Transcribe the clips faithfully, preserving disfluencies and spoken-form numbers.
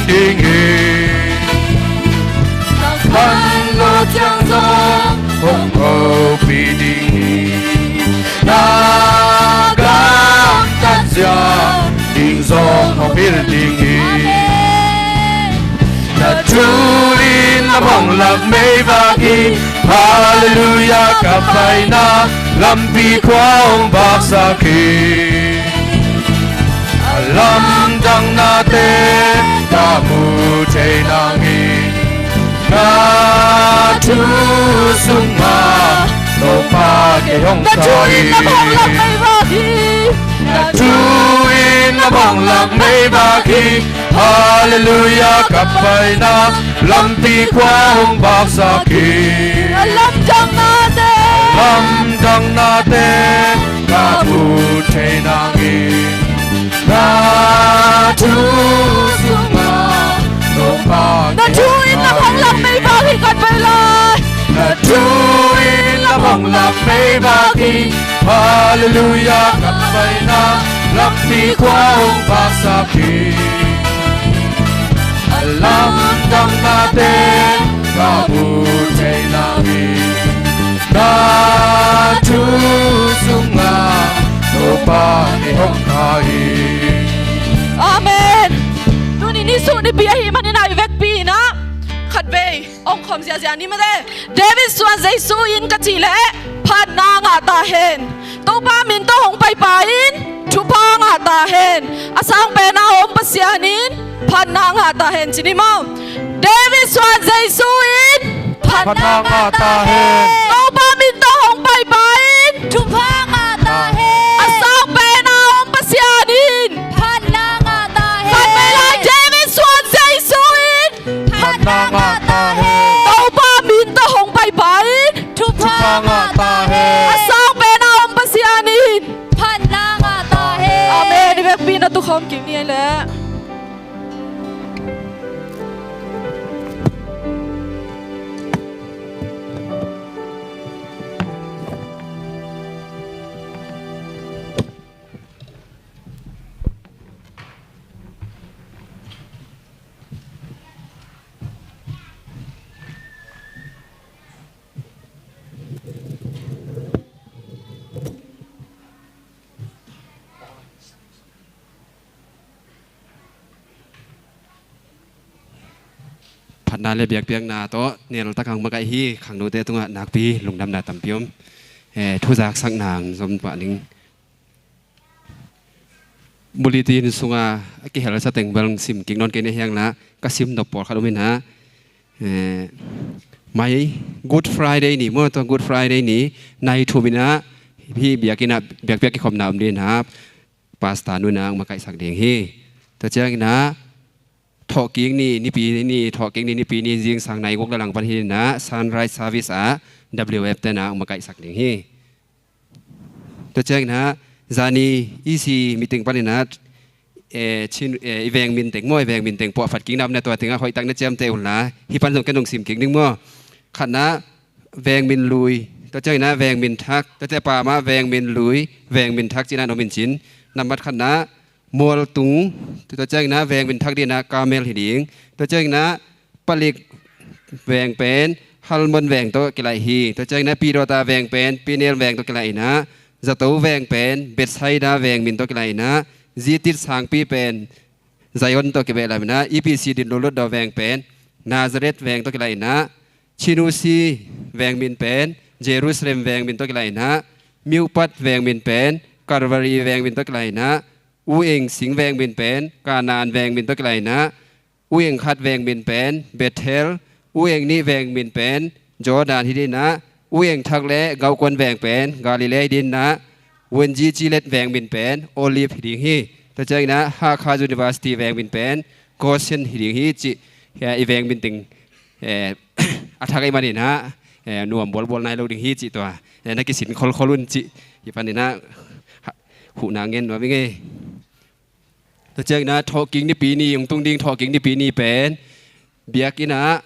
ding hi. Na khanlawh ciang zong hong hopih ding hi. Na gamtat ciang ding zong hong pil ding hi. Na thu in na bawng lak meivak hi. Halleluiah, ka paina lampi khua hong vaksak hi. A lamdang nate ka mu thei nang hi. Na thu sungah Topa kei hong kha hi. Na thu in na bawng lak meivak hi. Na thu in na bawng lak meivak hi. Halleluiah, ka paina lampi khua hong vaksak hi. A lamdang nate, lamdang nate ka mu thei nang hi. Na thu sungah Topa, na thu in na bawng lak meivak hi, khat vei lai. Na thu in na bawng lak meivak hi. Halleluiah, ka paina lampi khua hong vaksak hi. A lamdang nate ka mu thei nang hi. Na thu sungah Topa kei hong kha hi. Amen. Tuni ni suk nipi ahih manin a i vekpi in ah khat vei hong khawm ziahziah ni mate. David suan Jesu in ka cih leh phatna ngah ta hen. Topa min tawh hong paipa in thupha ngah ta hen. A sang pen a om Pasian in phatna ngah ta hen ci ni maw. David suan Jesu in phatna ngah ta hen. Topa min tawh hong paipa in thupha ngah ta hen. A sang pen a om Pasian in phatna ngah ta hen. Khat vei lai, David suan Jesu in phatna ngah ta hen. Topa min tawh hong paipa in thupha ngah ta hen. A sang pen a om Pasian in phatna ngah ta hen. Amen. I vekpi in a tukhawm kik ni ei leh. Phatna le biakpiakna tawh neltak hong makaih hi. Khangnote tungah nakpi lungdamna tampi om. Eh, thu zaksakna hong zom pah ning. Bulletin sunga a kihel sa teng bel sim kik nawn kei ni hiang lah, ka sim nop pawlkhat om in ah. Eh, mai Good Friday ni maw, tua Good Friday ni nai thum in ah hih biakinn ah biakpiak kikhopna om ding in ah, Pastor nu in ah hong makaihsak ding hi. Tua ciangin ah thawhkik ni, nipi ni, thawhkik ni, nipi ni zingsang nai guk le lang pan hi in ah sunrise service ah W F te in ah hong makaihsak ding hi. Tua ciangin ah zani E C meeting panin ah, eh, Chin, eh, i veng min teng maw, i veng min teng puahphat kik na om na, tua tengah hoihtak na ciamteh un la, hih pan zong ken hong sim kik ning maw. Khatna veng min lui, tua ciangin ah veng min thak, tua ciang pamah veng min lui, veng min thak ci-in ah om in cin. Nambat khatna mualtung, tua ciangin ah veng min thak ding in ah Carmel hi ding. Tua ciangin ah palik veng pen Hermon veng tawh kilaih hi. Tua ciangin ah Pidawta veng pen Peniel veng tawh kilaih in ah, zato veng pen Bethsaida veng min tawh kilaih in ah, zitit sangpi pen Zion tawh kibeh lam in ah, E P C din lulutdaw veng pen Nazareth veng tawh kilaih in ah, Chinusi veng min pen Jerusalem veng min tawh kilaih in ah, Miupat veng min pen Calvary veng min tawh kilaih in ah, U Eng Sing veng min pen Kanaan veng min tawh kilaih in ah, U Eng khat veng min pen Bethel, U Eng nih veng min pen Jordan hi ding in ah, U Eng thak le gauhkuan veng pen Galilee hi ding in ah, Wenji Cilet veng min pen Olive hi ding hi. Tua ciangin ah Hakha University veng min pen Goshen hi ding hi cih. Hia i veng min teng, eh, a thak ahih manin ah, eh, nuam bualbual nai lo ding hi cih tua. Eh, na kisin kholkhol un cih. Hih panin ah huhna ngen nuam ing ei. Tua ciangin ah thawhkik nipi ni, hong tung ding thawhkik nipi ni pen biakinn ah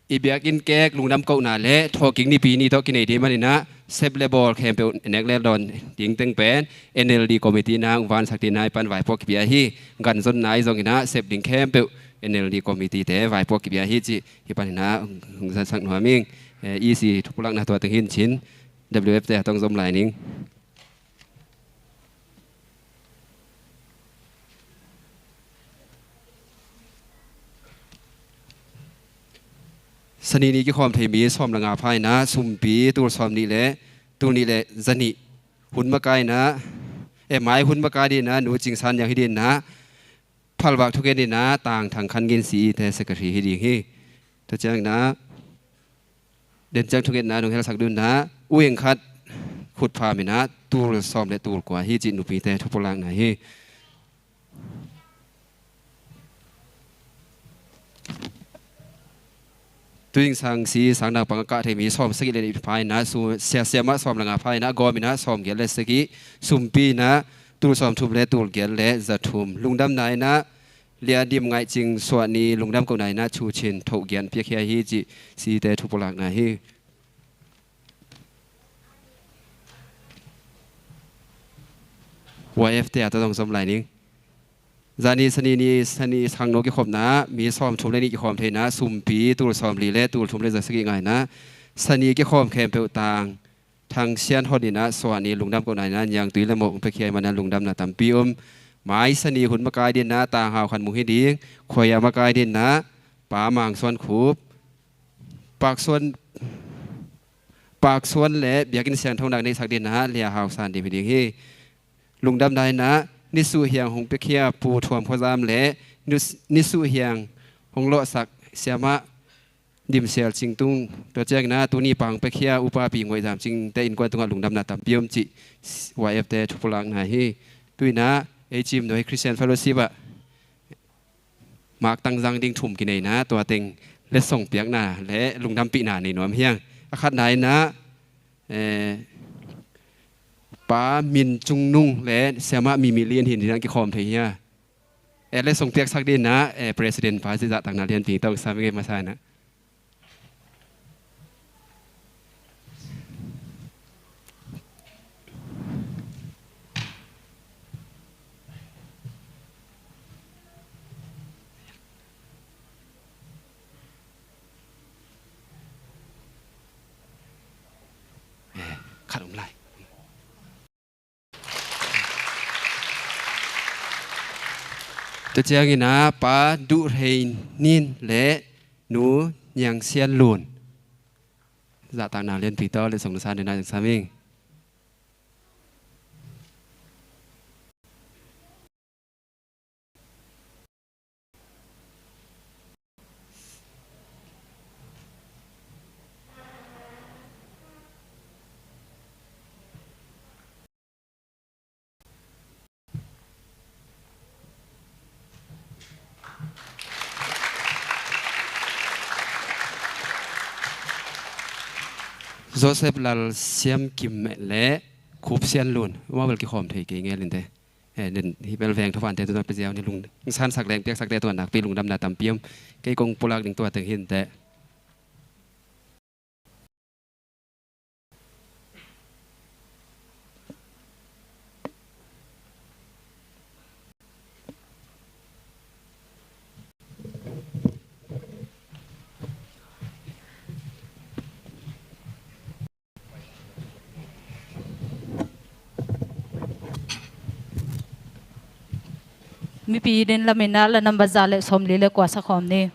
i biakinn kek lungdam kohna le thawhkik nipi ni tawh kinei ding manin ah sep le bawl khempeuh nek le dawn ding teng pen N L D committee in ah hong vansak ding in ah i pan vaipuak kipia hi. Ganzonna ahi zongin ah sep ding khempeuh N L D committee te vaipuak kipia hi cih hih panin ah hong, hong zangsak nuam ing. Eh, E C thupulakna tua teng hi in cin, W F te a tawh zom lai ning. Sani ni kikhawm thei mi sawm le nga pha in ah sumpi tul sawm nih le tul nih le za nih hun makai in ah, eh, mai hun makai ding in ah Nu Cing San Niang hi ding in ah, phalvak thungen in ah Tang Thang Khan Gin C E te secretary hi ding hi. Tua ciangin ah den ciang thungetna nong helsak ding in ah U Eng Khat Khut Pham in ah tul sawm le tul kua hi cih nupite thupulakna hi. Tuing Sang C E sang naupang a kah thei mi sawm sagih le nih pha in ah, su-, sia, siamah sawm le nga pha in ah, gawm in ah sawm giat le sagih, sumpi in ah tul sawm thum le tul giat le za thum, lungdamna in ah Lia Dim Ngaih Cing Suah Ni lungdam kohna in ah Cu Cin Thoh Gian piakhia hi cih C E te thupulakna hi. Y F te a tawh zong zom lai ning. Zani sani ni sani sangno kikhopna mi sawm thum le nih kikhawm thei in ah sumpi tul sawm li le tul thum le za sagih ngai in ah sani kikhawm khempeuh Tang Thang Sian Hon in ah Suah Ni lungdam kohna in ah Niangtui le Mawh hong piakhia ahih manin ah lungdamna tampi om. Mai sani hun makai ding in ah Tang Hau Khan Mung hi ding, khuaia makai ding in ah Pa Mang Suan Khup, Pak Suan, Pak Suan le biakinn siangtho nak neihsak ding in ah Lia Hau San Dim hi ding hi. Lungdamna in ah nisuh hiang hong piakhia Pu Thuam Khua Zam le nus-, nisuh hiang hong lawhsak siamah Dim Sial Cing Tung, tua ciangin ah tuni pang piakhia Upa Pi Nguai Zam Cing te innkuan tungah lungdamna tampi om cih Y F te thupulakna hi. Tu in ah ei cimnuai Christian Fellowship ah Mak tangzang ding thum kinei in ah tua teng letsong piakna le lungdampihna nei nuam hi ing. A khatna in ah, eh, Pa Min Cung Nung le siamah Mi Mi Lian Hin in ah kikhawm thei hi a. Eh, letsong piaksak ding in ah, eh, President Pa Zahtakna Lianpi tawh sam ing ei masa in ah. Eh, khat om lai. Tua ciangin ah Pa Duh Rei Nin le Nu Niang Sian Lun, Zahtakna Lianpi tawh letsong na san ding in ah zong sam ing. Joseph Lal Siam Kim le Khup Sian Lun, amau bel kikhawm thei kei ngel in teh. Eh, den hih bel veng thupha te tu na pe ziau ni lung, sansak leng piaksak te tu a nakpi lungdamna tampi om. Kei kong pulak ding tua teng hi in teh. Mipi den lam in ah la number za le sawmli le kua sa khawm ni.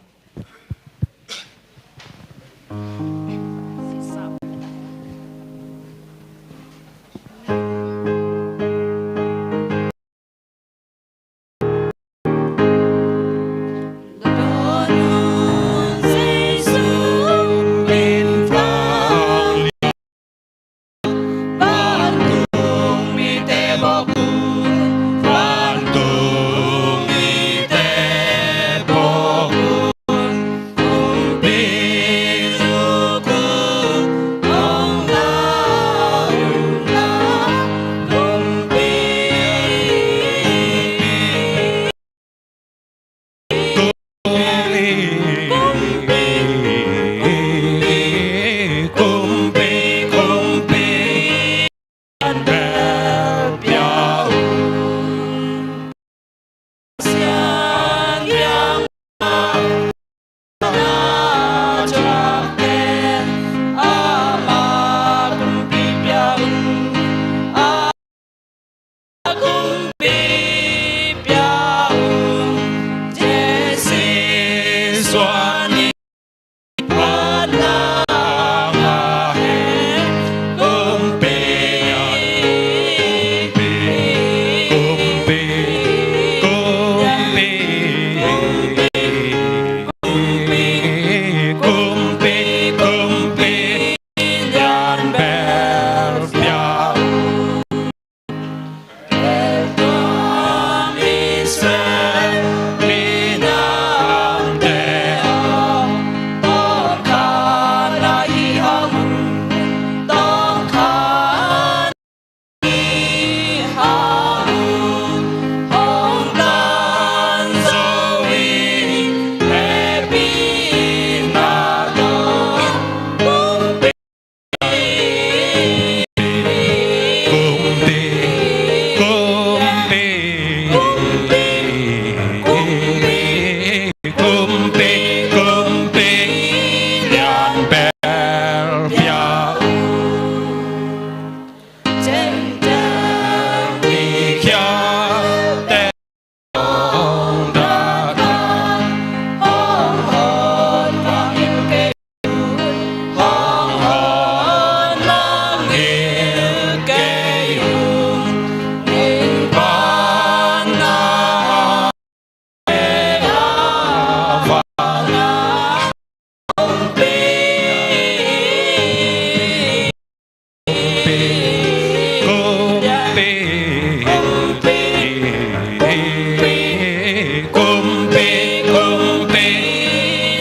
Kumpi, kumpi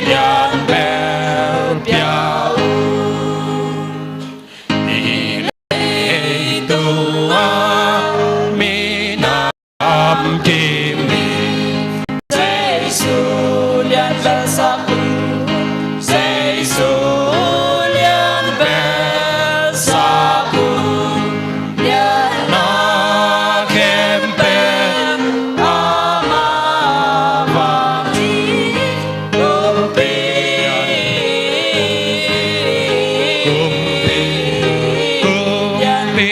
lian bel pia un. Ni leitung a minam kim in Jesu lian bel sak un. Jesu lian bel sak un. Lian na khempeuh amah vang hi. Kumpi, kumpi, kumpi,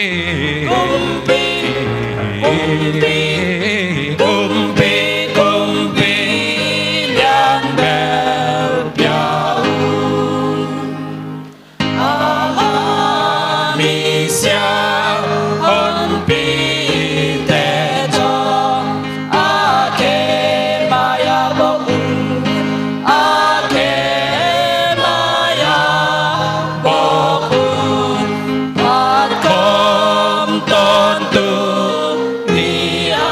kumpi, kumpi, kumpi lian bel pia un. A la misiang honpite zong a khe mai-ah bok un, a khe mai-ah bok un. Phat khawm tawntung ni-a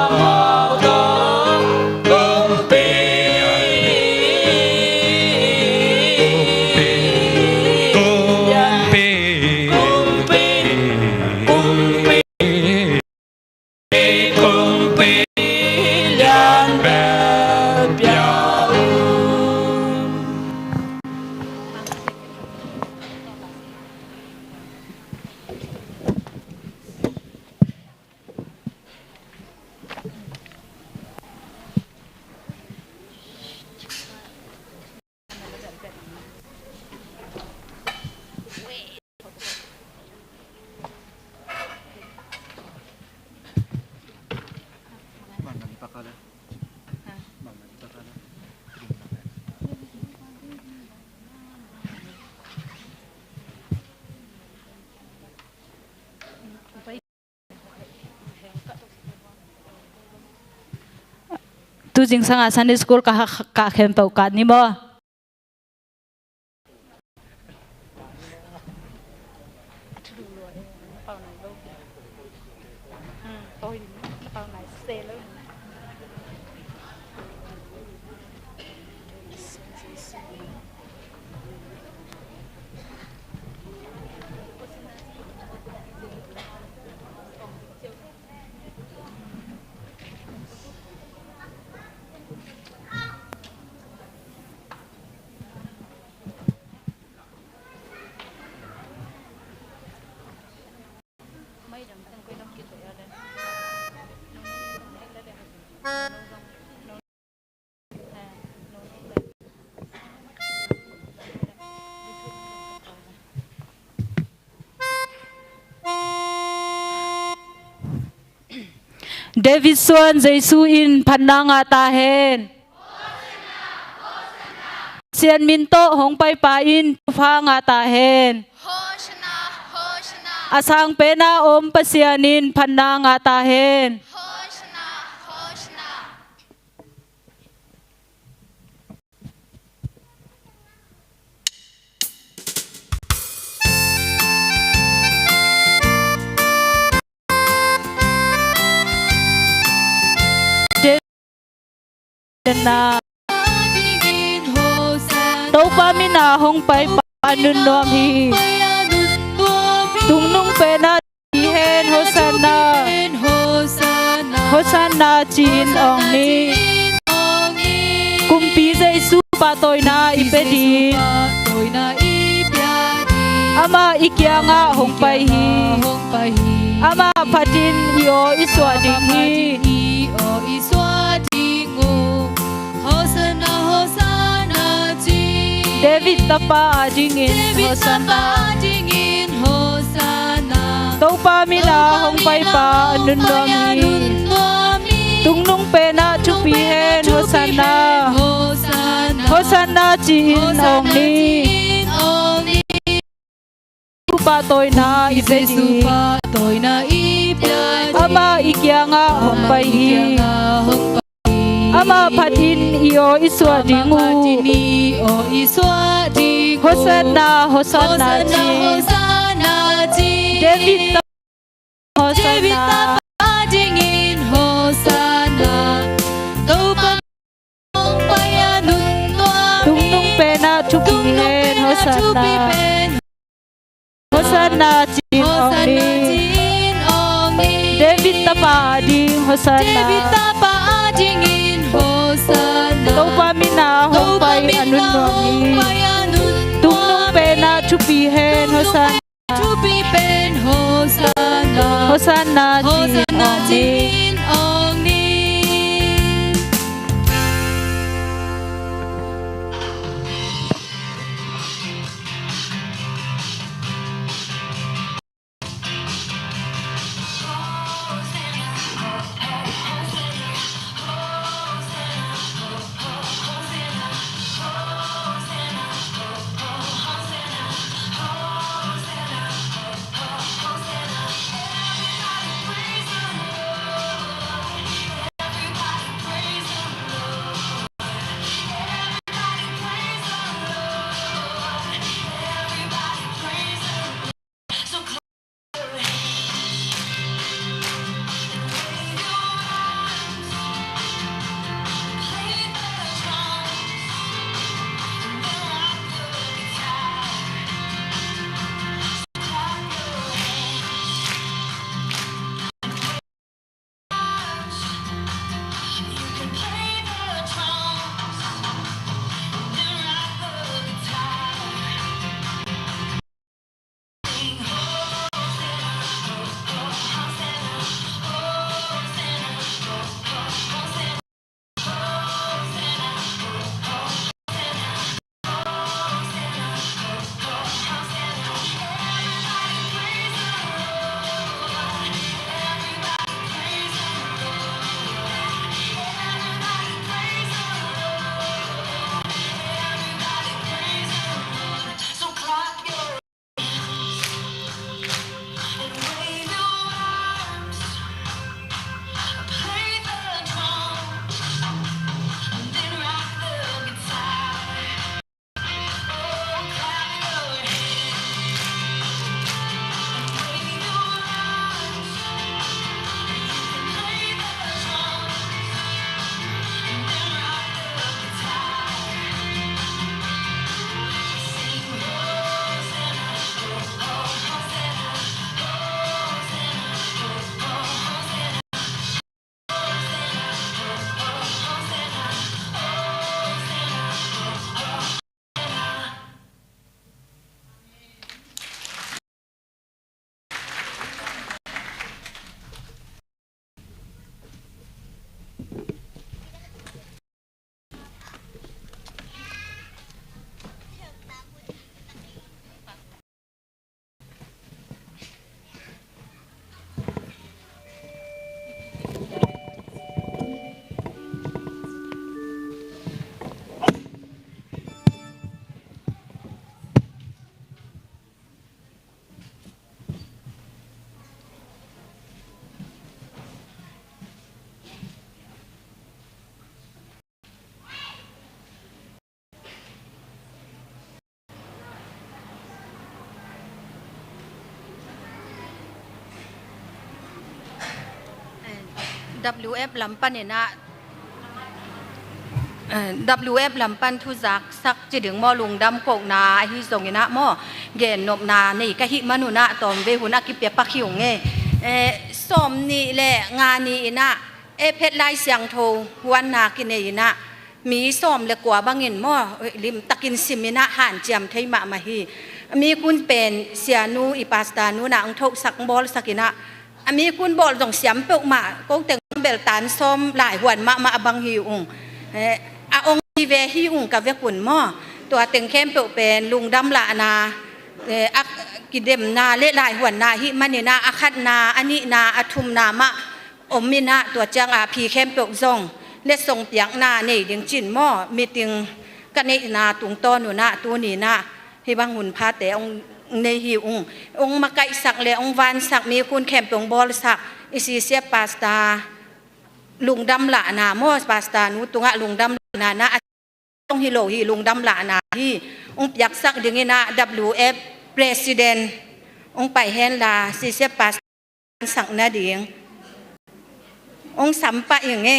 amau tawh kumpi, kumpi, kumpi, kumpi, kumpi lian bel pia un. Tu zingsang a Sunday school ka, ka khempeuh ka ni maw? David suan Jesu in phatna ngah ta hen. Pasian min tawh hong paipa in thupha ngah ta hen. A sang pen a om Pasian in phatna ngah ta hen. Topa min a hong paipa a nunnuam hi. Tungnung pen a Pi hen Hosanna. Hosanna ci-in ong ni. Kumpi Jesu pahtawina i pia ding. Amah i kiangah hong pai hi. Amah phatin i aw i suah ding hi. Hosanna, Hosanna ci. David tapa adingin Hosanna. Topa min a hong paipa a nunnuam hi. Tungnung pen ah thupi hen Hosanna. Hosanna ci-in ong ni. Pahtawina i pia ding. Amah i kiangah hong pai hi. Amah phatin i aw i suah ding uh. Hosanna, Hosanna ci. David tapa Hosanna. David tapa dingin Hosanna. Topa Hosanna ci-in awng ni. Hosanna ci-in awng ni. David tapa ading Hosanna. David tapa adingin Hosanna. Topa min a hong pai a nunnuam hi. Topa min a hong pai a nunnuam hi. Tungnung pen ah thupi hen. Tungnung Hosanna. Thupi pen Hosanna. Hosanna ci-in awng ni. Hosanna ci-in awng ni. W F lam panin ah, eh, W F lam pan thuzaksak ci ding maw, lungdam kohna ahi zongin ah maw, gennopna nei ka hih manun ah tawmvei hun a kipia pak hi ung e. Eh, sawm nih le nga ni in ah, eh, phet Lai Siangtho huanna kinei in ah, mi sawm le kua bangin maw, limtakin simin ah hanciam thei mahmah hi. Mi kun pen sianu i pastor nu in ah hong thohsak, hong bawlsak in ah, a mi kun bawl zong siam peuhmah, ko teng bel tan sawm laihuan mahmah a bang hi ung. Eh, a ong hi ve hi ung ka vekun maw. Tua teng khempeuh pen lungdam lahna, eh, a kidemna le laihuanna hih manin ah a khatna, a nihna, a thumna mah om in ah, tua ciang a phi khempeuh zong letsong piakna nei ding cin maw, meeting ka neihna tungtawn un ah tuni in ah hih bang hun phate hong nei hi ung. Hong makaihsak le hong vansak, mi kun khempeuh hong bawlsak i C C F pastor lungdam lahna maw, pastor nu tungah lungdam lahna na a hong hi lo hi, lungdam lahna hi. Hong piaksak dingin ah W F president hong pai hen la, C C F pastor sak nading hong sam pah ing e.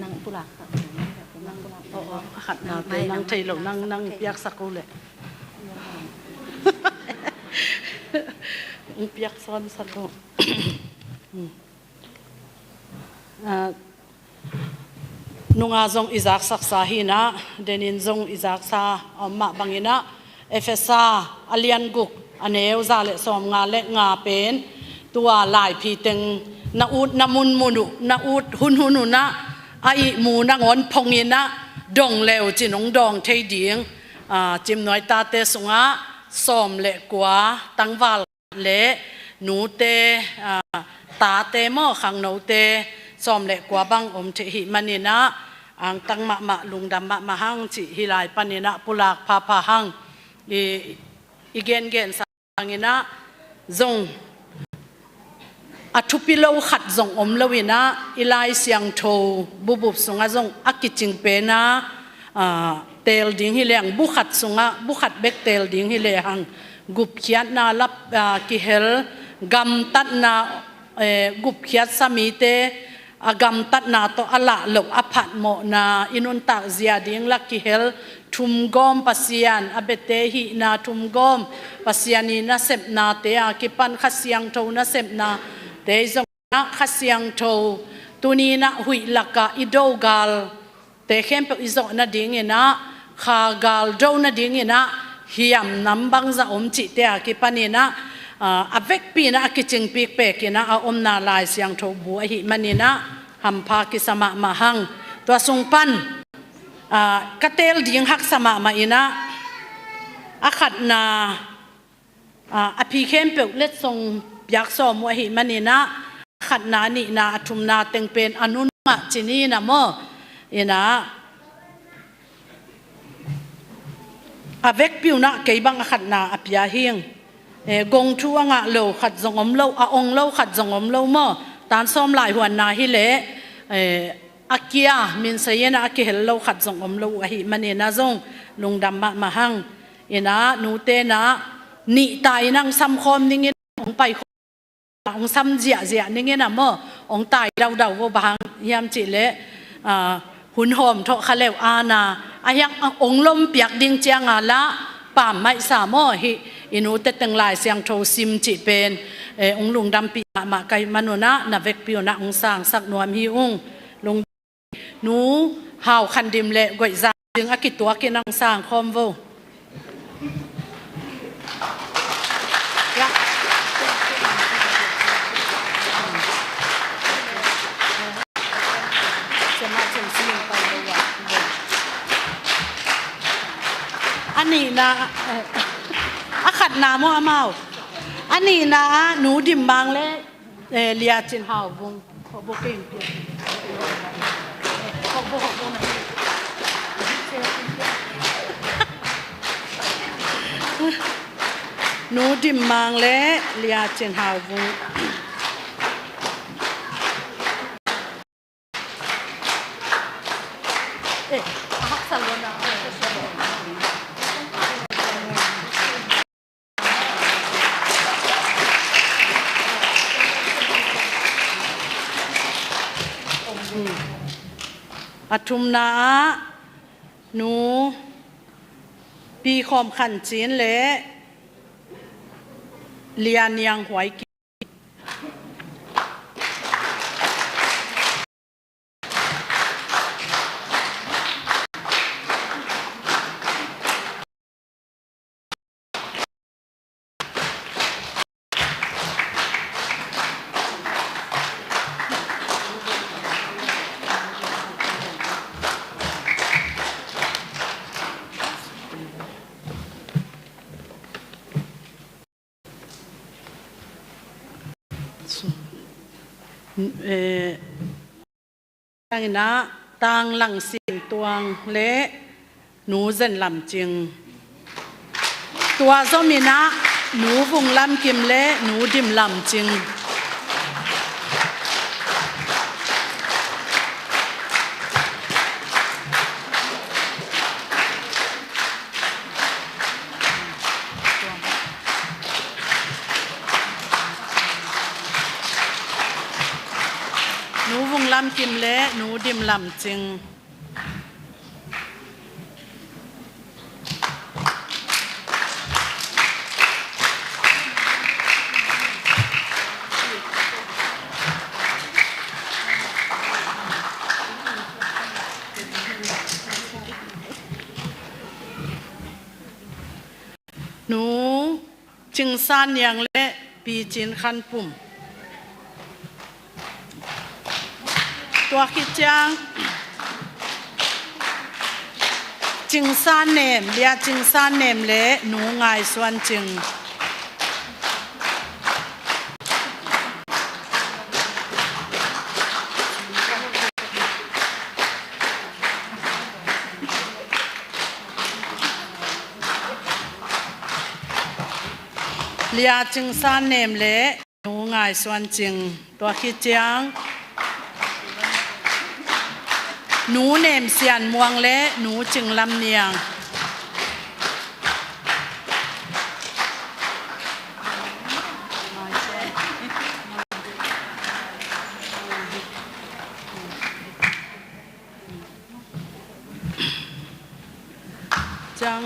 Nang pulak. Nang pulak. Oh, oh, a khatnate nang thei lo, nang, nang piaksak uh leh. Nang piaksawnsak uh. Ah, nunga zong i zaksaksa hi-in ah, denin zong i zaksa a om mah bangin ah, Efesa a lian guk, a neu za le sawmnga le nga pen, tua laipi teng na utna munmun uh, na ut hunhun un ah, a ihmu nangawn phong in ah, dong le uh cin hong dawng thei ding. Ah, Cimnuai tate sungah sawm le kua tangval le nute, ah, tate maw, khangnote sawm le kua bang om thei ahih manin ah, angtang mahmah, lungdam mahmah hang cih hih lai panin ah pulak phapha hang. I, i gengensa bangin ah zong a thupi lo khat zong om lo-in ah, i Lai Siangtho bubup sungah zong a kicing pen ah, ah, teel ding hi lehang, bu khat sungah, bu khat bek teel ding hi lehang, gupkhiatna lap, ah, kihel, gamtatna, eh, gupkhiatsa mite a gamtatna tawh a lah loh a phatmawhna, i nuntak zia ding lah kihel, thumgawm Pasian, a biate hihna thumgawm Pasian i nasepnate a kipan Kha Siangtho nasepnate zong ah, Kha Siangtho tuni-in ah huih lakah i do galte khempeuh i zawh nadingin ah, kha gal do nadingin ah hiam nam bangzah om cihte a kipanin ah, ah, a vekpi-in ah, a kicingpik pekin ah a omna Lai Siangtho bu ahih manin ah hampha kisa mahmah hang. Tua sung pan, ah, ka teel ding haksa mahmah in ah, a khatna, ah, a pi khempeuh letsong piak sawm uh ahih manin ah, a khatna, a nihna, a thumna teng pen a nunung ah ci ni na maw. In ah, a vekpi-un ah kei bang a khatna a pia hing. Eh, gong thu a ngah lo khat zong om lo, a ong lo khat zong om lo maw. Tan sawm lai huanna hi leh, eh, a kia, min sei-in ah a kihel lo khat zong om lo uh ahih manin ah zong lungdam mahmah hang. In ah, nute in ah, nih tai-in ah hong samkhawm ning in, hong paikhawm, hong sam ziahziah ning in ah maw, hong tai daudau vo, bang hang hiam cih leh, ah, hun hawm thawh kha leu ana, a hiang, ah, hong lom piak ding ciang a lah pammaih sa maw, hih i nute teng Lai Siangtho sim cih pen, eh, hong lungdampih mahmah ka hih manun ah, na vekpi-un ah hong sangsak nuam hi ung. Lung Nu Hau Khan Dim le Goih Zang ding a kituakin hong sangkhawm vo. A nihna, eh, a khatna maw amau? A nihna ah Nu Dim Mang le, eh, Lia Cin Hau Vung. Nu Dim Mang le Lia Cin Hau Vung. Eh, a haksa lo na. A thumna ah Nu Pi Khawm Khan Cin le Lia Niang Huai Kim. Eh, tang in ah Tang Lang Sin Tuang le Nu Zen Lam Cing. Tua zom in ah Nu Vung Lam Kim le Nu Dim Lam Cing. Nu Vung Lam Kim le Nu Dim Lam Cing. Nu Cing San Niang le Pi Cin Khan Pum. Tua khit ciang Cing San Nem, Lia Cing San Nem le Nu Ngai Suan Cing. Lia Cing San Nem le Nu Ngai Suan Cing. Tua khit ciang Nu Nem Sian Muang le Nu Cing Lam Niang. Ciang.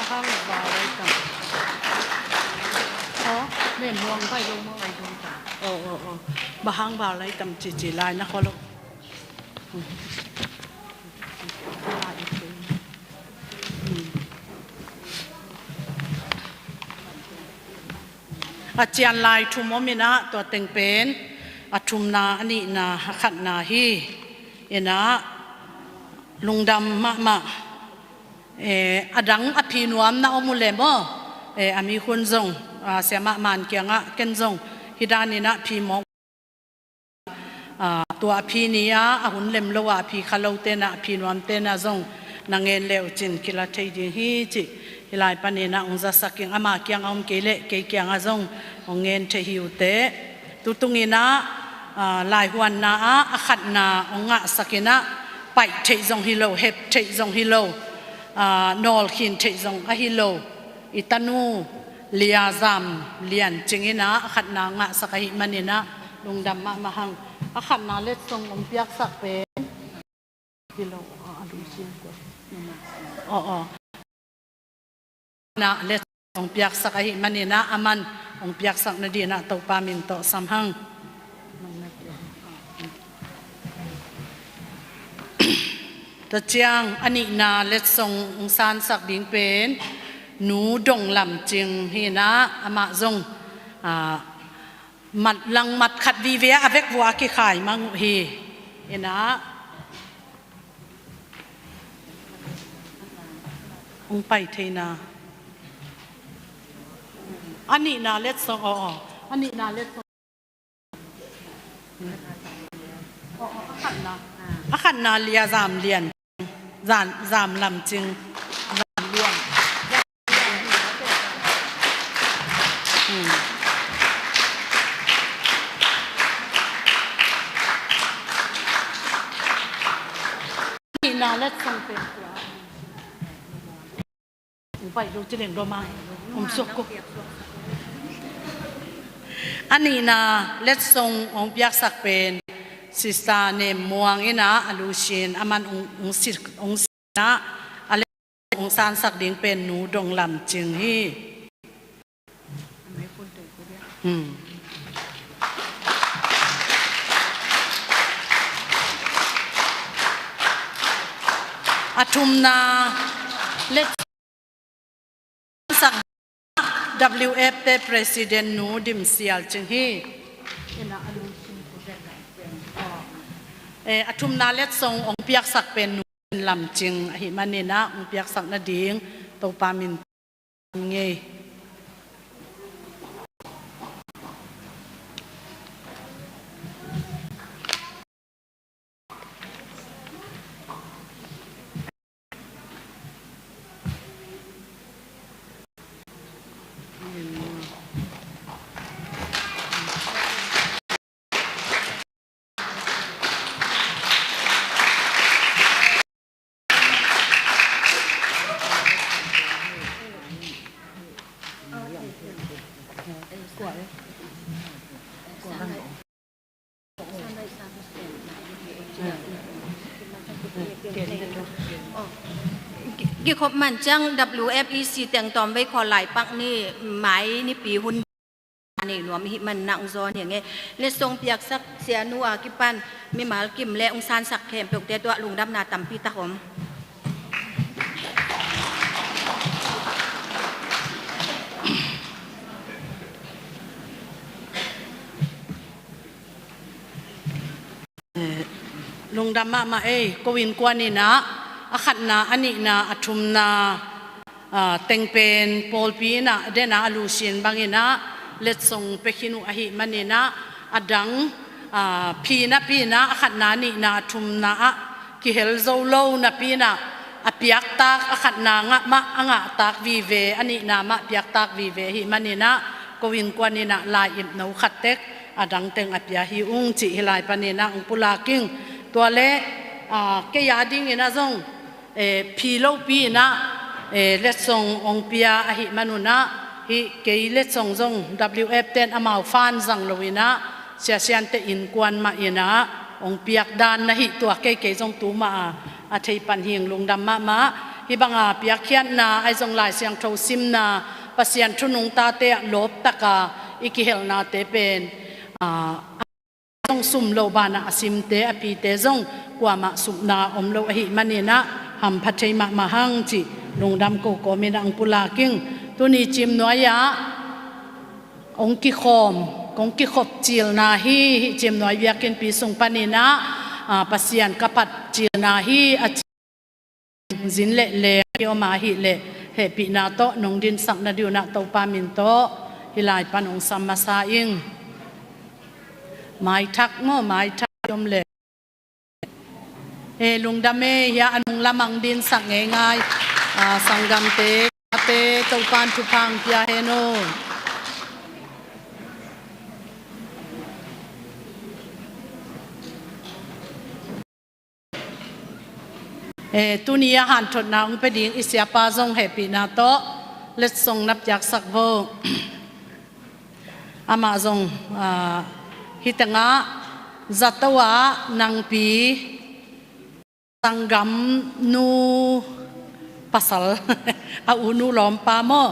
Bahang ba lai tam. Oh, nem muang pai lo muang lai lo tam. Oh, oh, oh. Bahang ba lai tam ci ci lai na kholo. A cian lai thum om in ah, tua teng pen a thumna, a nihna, a khatna hi. In ah lungdam mahmah. Eh, a dang a phi nuam na om uh leh maw, eh, a mi hun zong, ah, Siamah Man kiangah ken zong hih dan in ah phi mawk. Ah, tua a phi ni-a, a hun lem lo a a phi kha lote na, a phi nuamte na zong na ngen le uh cin kila thei ding hi cih hih lai panin ah hong zasak ing. Ama kiang a om kei leh kei kiangah zong hong ngen thei hi uh teh. Tutung in ah, ah, laihuanna ah a khatna hong ngahsak in ah, paih theih zong hi lo, hep theih zong hi lo, ah, nawlkhin theih zong ahi lo i tanu Lia Zam Lian Cing in ah a khatna ngahsak ahih manin ah lungdam mahmah hang. A khatna letsong hong piaksak pen hi lo, ah, a lungsim ko. Oh, oh. Na letsong hong piaksak ahih manin ah, aman hong piaksak nading ah Topa min tawh sam hang. Tua ciang a nihna letsong hong sansak ding pen Nu Dong Lam Cing hi in ah, amah zong, ah, mat lang mat khat vive a vekvua a kikhai mang uh hi. In ah hong pai theina. A nihna letsong, aw, aw. A nihna letsong. A khatna, a khatna Lia Zam Lian, Zam, Zam Lam Cing, Zam Lian. Hmm. Nihna letsong pen tua. Pai lo ci leng doma. Om suak ko. A nihna letsong hong piaksak pen Sister Nem Muang in ah, a lusin aman hong, hong sit, hong sit in ah, a letsong hong sansak ding pen Nu Dong Lam Cing hi. Hmm. A thumna letsong sak W F te President Nu Dim Sial Cing hi. Eh, a thumna letsong hong piaksak pen Nu Lam Cing ahih manin ah hong piaksak nading Topa min ngei. Kikhop man ciang W F E C teng tawm vei khawl lai pak ni mai nipi hun nei nuam i hih man na ong zawn hi ing e. Letsong piaksak sianu a kipan mimal kim le ong sansak khempeuhte tawh lungdamna tampi tak om. Eh, lungdam mahmah ei, ko innkuan in ah, a khatna, a nihna, a thumna, ah, teng pen pawlpi in ah, den a a lusin bangin ah, letsong pia khin uh ahih manin ah, a dang, ah, phi napi in ah, a khatna, a nihna, a thumna ah, kihel zo lo napi in ah, a piaktak, a khatna ngah mah, a ngahtak vive, a nihna mah piaktak vive ahih manin ah, ko innkuan in ah, lai-ip no khat tek, a dang teng a pia hi ung cih hih lai panin ah ong pulak ing. Tua leh, ah, kei a dingin ah zong, eh, phi lopi in ah, eh, letsong ong pia ahih manun ah, hih kei letsong zong W F ten amau fan zang lo in ah, Sia Siante innkuan mah in ah, ong piak dan na hi tua kei, kei zong tu mah a, a thei pan hi ing, lungdam mahmah. Hih bang a piakkhiatna, ahi zong Lai Siangtho simna, Pasian thu nungtate ah lawp tak a i kihelnate pen, ah, zong sum lo banah a simte, a phite zong kuamah supna om lo ahih manin ah hampha thei mahmah hang cih lungdam ko kawmin ah ong pulak ing. Tuni Ciimnuai ah ong kikhawm, kong kikhop cilna hi, hih Ciimnuai biakinnpi sung panin ah, ah, Pasian ka phat cilna hi, a ci zin leh leng hi om ahih leh hehpihna tawh nong dinsak nading un ah Topa min tawh hih lai pan ong sam masa ing. Maithak maw, maithak om leh. Eh, lungdam ei, hih a nung lam ah ong dinsak ngeingai, ah, sanggamte, ate, Topan thupha ong pia hen aw. Eh, tuni a hanthotna ong pia ding i siapa zong hehpihna tawh letsong na piaksak vo. Amah zong, ah, hih teng ah zato ah nangpi sanggam nu pasal, a u nu lawmpa maw,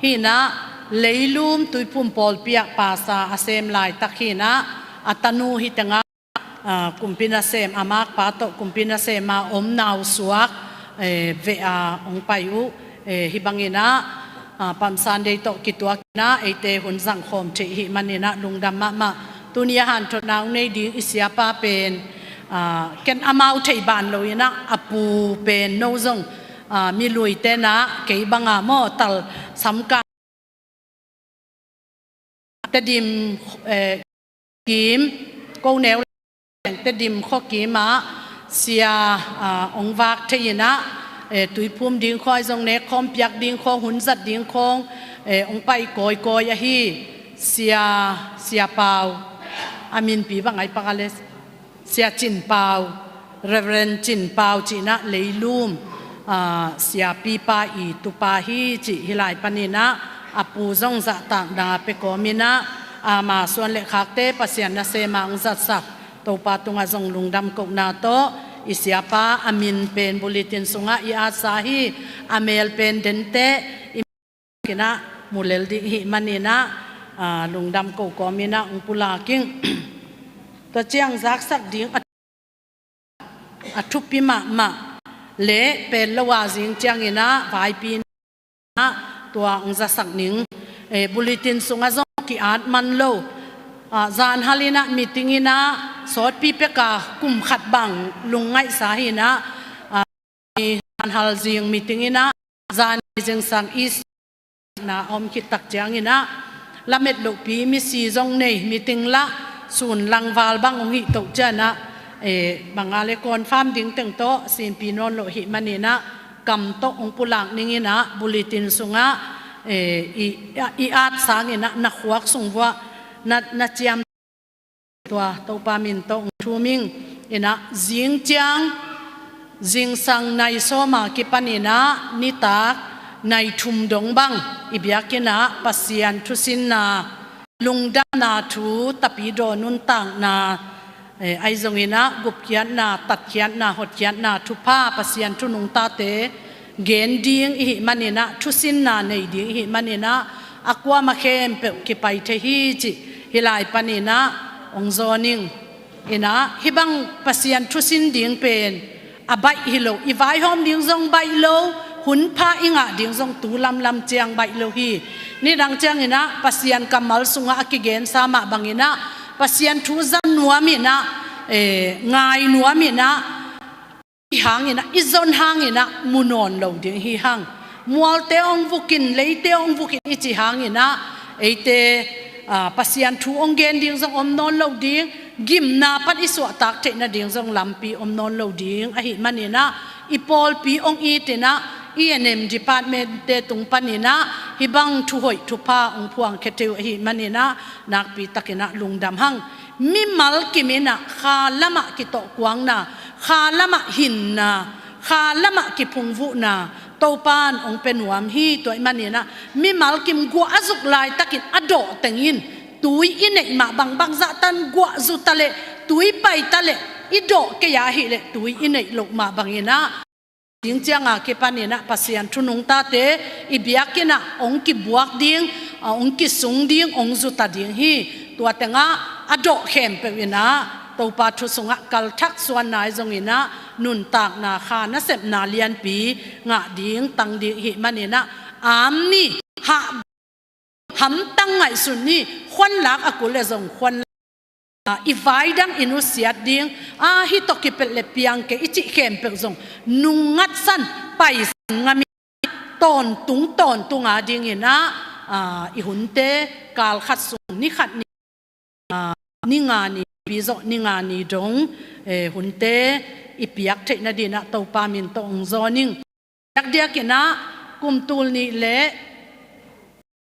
hi in ah Leilum Tuiphum pawlpi ah pasa a sem laitak hi in ah, a tanu hih teng ah, ah, kumpi nasem, a makpa tawh kumpi nasem a om nausuak, eh, veh a ong pai uh, eh, hih bangin ah, ah, Palm Sunday tawh kituak in ah eite hun zang khawm theih ahih manin ah lungdam mahmah. Tuni a hanthotna ong nei ding i siapa pen, ah, ken amau theih ban lo in ah, a pu pen no zong, ah, miluite in ah kei bang a maw, tal samkang Tedim, eh, kim, ko neu Tedim khua kim ah sia, ah, ong vak thei in ah, eh, tuiphum ding khawng, zong nek khawng, piak ding khawng, hun zat ding khawng, eh, ong pai kawikawi ahi. Sia, Sia Pau, a minpi bang ai pak a le, Sia Cin Pau, Reverend Cin Pau cih in ah Leilum, ah, siapipa i tupa hi cih hih lai panin ah, a pu zong zahtakna pia kawmin ah, ama suan le khakte Pasian nasem a ong zatsak Topa tungah zong lungdam kohna tawh, i siapa a min pen bulletin sungah i atsa hi, a mel pen dente, i in ah mu lel ding ahih manin ah, ah, lungdam ko kawmin ah ong pulak ing. Tua ciang zaksak ding a, a thupi mahmah le pel lo a zing ciangin ah vaipi in ah tua ong zasak ning. Eh, bulletin sungah zong ki-at man lo. Ah, zanhal in ah meeting in ah sawtpi pek a kum khat bang lungngaihsa hi in ah, ah, zanhal zing meeting in ah, zan zingsang i na om khit tak ciangin ah, lamet lohpi misi zong nei, meeting lah sun langval bang ong hih toh ciang ah, eh, bang a le confirm ding teng tawh simpi nawn lo ahih manin ah, kam tawh ong pulak ning in ah, bulletin sungah, eh, i, i at sangin ah, na khuak sung vuah na, na ciam tua Topa min tawh ong thum ing. In ah zing ciang, zingsang nai sawm a kipan in ah nitak, nai thum dong bang i biakinn ah Pasian thusinna, lungdamna thu, tapidaw nuntakna, eh, ahi zongin ah gupkhiatna, tatkhiatna, hotkhiatna thupha, Pasian thu nungtate gen ding i hih manin ah, thusinna nei ding i hih manin ah, a kuamah khempeuh kipai thei hi cih hih lai panin ah hong zawn ing. In ah, hih bang Pasian thusin ding pen a baih hi lo, i vaihawm ding zong baih lo, hun pha i ngah ding zong tu lamlam ciang baih lo hi. Nidang ciangin ah Pasian kammal sungah a kigensa mah bangin ah, Pasian thu za nuam in ah, eh, ngai nuam in ah, i hangin ah, i zon hangin ah mu nawn lo ding hi hang. Mualte hong vukin, leite hong vukin i cih hangin ah, eite, ah, Pasian thu hong gen ding zong om nawn lo ding, gimna pan i suahtak theih nading zong lampi om nawn lo ding ahih manin ah, i pawlpi hong it in ah, E and M department-te tung panin ah hih bang thuhoih thupha hong phuangkhia thei uh ahih manin ah, nakpi takin ah lungdam hang. Mimal kim in ah kha lamah kitawhkuangna, kha lamah hinna, kha lamah kiphungvuhna Topa'n hong pia nuam hi. Tua ahih manin ah mimal kim guah a zuk laitakin a dawh teng in, tui i neih mah bang, bangzah tan guah zu ta leh, tui pai ta leh, i dawh kei a hih leh tui i neih loh mah bangin ah, ding ciang a kipanin ah Pasian thu nungtate i biakinn ah hong kibuak ding, ah, hong kisung ding, hong zu ta ding hi. Tua teng ah a dawh khempeuh in ah Topa thu sungah kalthak suanna ahi zongin ah, nuntakna, kha nasepna lianpi ngah ding, tang ding i hih manin ah, am ni, hah, hamtang ngaihsun ni, khuanlak a kul leh zong khuanlak, ah, i vai dang i nusiat ding, ah, hih tawh kipelh leh piang kei i cih khempeuh zong nung ngatsan, paisan ngam in, tawntung tawntung a dingin ah, ah, i hunte kal khat sung, ni khat ni, ah, ni nga ni, pi zawh ni nga ni dong, eh, hunte i piak theih nadingin ah Topa min tawh hong zawn ing. Diakdiakin ah kum tul nih leh,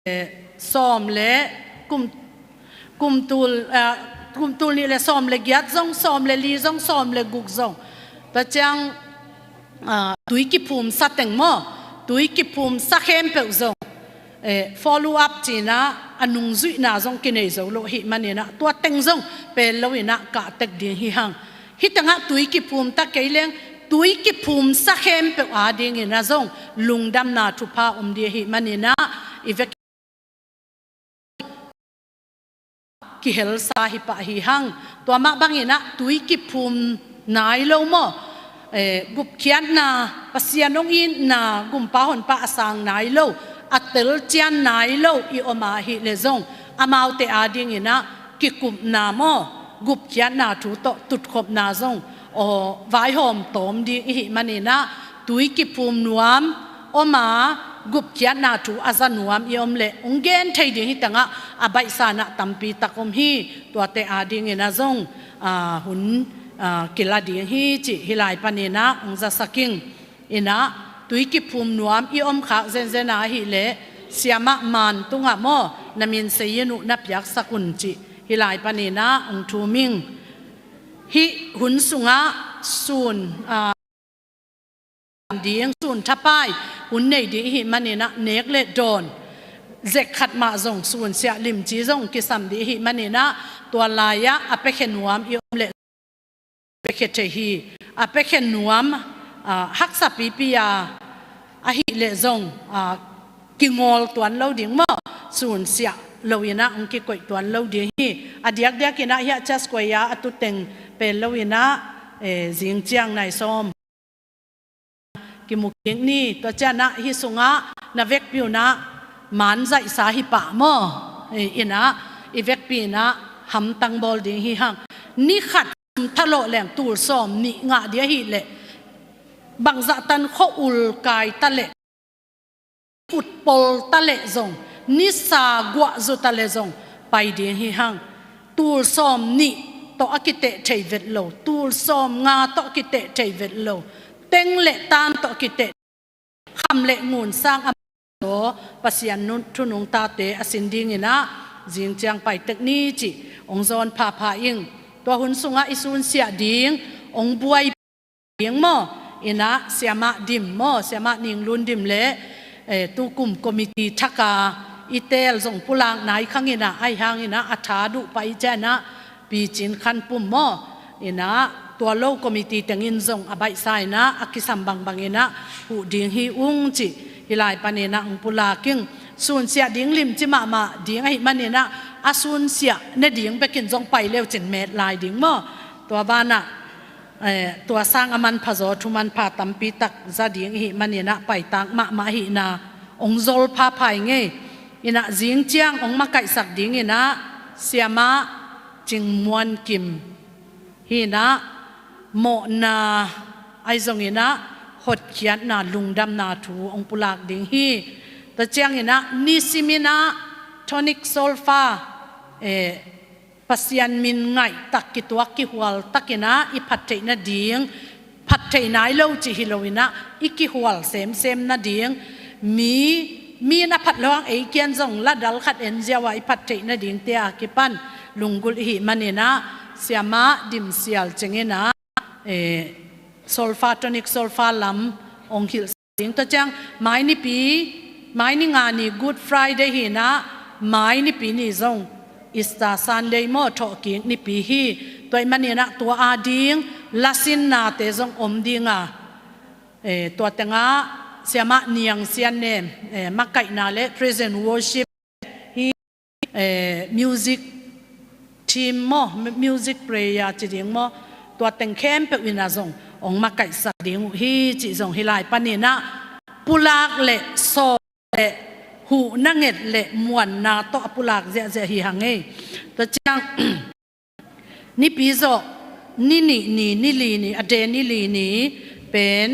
eh, sawm leh, kum, kum tul, eh, kum tul nih leh sawm leh giat zong, sawm leh li zong, sawm leh guk zong, tua ciang, ah, tui kiphumsa teng maw, tui kiphumsa khempeuh zong, eh, follow up ci-in ah, a nungzuihna zong kinei zo lo ahih manin ah, tua teng zong pel loin ah kah tek ding hi hang. Hih teng ah tui kiphum ta kei leng, tui kiphumsa khempeuh a dingin ah zong lungdamna thupha om ding ahih manin ah, i vek kihelsa hi pah hi hang. Tua mah bangin ah tui kiphum nai lo maw, eh, gupkhiatna, Pasian hong itna, gumpa honpa a sang nai lo, a telcian nai lo i om a hih leh zong, amaute a dingin ah kikupna maw, gupkhiatna thu tawh tutkhopna zong, aw, vaihawm tawm ding i hih manin ah, tui kiphum nuam om a, gupkhiatna thu a za nuam i om leh, hong gen thei ding, hih teng ah a baihsa-in ah tampi tak om hi. Tuate a dingin ah zong, ah, hun, ah, kila ding hi cih hih lai panin ah hong zasak ing. In ah, tui kiphum nuam i om khak zenzen a hih leh, Siamah Man tungah maw, na min sei in uh, na piaksak un cih hih lai panin ah hong thum ing. Hih hun sungah sun, ah, ding, sun thapai hun nei ding i hih manin ah, nek leh dawn, zek khat mah zong, sun siah limci zong kisam ding i hih manin ah, tua lai-ah a piakhia nuam i om leh piakhia thei hi. A piakhia nuam, ah, haksa pipi a, ahih leh zong, ah, kingawl tuan lo ding maw, sun siah loin ah hong kikoih tuan lo ding hi. A diakdiakin ah hiah church choir a tu teng pel loin ah, eh, zing ciang nai sawm kimu kik ni. Tua ciang ah hih sungah na vekpi un ah man zaihsa hi pah maw, eh, in ah i vekpi in ah hamtang bawl ding hi hang. Ni khat sum thalawh leng tul sawm nih ngah ding ahih leh, bangzah tan khua-ul kai ta leh, khut pol ta leh zong, nisa guah zu ta leh zong pai ding hi hang. Tul sawm nih tawh a kiteh thei vet lo, tul sawm nga tawh a kiteh thei vet lo, teng leh tan tawh a kiteh, kham leh ngun sang a, Pasian thu nungtate a sin dingin ah zing ciang pai tek ni cih hong zawn phapha ing. Tua hun sungah i sunsiah ding hong buai ding maw, in ah Siamah Dim maw, Siamah Ning Lun Dim leh, eh, tukum committee thak a i teel zong pulakna i khang in ah, ahi hangin ah a tha duh pah i ciang in ah picin khan pum maw, in ah tua lo committee teng in zong a baihsa in ah a kisam bangbang in ah huh ding hi ung cih hih lai panin ah hong pulak ing. Sunsiah ding limci mahmah ding ahih manin ah a sunsiah ne ding bekin zong pai leucin met lai ding maw. Tua banah, eh, tua sang a manpha zaw thu manpha tampi tak za ding ihih manin ah paitak mahmah ahihna hong zol phapha ing ei. In ah zing ciang hong makaihsak ding in ah Siamah Cing Muan Kim hi in ah mawhna ahi zongin ah hotkhiatna, lungdamna thu hong pulak ding hi. Tua ciangin ah nisim in ah tonic solfa, eh, Pasian min ngaih tak, kituak kihual takin ah i phat theih nading, phat thei nai lo cih hi loin ah i kihual semsem nading, mi, mi na phat lo hang ei kiang zong la dal khat en ziau a i phat theih nadingte a kipan lunggulh ihih manin ah Siamah Dim Sial Cing in ah, eh, solfa, tonic solfa lam hong hilh ding. Tua ciang mai nipi, mai ni nga ni Good Friday hi in ah mai nipi ni zong Easter Sunday maw, thawhkik nipi hi. Tua ahih manin ah tua ading lasinnate zong om ding a, eh, tua teng ah Siamah Niang Sian Nem, eh, makaihna le praise and worship hi, eh, music team maw, mu-, music player ci ding maw, tua teng khempeuh in ah zong hong makaihsak ding uh hi cih zong hih lai panin ah pulak le sawm le huhna nget le muanna tawh a pulak ziahziah hi hang ei. Tua ciang nipi zawh ni nih ni, ni li ni, a de ni li ni pen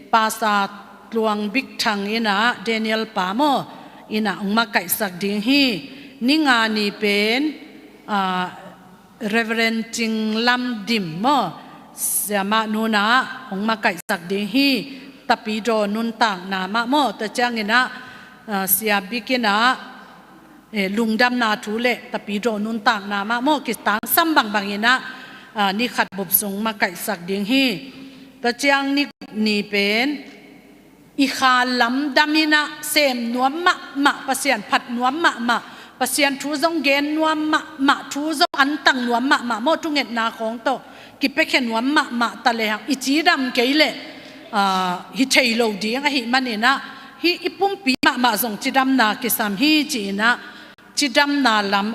Pastor Tluang Bik Thang in ah, Daniel pa maw, in ah hong makaihsak ding hi. Ni nga ni pen, ah, Reverend Cing Lam Dim maw, Siamah Nu in ah hong makaihsak ding hi. Tapidaw nuntakna mah maw, tua ciangin ah, ah, Sia Bik in ah, eh, lungdamna thu le tapidaw nuntakna mah maw, kitangsam bangbang in ah, ah, ni khat bup sung makaihsak ding hi. Tua ciang ni, ni pen i kha lamdam in ah sem nuam mahmah, Pasian phat nuam mahmah, Pasian thu zong gen nuam mahmah, thu zong antang nuam mahmah maw, thungetna khawng tawh kipiakhia nuam mahmah ta lehang i cidam kei leh, ah, hi thei lo ding ahih manin ah hih i pumpi mahmah zong cidamna kisam hi ci-in ah cidamna lam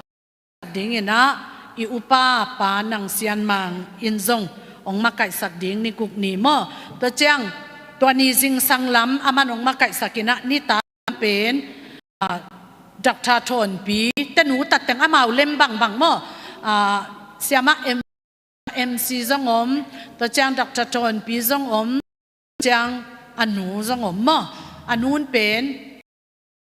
ding in ah i upa Pa Nang Sian Mang in zong hong makaihsak ding ni guk ni maw. Tua ciang tua ni zingsang lam aman hong makaihsak in ah nitak pen, ah, Doctor Thawnpi, tenu tatteng amau lem bangbang maw. Ah, Siamah M-, M C zong om, tua ciang Doctor Thawnpi zong om, ciang a nu zong om maw. A nu in pen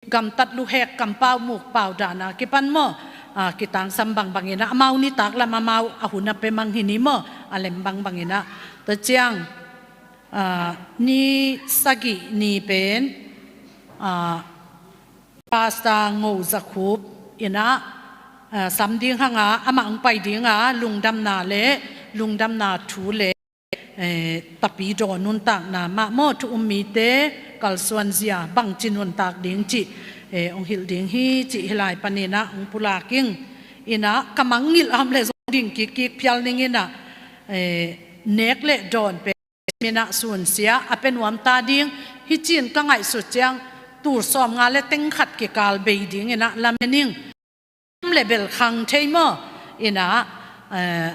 gamtat luhek kampau mukpau dan a kipan maw, ah, kitangsam bangbang in ah amau nitak lam amau a hun a pia mang hi ni maw, a lem bangbang in ah. Tua ciang, ah, ni sagih ni pen, ah, Pastor Ngo Za Khup in ah, ah, sam ding hang a, amah hong pai ding a, lungdamna le, lungdamna thu le, eh, tapidaw nuntakna mah maw, thu um mite kalsuan zia bangci nuntak ding cih, eh, hong hilh ding hi cih hih lai panin ah hong pulak ing. In ah ka mangngilh a om leh zong ding kikkik phial ning in ah, eh, nek le dawn pen min ah sunsia a pia nuam ta ding hi ci-in ka ngaihsut ciang tul sawmnga le teng khat kikal bei ding in ah lamen ing. Om le bel khang thei maw. In ah, eh,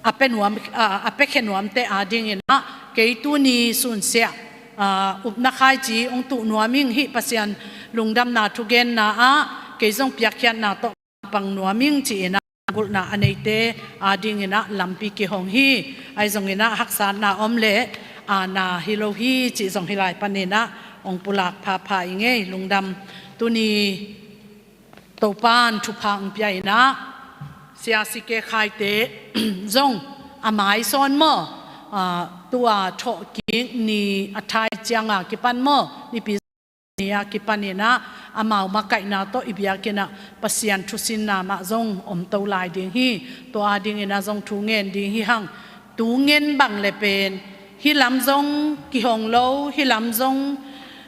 a pia nuam, a, a piakhia nuamte ading in ah kei tuni sunsia, ah, upna khaici hong tuh nuam ing, hih Pasian lungdamna thugenna ah kei zong piakkhiatna tawh pang nuam ing ci-in ah lunggulhna a neite ading in ah lampi kihong hi. Ahi zongin ah haksatna om leh aana hi lo hi cih zong hih lai panin ah hong pulak phapha ing ei. Lungdam. Tuni Topa'n thupha hong pia in ah, Sia C K Khaite zong a mai sawn maw, ah, tua thawhkik ni a thai ciang a kipan maw, Nipi ni a kipan in ah amau makaihna tawh i biakinn ah Pasian thusinna mah zong om to lai ding hi. Tua ading in ah zong thu ngen ding hi hang. Tu ngen bang le pen hih lam zong kihong lo, hih lam zong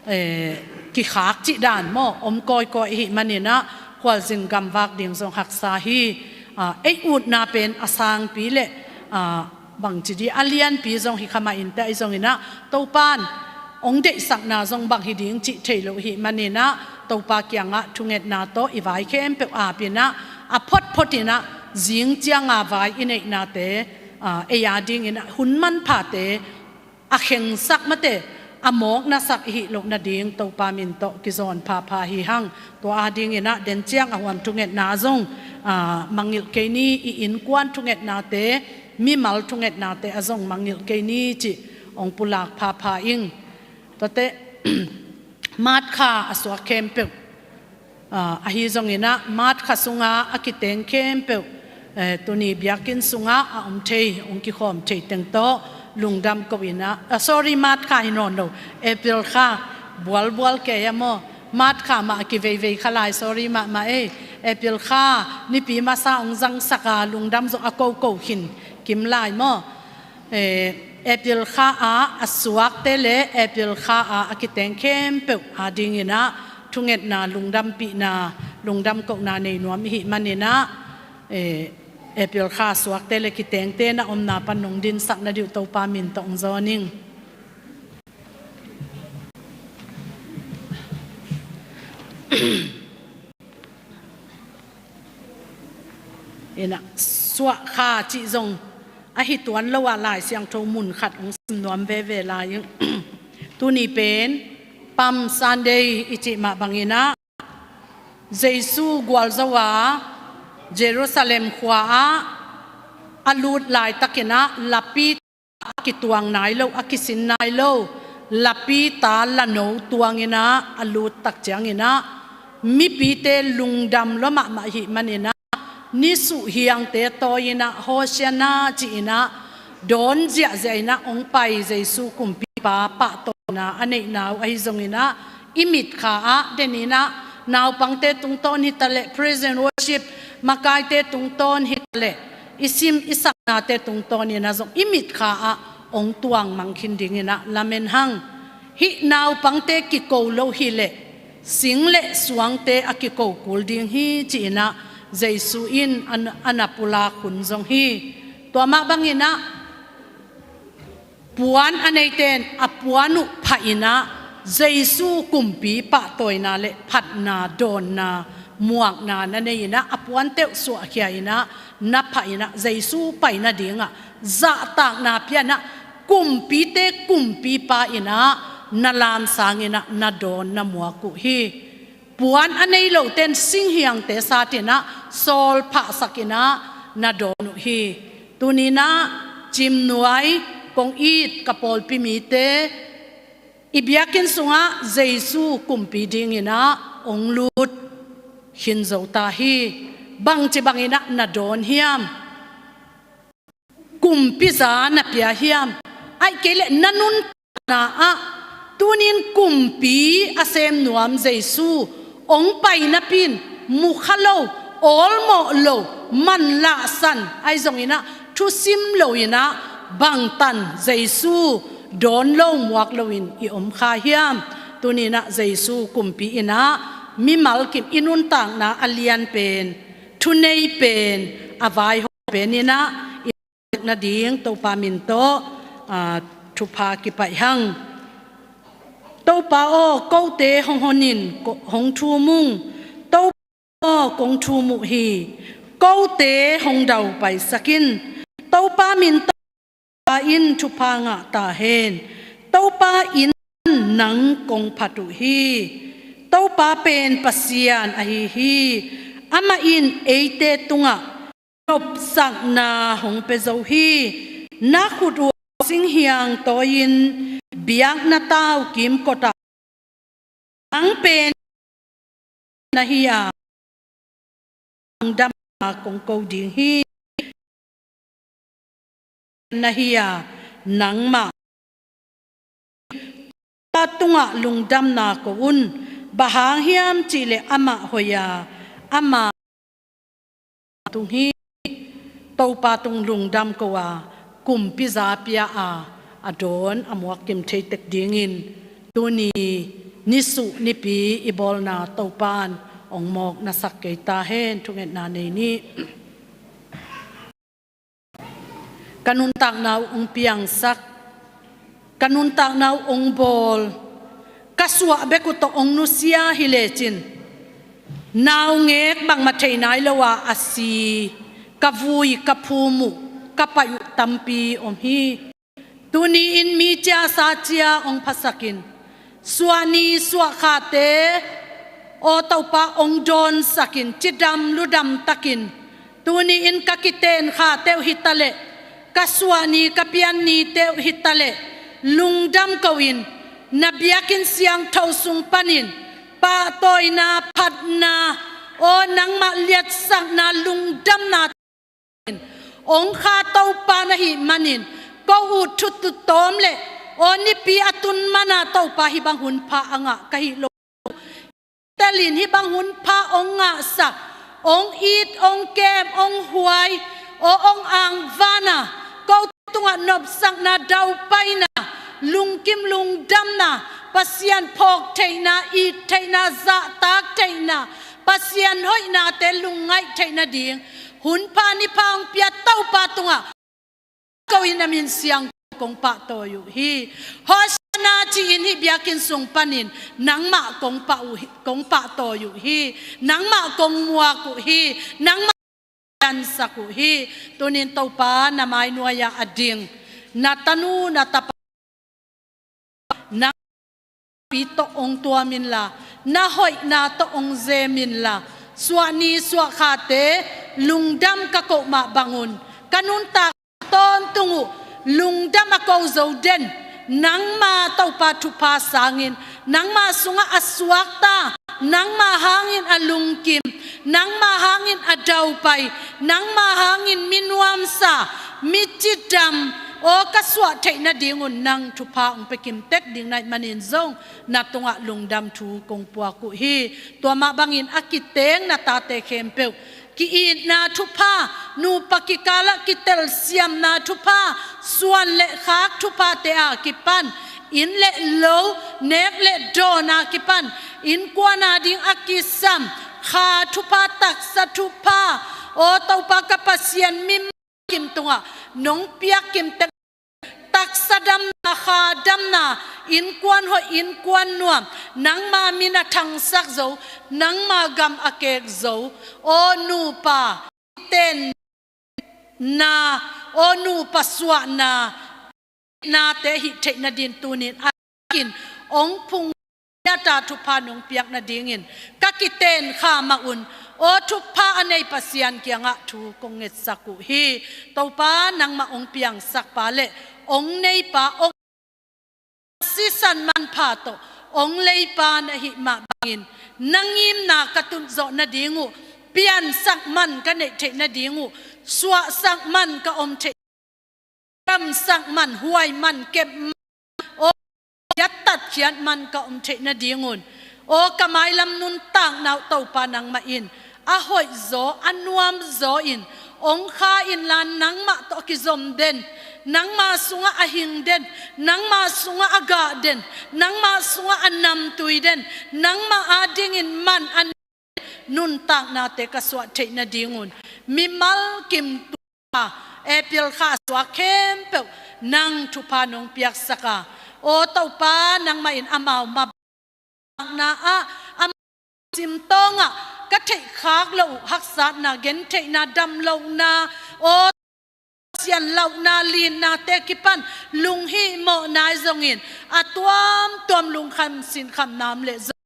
eh, kikhak cih dan maw, om kawikawi ahih maninah khualzin gamvak ding zong haksa hi. Ah, ei utna pen a sangpi le, ah, bangci di a lianpi zong hi kha mah inteh, ahi zonginah Topan ong deihsakna zong bang hi ding cih thei lo ahih maninah Topa kiangah thungetna tawh i vai khempeuh apinah a photphotinah zing cianga vai i neihnate, ah, ei a dinginah hun manphate a khengsak mate, a mawknasak i hih loh nading Topa min tawh kizawn phapha hi hang. Tua a dinginah den ciang a huam thungetna zong, ah, mangngilh kei ni. I innkuan thungetnate, mimal thungetnate a zong mangngilh kei ni cih ong pulak phapha ing. Tuate March kha a suak khempeuh, ah, ahi zonginah March kha sunga a kiteng khempeuh, eh, tuni biakinn sunga a om thei, ong kikhawm thei teng tawh lungdam ko inah, ah, sorry, March kha hi nawn lo, April kha, bualbual kei a maw, March kha mah a kiveivei kha lai, sorry mahmah ei. April kha nipi masa ong zangsaka lungdam zawh a koko khin kim lai maw. Eh, April kha a a suakte le April kha a a kiteng khempeuh a dinginah thungetna, lungdampihna, lungdam kohna nei nuam i hih maninah, eh, April kha a suakte le kitengte na omna pan nong dinsak nading uh Topa min tawh ong zawn ing. Inah suah kha cih zong ahi tuan lo ah Lai Siangtho mun khat ong sim nuam veve lai ing. Tuni pen Palm Sunday i cih mah banginah Jesu gualzo a Jerusalem khua ah a lut laitakinah lapi a kituang nai lo, a kisin nai lo, lapi ta lano tuanginah a lut tak cianginah mipite lungdam lua mahmah ahih maninah nisuh hiangte tawi inah Hosianna ci-inah dawn ziahziah inah ong pai Jesu kumpipa pahtawina a neihna uh ahi zonginah i mitkha ah deninah naupangte tungtawn hitaleh praise and worship makaite tungtawn hitaleh i sim i saknate tungtawn inah zong i mitkha ah ong tuang mang khin dinginah lamen hang. Hih naupangte kiko lo hileh sing le suangte a kiko kul ding hi ci-inah Jesu in a na, a na pulak hun zong hi. Tua mah banginah puan a neite in a puan uh phah inah Jesu kumpi pahtawina le phatna, dawnna, muakna na nei inah a puante uh suahkhia inah na phah inah Jesu pai nadingah zahtakna pia inah kumpite kumpipa inah na lamsang inah na dawn na muak uh hi. Puan a nei lote in singhiangte satinah sawlphahsak inah na dawn uh hi. Tuninah Cimnuai kong it ka pawlpi mite, i biakinn sungah Jesu kumpi dinginah ong lut khin zo ta hi. Bangci banginah na dawn hiam? Kumpiza na pia hiam? Ahih kei leh na nuntakna ah tunin kumpi a sem nuam Jesu ong pai napi in mukha lo, awlmawh lo, manlahsan ahi zonginah thusim lo inah bangtan Jesu dawn lo muak loin i om kha hiam? Tuninah Jesu kumpi inah mimal kim i nuntakna a lian pen, thunei pen, a vaihawm pen inah i nading Topa min tawh, aa, thupha kipaih hang. Topa aw, kote hong hon in, ko, hong thum ung. Topa aw, kong thum uh hi. Kote hong daupaisak in. Topa min tawh in thupha ngah ta hen. Topa in nang kong phat uh hi. Topa pen Pasian ahi hi. Amah in eite tungah nopsakna hong pia zo hi. Na khut uh singhiang tawi-in biakna tau kimkot ah nang pen na hi a, lungdamna kong ko ding hi. Na hi a, nangmah Topa tungah lungdamna ko un. Bang hang hiam cihleh amah hoih a, amah tung hi. Topa tung lungdam ko a, kumpiza pia a, a dawn a muak kim thei tek dingin tuni nisuh nipi i bawlna Topa'n ong mawk nasak kei ta hen. Thungetna nei ni. Ka nuntakna uh ong piangsak, ka nuntakna uh ong bawl, ka suah bek uh tawh ong nusia hi lecin, naungek bangmah thei nai lo a a si, ka vui, ka phum uh, ka paih uh tampi om hi. Tuni-in mi ciasa cia ong phasakin, suahni suahkhate aw Topa ong dawnsakin, cidam ludam takin, tuni-in ka kiten khate uh hitaleh, ka suahni ka piannite uh hitaleh, lungdam ko-in, na biakinn siangtho sung panin pahtawina, phatna, aw nangmah liatsakna, lungdamna ong kha Topa na hih manin, ko uh thutut tawm le aw nipi a tun mana Topa hih bang hunpha a ngah ka hih lo. Telin hih bang hunpha ong ngahsak, ong it, ong kem, ong huai, aw ong angvana, ko tungah nopsakna, daupaina, lungkim lungdamna, Pasian phawk theihna, it theihna, zahtak theihna, Pasian hoihnate lungngaih theihna ding hunpha nipha ong pia Topa tungah ko-in a min siang kong pahtawi uh hi. Hosiana ci-in hih biakinn sung panin nangmah kong pah uh hi, kong pahtawi uh hi. Nangmah kong muak uh hi. Nangmah dansak uh hi. Tunin Topa na mai nuai-ah a ding na tanu na tapa, na pi tawh ong tuam inla, na hoihna tawh ong zem inla, suahni suahkhate lungdam ka koh mah bangun, ka nuntak tawntung uh lungdam a ko zo den, nangma Topa thupha sangin, nangma sungah a suakta, nangma hangin a lungkim, nangma hangin a daupai, nangma hangin mi nuamsa, mi cidam, aw ka suah theih nadingun nang thupha ong pia kimtek ding na hih manin zong na tungah lungdam thu kong puak uh hi. Tua mah bangin a kiteng na tate khempeuh ki-itna thupha, nupa kikalah kitelsiamna thupha, suan le khak thuphate a kipan, inn le lo, nek le dawn a kipan, innkuan a ding a kisam kha thupha, taksa thupha, aw Topa ka Pasian, mi kim tungah nong piak kimtek, taksa damna, kha damna, innkuan hoih, innkuan nuam, nangma min a thangsak zo, nangma gam a kek zo, aw nupa tenna, aw nupa suahna, nate hih theih nadin tunin a in ong phung piata thupha nong piak nadingin ka kiten kha mah un, aw thupha a nei Pasian kiangah thu kong ngetsak uh hi. Topa nangmah ong piangsak pa le ong nei pa, ong sisan manpha tawh ong lei pa na hih mah bangin na ngimna ka tun zawh nading uh, piansak man ka neih theih nading uh, suahsak man ka om theih, kamsak man, huai man, kep man, aw, a tatkhiat man ka om theih nadingun, aw ka mailam nuntakna uh Topa nangmah in a hoih zaw, a nuam zaw in ong kha inla, nangmah tawh a kizom den, nangma sungah a hing den, nangma sungah a gah den, nangma sungah a namtui den, nangmah adingin man a nuntaknate ka suah theih nadingun, mimal kim tua April kha a suak khempeuh nang thupha nong piaksak a, aw Topa nangmah in amau mabakna ah, amau simtawngah ka theihkhak loh uh haksatna, gentheihna, damlohna, aw Pasian lauhna, linnate kipan lunghihmawh nai zongin a tuamtuam lungkham sinkhamna om leh zong,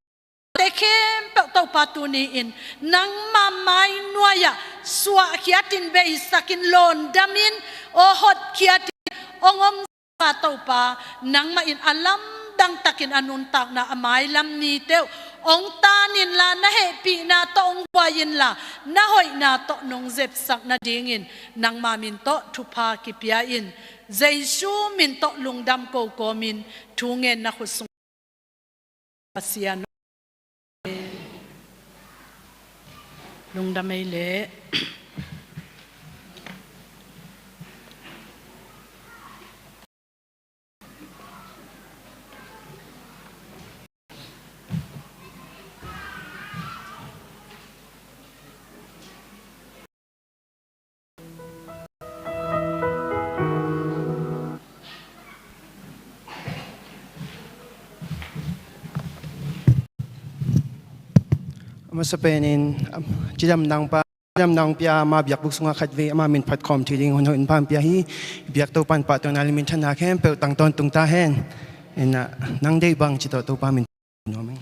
te khempeuh Topa tuni-in nangma mai nuai-ah suahkhiatin, beisakin, lawndamin, aw hotkhiatin ong om sa Topa, nangmah in a lamdang takin a nuntakna, a mailam niteuh ong tan inla, na hehpihna tawh ong buai inla, na hoihna tawh nong zepsak nadingin nangma min tawh thupha kipia in. Jesu min tawh lungdam ko kawmin thu ngen na khut sung Pasian. Lungdam ei leh. Masa penin, um, cidam nang pa, cidam nang pia, ama biakbuk sungah khatvei ama min phat khawm thei ding hun hoih in pia hi. Biak Topa'n pahtawi na le minthanna khempeuh tang tawntung ta hen. Ina, nang deih bang ci tawh Topa min nuam ing.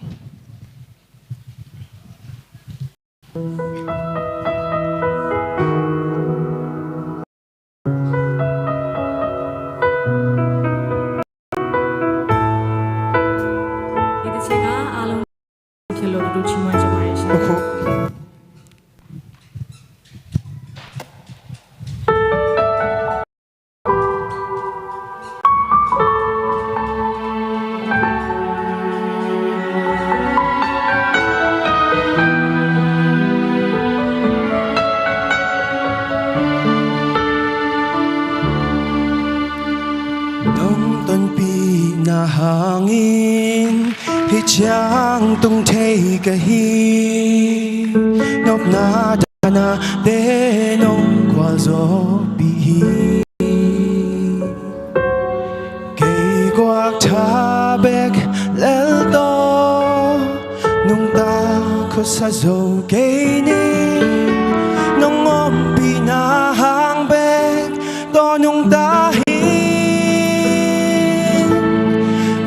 Nong tonpihna hangin hih ciang tung thei ka hi. Nopna dana te nong gualzawhpih hi. Kei guak tha bek lel tawh nungta khuasa zo kei ni. Nong ompihna hang bek tawh nungta hi.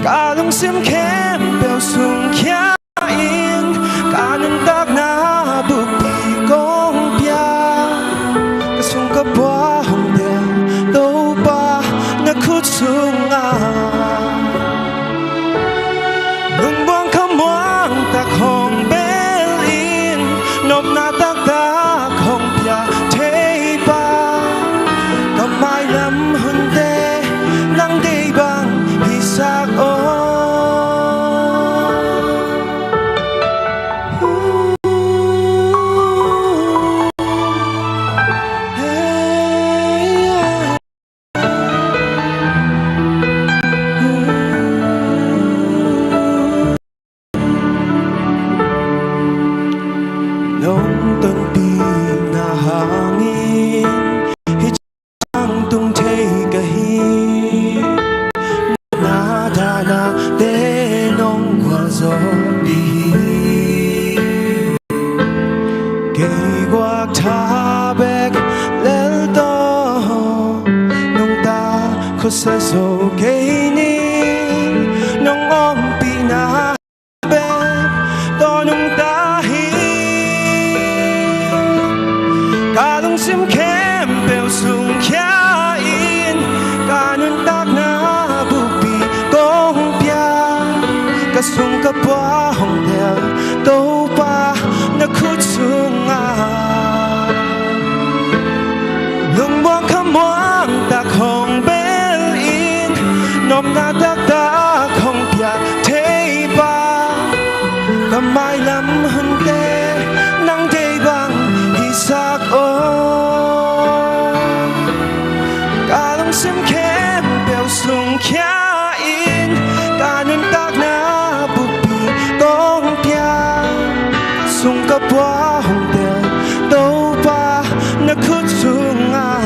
Ka lungsim khempeuh sungkhia in ka nuntakna buppi kong pia. Ka sung ka pua hong tel Topa na khut sungah. Lungmuang khamuang tak hong bel in, nopna taktak hong pia thei pa. Ka mailam hunte nang deih bang hisak aw. Nong tonpihna hangin hih ciang tung thei ka hi. Na dana te nong gualzawhpih hi. Kei guak tha bek lel tawh nungta khuasa zo kei ni. Nong ompihna bek tawh nungta hi. Ka lungsim khempeuh sungkhia in ka nuntakna buppi kong pia. Ka sung ka pua hong tel Topa na khut sungah. Lungmuang khamuang tak hong bel in, nopna taktak hong pia thei pa. Ka mailam hunte nang deih bang hisak aw. Ka lungsim khempeuh sungkhia in ka nuntakna buppi kong pia. Sung ka pua hong tel Topa na khut sungah.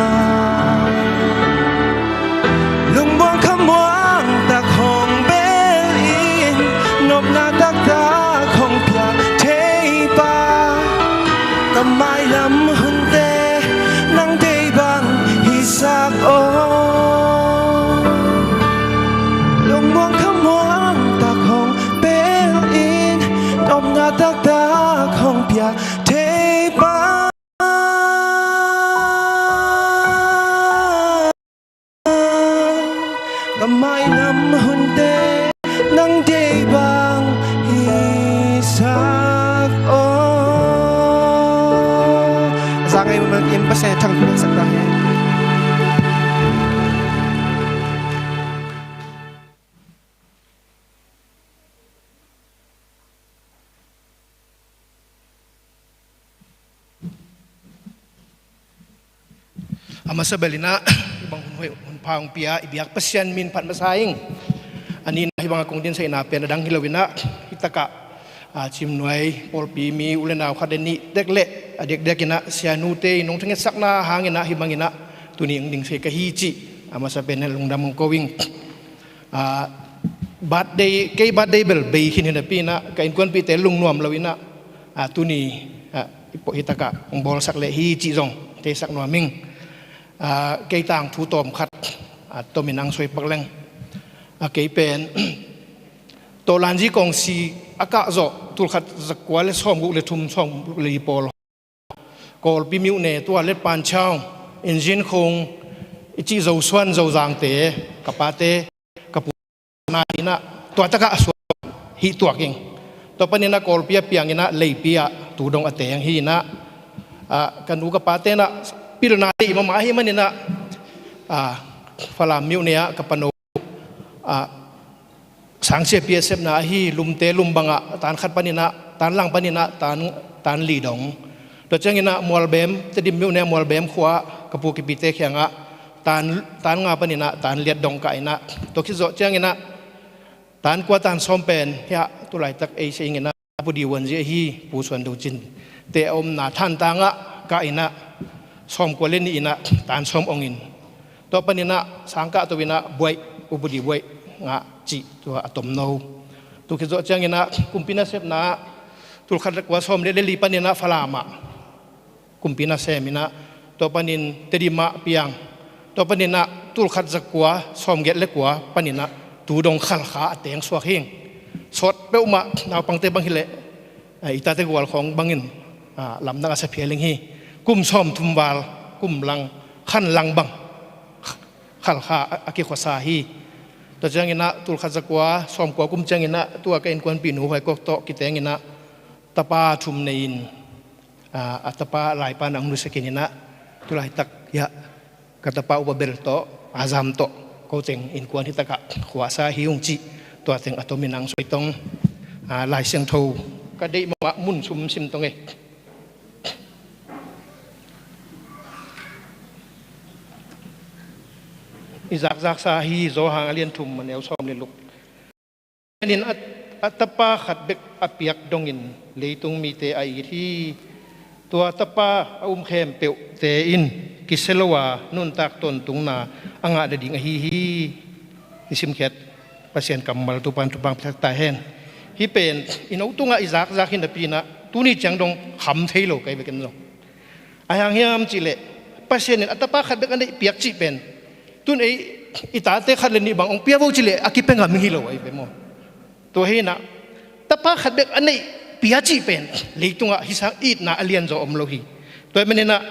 Lungmuang khamuang tak hong bel in, nopna taktak hong pia thei pa. Ka mailam hunte nang deih bang hisak aw. Lungmuang khamuang tak hong bel in, nopna taktak hong pia thei pa. Ka mailam hunte nang deih bang hisak aw. A za ngei mah in Pasian thangpi sak ta hen. A masa bel in ah, hih bang hun hoih hun pha hong pia i biak Pasian min phat masa ing. A nihna hih bang a kong dinseihna pen a dang hi lo in ah, hih takah, a, Cimnuai pawlpi mi u le nau khat le nih dek le a diakdiak in ah sianute in hong thangetsakna hang in ah hih bang in ah tuni hong dingse ka hi cih a masa pen in ah lungdam hong ko ing. A, birthday, kei birthday bel bei khin hi napi in ah ka innkuanpihte lungnuam lo in ah, A, tuni, a, i pawh hitakah hong bawlsak leh hi cih zong theisak nuam ing. A, kei tangthu tawm khat, a, tomin ang soi pak leng. A, kei pen Tawlanzi kawngsi a kah zawh tulkhat zakua le sawmguk le thum, sawmguk le li pawl Kawlpi myone tua Letpanchaung Injinkhung i cih Zosuan Zozangte ka pate ka pu na hi inah tua takah a suak hih tuak ing. Tua paninah Kawlpi a piang inah Leipi ah tu dong a teng hi inah, ah, ka nu ka pate inah pilna deih mahmah ahih maninah, ah, Falam myone ah ka pano, ah, Sangsiapi a sepna ahi Lumte Lum bangah tan khat paninah, tan lang paninah tan, tan li dong. Tua cianginah Mualbem, Tedim myone ah Mualbem khua ah ka pu kipite khiangah tan, tan nga paninah tan liat dong kah inah. Tua khit zawh cianginah tan kua tan sawm pen hiah tulaitak ei sia inginah Pu Diuanzi ahi Pu Suan Do Cin te a omna Thantang ah kah inah sawmkua le nih inah tan sawm ongin. Tua paninah sangkah to inah buaih, upadi buaih ngah cih tua a tomno. Tu khit zawh cianginah kumpi nasepna ah tulkhat le kua sawm le le li paninah Falam ah kumpi nasem inah, tua panin Tedim ah piang, tua paninah tulkhat zakua sawmgiat le kua paninah tu dong Khalkha a teng suak hing. Sawt peuhmah naupangte bang hileh, eh, i tate gual khawng bangin, ah, lamdang a sa phial ing hi. Kum sawmthum val, kum lang, khan lang bang Khalkha a, a kikhuasa hi. Tua cianginah tulkhat zakua sawmkua kum cianginah tua ka innkuanpihnu Huaikok tawh kitenginah tapa thum nei-in, a, a tapa laipa na hong nusiakin inah tulaitak hiah ka tapa upa bel tawh, a zam tawh ko teng innkuan hitakah khuasa hi ung cih tua teng a tomin ang soi tong. A, Lai Siangtho ka deih mahmah mun sum sim tong e. I zakzaksa hi Johan a lian thum a neu sawm le luk. Nin a, a tapa khat bek a piak dongin leitung mite a it hi. Tua tapa a um khempeuhte in kisia lo a nuntak tawntungna a ngah nading ahi hi. I simkhiat Pasian kammal tupan tupan piatak ta hen. Hih pen i no tungah i zakzak hi napi inah tuni ciang dong kham thei lo kai bek in zong. Ahi hang hiam cihleh Pasian in a tapa khat bek a neih piak cih pen tun ei i tate khat le nih bang hong pia vo cihleh a kipia ngam hi lo ahi ve maw? Tua hi inah tapa khat bek a neih pia cih pen leitungah hih sang itna a lianzaw om lo hi. Tua hi maninah,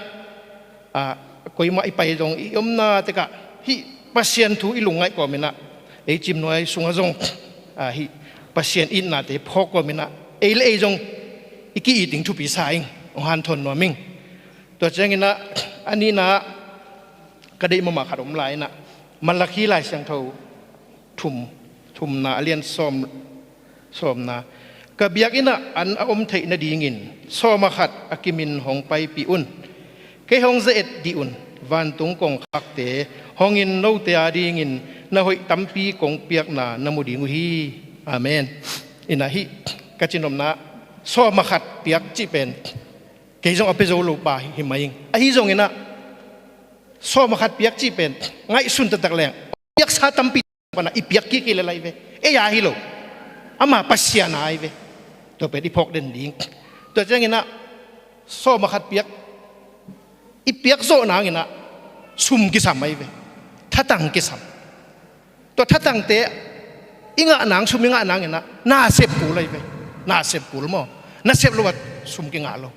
ah, koimah i pai zong i omna tekah hih Pasian thu i lungngaih kawm inah ei cimnuai sungah zong, ah, hih Pasian itnate phawk kawm inah ei le ei zong i ki-it ding thupi sa ing, hong hanthawn nuam ing. Tua cianginah a nihna ah ka deih mahmah khat om lai inah Malakhi Lai Siangtho thum, thumna a lian sawm, sawmna. Ka biakinn ah an a om theih nadingin sawm a khat a kimin hong paipih un. Kei hong ze-et dih un. Vantung kongkhakte hongin note adingin na hoih tampi kong piakna na mu ding uh hi. Amen. Inah hih ka cihnopna sawm a khat piak cih pen kei zong a pia zo lo pa hi mai ing. Ahi zonginah sawm a khat piak cih pen ngaihsun taktak leng piaksa tampi pana i piak kik hi le lai ve. Ei a hi lo, ama Pasian a hi ve. Tua pen i phawk den ding. Tua cianginah sawm a khat piak i piak zawh nanginah sum kisam ahi ve. Thatang kisam. Tua thatangte i ngah nang, sum i ngah nanginah nasep kul ahi ve. Nasep kul maw? Nasep lo a sum kingah lo.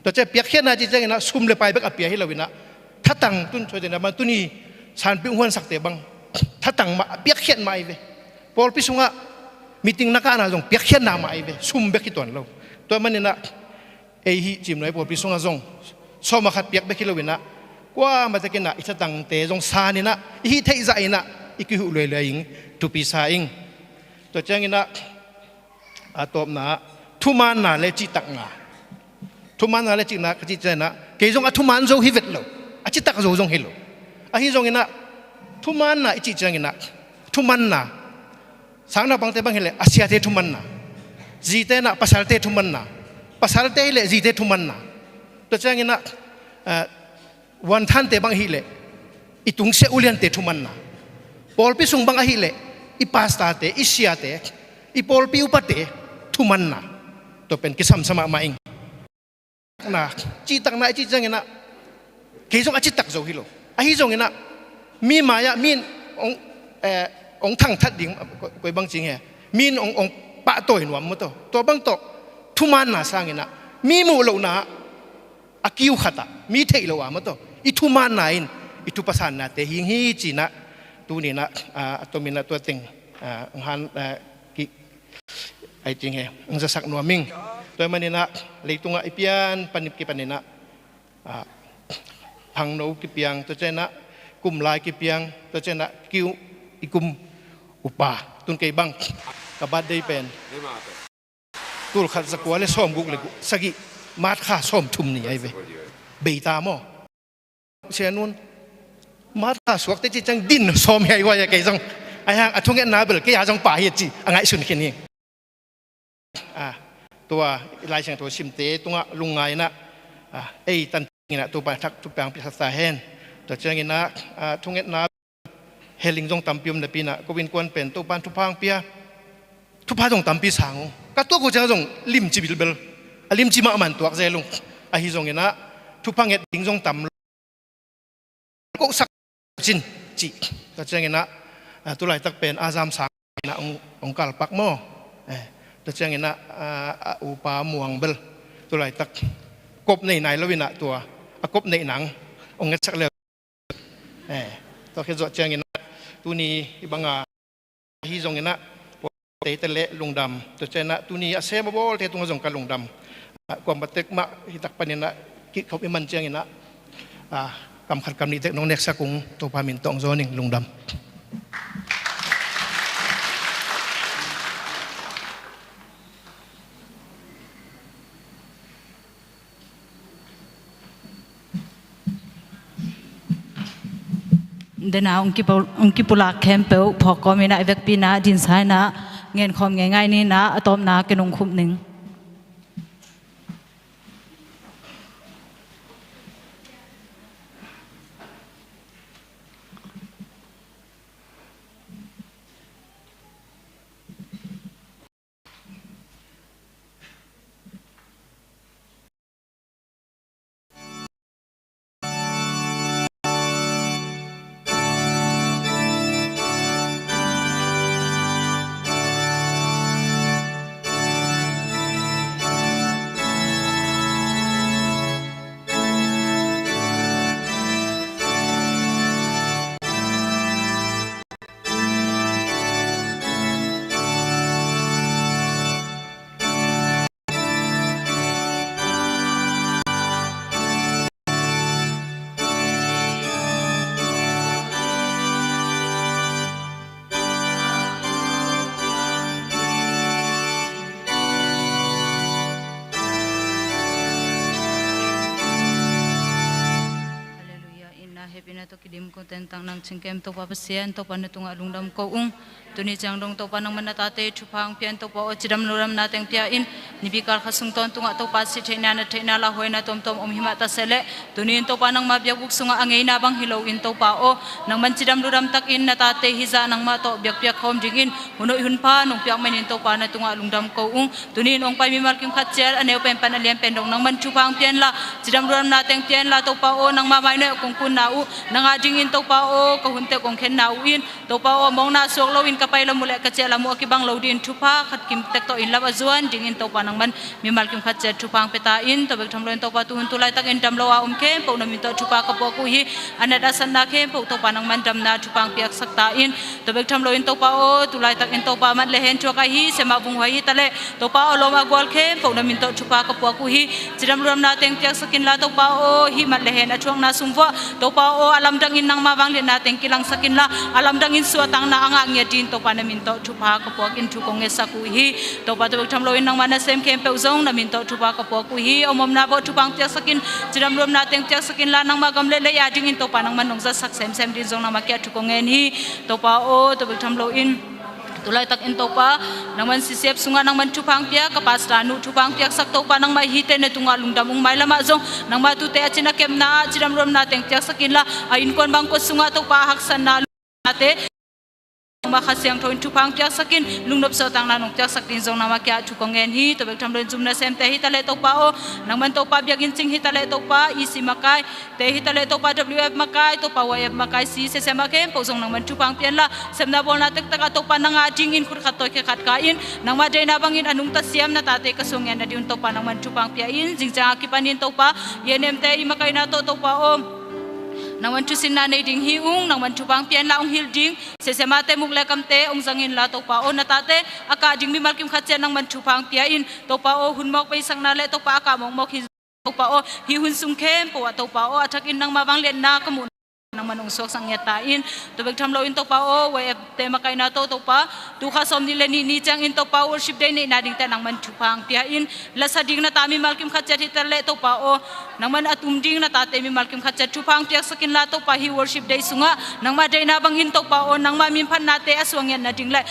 Tua ciah piakkhiatna ci cianginah sum le pai bek a pia hi loinah thatang tun soi tena bang tuni sanping huansakte bang thatang mah a piakkhiat mah ahi ve. Pawlpi sungah meeting na kahna zong piakkhiatna mah ahi ve. Sum bek hi tuan lo. Tua maninah ei hih Cimnuai pawlpi sungah zong sawm a khat piak bek hi loinah kuamah takinah i thatangte zong saninah i hih theih zahinah i kihuh luailuai ing, thupi sa ing. Tua cianginah a tawpna ah thumaanna le cihtakna. Thumaanna le cihna ka cih cianginah kei zong a thumaan zo hi vet lo, a citak zo zong hi lo. Ahi zonginah thumaanna i cih cianginah thumanna sang naupangte bang hileh a siate thumanna, zite inah pasalte thumanna, pasalte hileh zite thumanna. Tua cianginah, eh, vanthante bang hileh i tungsiah uliante thumanna, pawlpi sung bang ahileh i pastorte, i siate, i pawlpi upate thumanna. Tua pen kisamsa mahmah ing. na, citakna i cih cianginah kei zong a citak zo hi lo. Ahi zonginah mi mai-ah mi in hong, eh, hong thangthat ding, koi, koi bang cing he, mi in hong, hong pahtawi nuam maw taw. Tua bang tawh thumaanna sanginah mi muh lohna a kiu khatah mi theih lo a maw taw, i thumaanna in i thupasannate hing hi cinah tuninah, ah, a tominah tua teng, ah, hong han, ah, ki, ai ting he, hong zasak nuam ing. Tua maninah leitungah i pian pan kipaninah, ah, phangno kipiang, tua cianah kumlai kipiang, tua cianah kiu i kum upa. Tun kei bang ka birthday pen tul khat zakua le sawmguk le sagih, March kha sawmthum ni ahi ve. Beita maw? Sianun, March kha suakte cih ciang din sawm hi ahi guai a kei zong. Ahi hang a thungetna bel kei a zong pha hi ci a ngaihsun khin hi. Ah, tua i Lai Siangtho simte tungah lungngainah, ah, ei tantinginah Topa thak thupha hong piaksak ta hen. Tua cianginah, ah, thungetna heling zong tampi om napi inah ko innkuan pen Topan thupha hong pia, thupha zong tampi sang ung. Ka tuak uh ciang zong limci bilbel, a limci mahmah in tuak zel ung. Ahi zonginah thupha nget ding zong tam lo, kosak cin cih. Tua cianginah, ah, tulaitak pen a zam sang inah hong, hong kalpak maw. Eh, tua cianginah, ah, a upa muang bel tulaitak kop nei nai lo inah tua a kop neih nang hong ngetsak le. Eh, tua khit zawh cianginah tuni i banga ahi zonginah teite le lungdam. Tua cianginah tuni a sem a bawlte tungah zong ka lungdam. Ah, kuamah tek mah hitak paninah kihkhop i man cianginah, ah, kam khat kam nih tek nong neksak ung. Topa min tawh hong zawn ing, lungdam. Dena hong kipu-, hong kipulak khempeuh phawk kawm inah i vekpi inah dinsa inah ngenkhawm ngeingai ni inah a tawpna ken hong khup ning. Halleluiah. Itna hehpihna tawh kidim koten tang nang cingkem Topa Pasian, Topa na tungah lungdam ko ung. Tuni ciang dong Topa nangman na tate thupha hong pia in Topa aw, cidam ludamna teng pia in. Nipi kal kha sung tawntungah Topa sih theihna, nat theihna, lauhuaina tuamtuam om himah ta seh leh, tuni in Topa nangmah biakbuk sungah a ngeina bang hi loin Topa aw, nangman cidam ludam takin na tate hizah nangmah tawh biakpiak khawm dingin hun hoih hun pha nong piak manin Topa na tungah lungdam ko ung. Tuni in hong pai mimal kim khat ciat a neu pen pan a lian pen dong nangman thupha hong pia inla, cidam ludamna teng pia inla Topa aw, nangmah mainawh kong kunna uh nang a dingin Topa aw, ka hunte kong khenna uh in Topa aw, a mawkna suak loin ka pai lam uh le ka ciah lam uh a kibang lo dingin thupha khat kim tek tawh in lam a zuan dingin Topa nangman mimal kim khat ciat thupha hong pia ta in. Tua bek tham loin Topa tuhun tulaitakin dam lo a om khempeuh na min tawh thupha ka puak uh hi. A nat a satna khempeuh Topa nangman damna thupha hong piaksak ta in. Tua bek tham loin Topa aw, tulaitakin Topa mat le hen thuak ahi, sem a vung huai hi ta leh Topa aw, lawm a gual khempeuh na min tawh thupha ka puak uh hi. Cidam ludamna teng piaksak inla Topa aw, hih mat le hen a thuakna sung vuah Topa aw, a lamdangin nangmah vangliatna teng kilangsak inla, a lamdangin suahtakna a ngah ngiat dingin Topa na min tawh thupha ka puak in thu kong ngetsak uh hi. Topa tua bek tham loin nangmah nasem khempeuh zong na min tawh thupha ka puak uh hi. Om omna bawh thupha hong piaksak in, cidam ludamna teng piaksak inla, nangmah gam le lei a dingin Topa nangman nong zatsak semsem dingin zong nangmah kiang thu kong ngen hi. Topa aw, tua bek tham loin tulaitakin Topa nangman C C F sungah nangman thupha hong pia, ka pastor nu thupha hong piaksak Topa nangmah hite na tungah lungdam ung. Mailamah zong nangmah tute a cin a kepna ah cidam ludamna teng piaksak inla, a innkuan bangkua sungah Topa a haksatna, lungnate Kha Siangtho in thupha hong piaksak in, lungnop suahtakna nong piaksak ding zong nangmah kiangah thu kong ngen hi. Tua bek tham loin zum nasemte hi taleh Topa aw, nangman Topa biakinn cing hi taleh Topa, E C makaite hi taleh Topa, W F makai, Topa Y F makai, C C C makai khempeuh zong nangman thupha hong pia inla, sepna bawlna tektek ah Topa nang adingin khut khat tawi khe khat ka in, nangmah deihna bangin a nungta siam na tate ka suang ngiat nading un Topa nangman thupha hong pia in, zingciang a kipanin Topa, E N M te i makaihna tawh Topa aw, nangman thusinna nei ding hi ung, nangman thupha hong pia inla hong hilh ding, C C C mate muk le kamte hong zang inla Topa aw, na tate a kah ding mimal kim khat ciat nangman thupha hong pia in, Topa aw, hun mawk beisakna le Topa a kah mawkmawk hi, Topa aw, hih hun sung khempeuh ah Topa aw, a thakin nangmah vangliatna ka muh nangman hong suaksak ngiat ta in. Tua bek tham loin Topa aw, Y F te makaihna tawh Topa, tu kha sawmnih le nih ni ciangin Topa worship day neihna dingte nangman thupha hong pia in, lasa ding na ta mimal kim khat ciat hi taleh Topa aw, nangman a tum ding na tate mimal kim khat ciat thupha hong piaksak inla Topa, hih worship day sungah nangmah deihna bangin Topa aw, nangmah minphatnate a suang ngiat nading le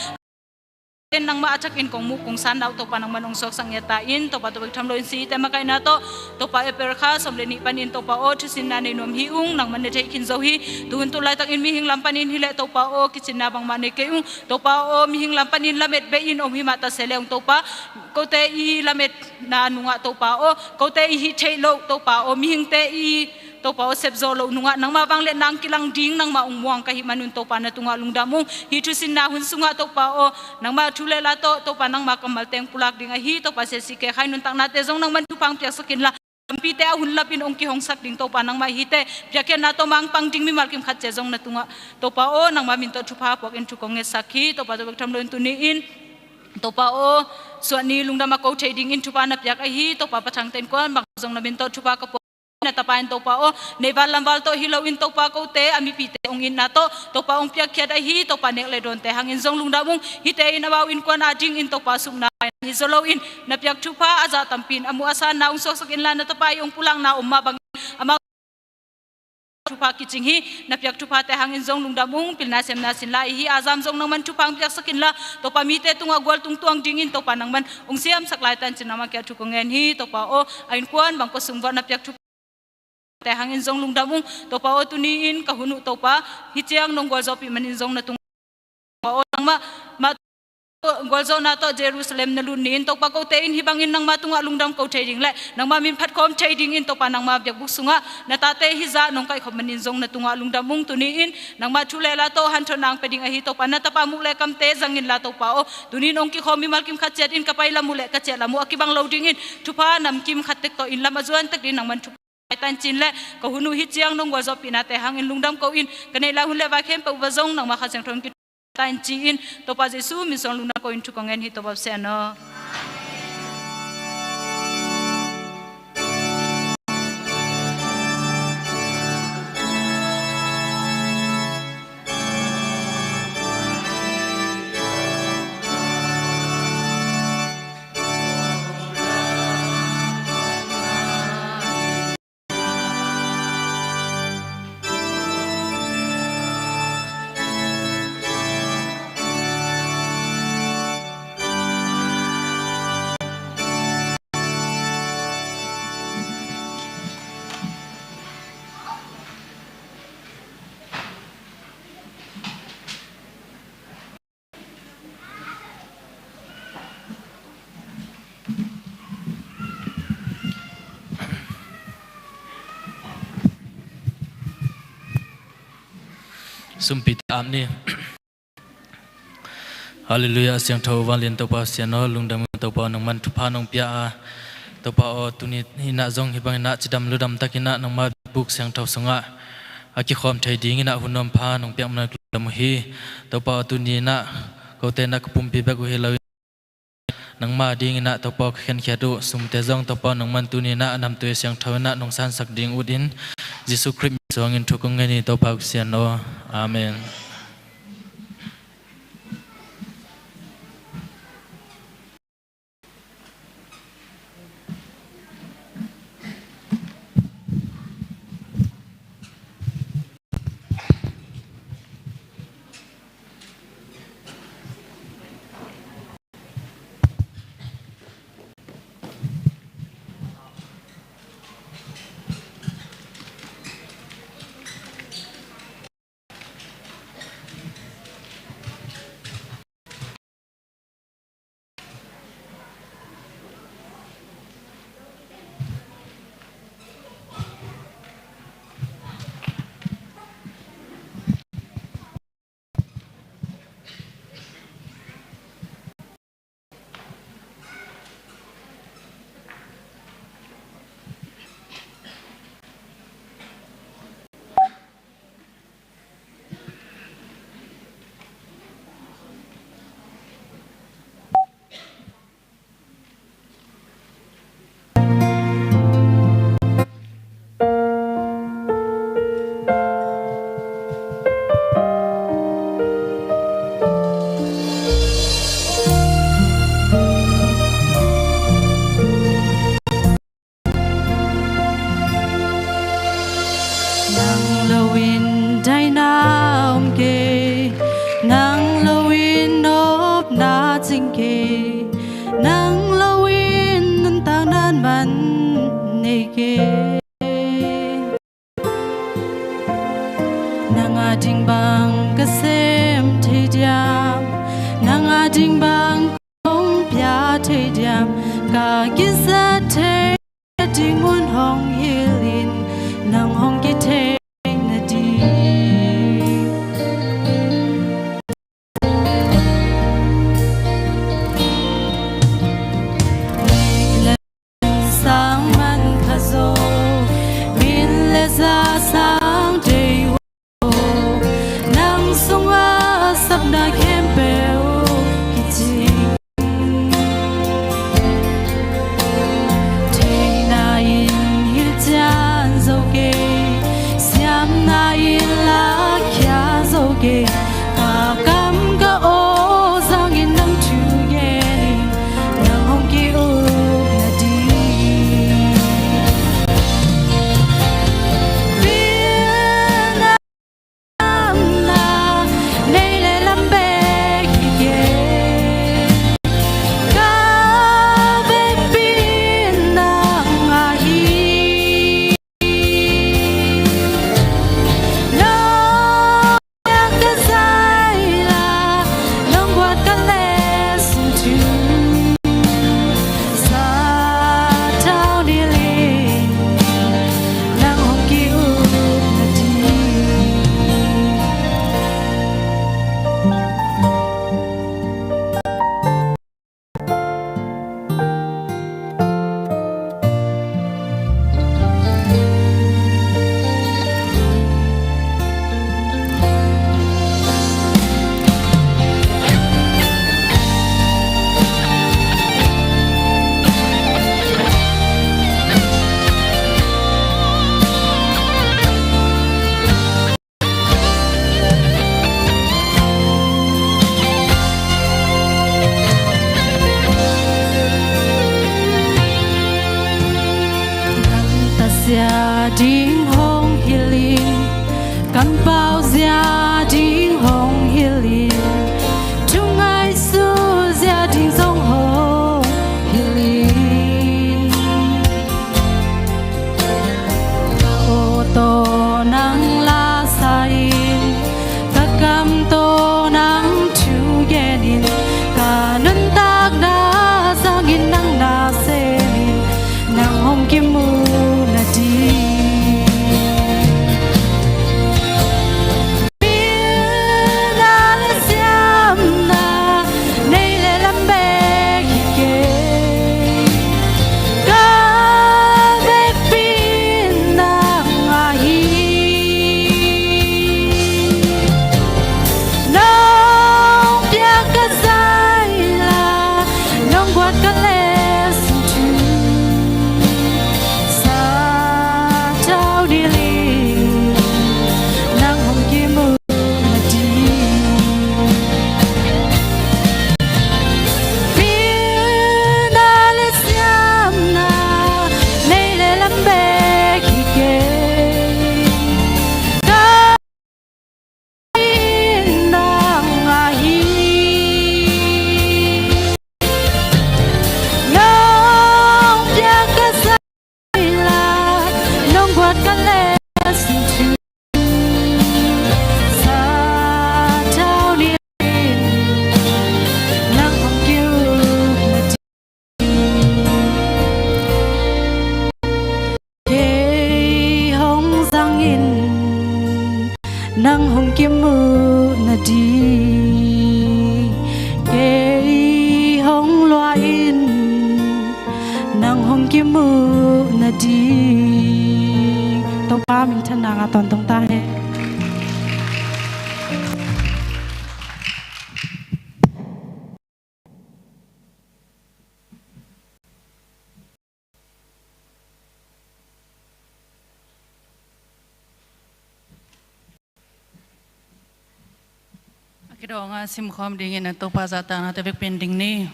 nangmah a thakin kong muh kong sanna uh Topa nangman hong suaksak ngiat ta in. Topa, tua bek tham loin C E te makaihna tawh Topa, April kha sawm le nih panin Topa aw, thusinna nei nuam hi ung, nangman na theih khin zo hi. Tuhun tu laitakin mihing lam panin hileh Topa aw, kicinna bangmah nei kei ung. Topa aw, mihing lam panin lamet bei in om hi mah ta se le ung Topa, kote i lametna nungah Topa aw, kote i hih theih loh Topa aw, mihingte i Topa aw, sepzawh loh nungah nangmah vangliatna hong kilang ding nangmah hong muang ka hih manun Topa na tungah lungdam ung. Hih thusinna hun sungah Topa aw, nangmah thu le la tawh Topa nangmah kammalte hong pulak ding ahi Topa, siasi kekha i nuntaknate zong nangman thupha hong piaksak inla, lampite a hun lapin hong kihongsak ding Topa nangmah i hihte, piakkhiatna tawh mangpang ding mimal kim khat ciat zong na tungah Topa aw, nangmah min tawh thupha puakin thu kong ngetsak hi. Topa, tua bek tham loin tuni in Topa aw, suahni lungdam a ko thei dingin thupha na piak ahi Topa, Pa Thangte innkuan bang zong na min tawh thupha ka puak. Na tapa in Topa aw, nei val lam val tawh hi loin Topa kote a mipite hong itna tawh Topa hong piakkhiat ahi Topa, nek le dawnte hangin zong lungdam ung. Hihte in amau innkuan adingin Topa supna hi zaw loin na piak thupha a zah tampi in a muh a sanna hong suaksak inla, na tapa i hong pulakna om mah bangin amau thupha kicing hi. Na piak thuphate hangin zong lungdam ung. Pilna semna sin lai hi a, zam zong nangman thupha hong piaksak inla, Topa mite tungah gualtung tuang dingin Topa nangman hong siamsak lai tancin nangmah kiangah thu kong ngen hi. Topa aw, a innkuan bang kua sung vuah na piak thuphate hangin zong lungdam ung. Topa aw, tuni in ka hun uh Topa, hih ciang nong gualzawhpih manin zong na tung Topa aw, nangmah mah gualzawhna tawh Jerusalem na lut ni-in Topa, kote in hih bangin nangmah tungah lungdam ko thei ding le nangmah min phatkhawm thei dingin Topa nangmah biakbuk sungah na tate hih zah nong kaihkhop manin zong na tungah lungdam ung. Tuni in nangmah thu le la tawh hanthawnna hong pia ding ahi Topa, na tapa muk le kamte zang inla Topa aw, tuni in hong kikhawm mimal kim khat ciat in ka pai lam uh le ka ciah lam uh a kibang lo dingin thupha namkim khat tek tawh in lam a zuan tek dingin nangman thupha tancin le ka hun uh hih ciang nong gualzawhpihnate hangin lungdam ko in, ka neih lai hun le vai khempeuh uah zong nangmah Kha Siangtho in kithuah tancin, Topa Jesu min suang lungdam ko in thu kong ngen hi Topa Pasian aw. Sumpite ap ni. Halleluiah, siangtho vanglian Topa Pasian aw, lungdam ung. Topa aw, nangman thupha nong pia a, Topa aw, tuni in ah zong hih bangin ah cidam ludam takin ah nangma buk siangtho sungah a kikhawm thei dingin ah hun hampha nong piak man lungdam uh hi. Topa aw, tuni in ah kote in ah ka pumpi bek uh hi loin nangma dingin ah Topa aw, ka khenkhiat uh sumte zong Topa aw, nangman tuni in ah a namtui siangtho in ah nong sansak ding utin, Jesu Khrih min suangin thu kong ngen hi Topa aw, Pasian aw. Amen. kei. Nang ading bang ka sem thei diam, nang ading bang kong pia thei diam, ka kizat thei ding mun hong hilh in, nang hong kithei na ding. Sang man kha zo, min le za sang dei uh, nang sungah sapna khempeuh kicing. Theihna in hilh cian zo kei, siamna in lakhia zo kei. Ka kam ka aw zangin nang thu gen in, nang hong ki-ukna ding. Pilna nei le lam bek hi kei. Ka vekpi in nang ahi. Nong piak ka zaila, nong guat ka leh sung thu. Sathau nilh in, nang hong ki-ukna ding. Kan tasia ding hong hilh in, kan pauzia ding hong hilh in, thu ngaihsutzia ding zong hong hilh in. Ka aw tawh nang la sa in, ka kam tawh nang thu gen in, ka nuntakna zangin nang na sem in, nang hong kimuhna ding. Pilna le siamna nei le lam bek hi kei. Ka vekpi in nang ahi. Nong piak ka zaila, nong guat ka leh sung thu. Sathau nilh in, nang hong kimuhna ding. Pilna le siamna nei le lam bek hi kei. Ka in nang ahi. Nong piak ka zaila, nong guat ka leh sung thu. Sathau nilh in, nang hong ki-ukna ding. Kei hong zang in, nang hong kimuhna ding. Kei hong lua in, nang hong kimuhna ding. Topa minthanna ngah tawntung ta hen. A kidawng a simkhawm dingin a Topa zahtakna tawh vekpi in ding ni.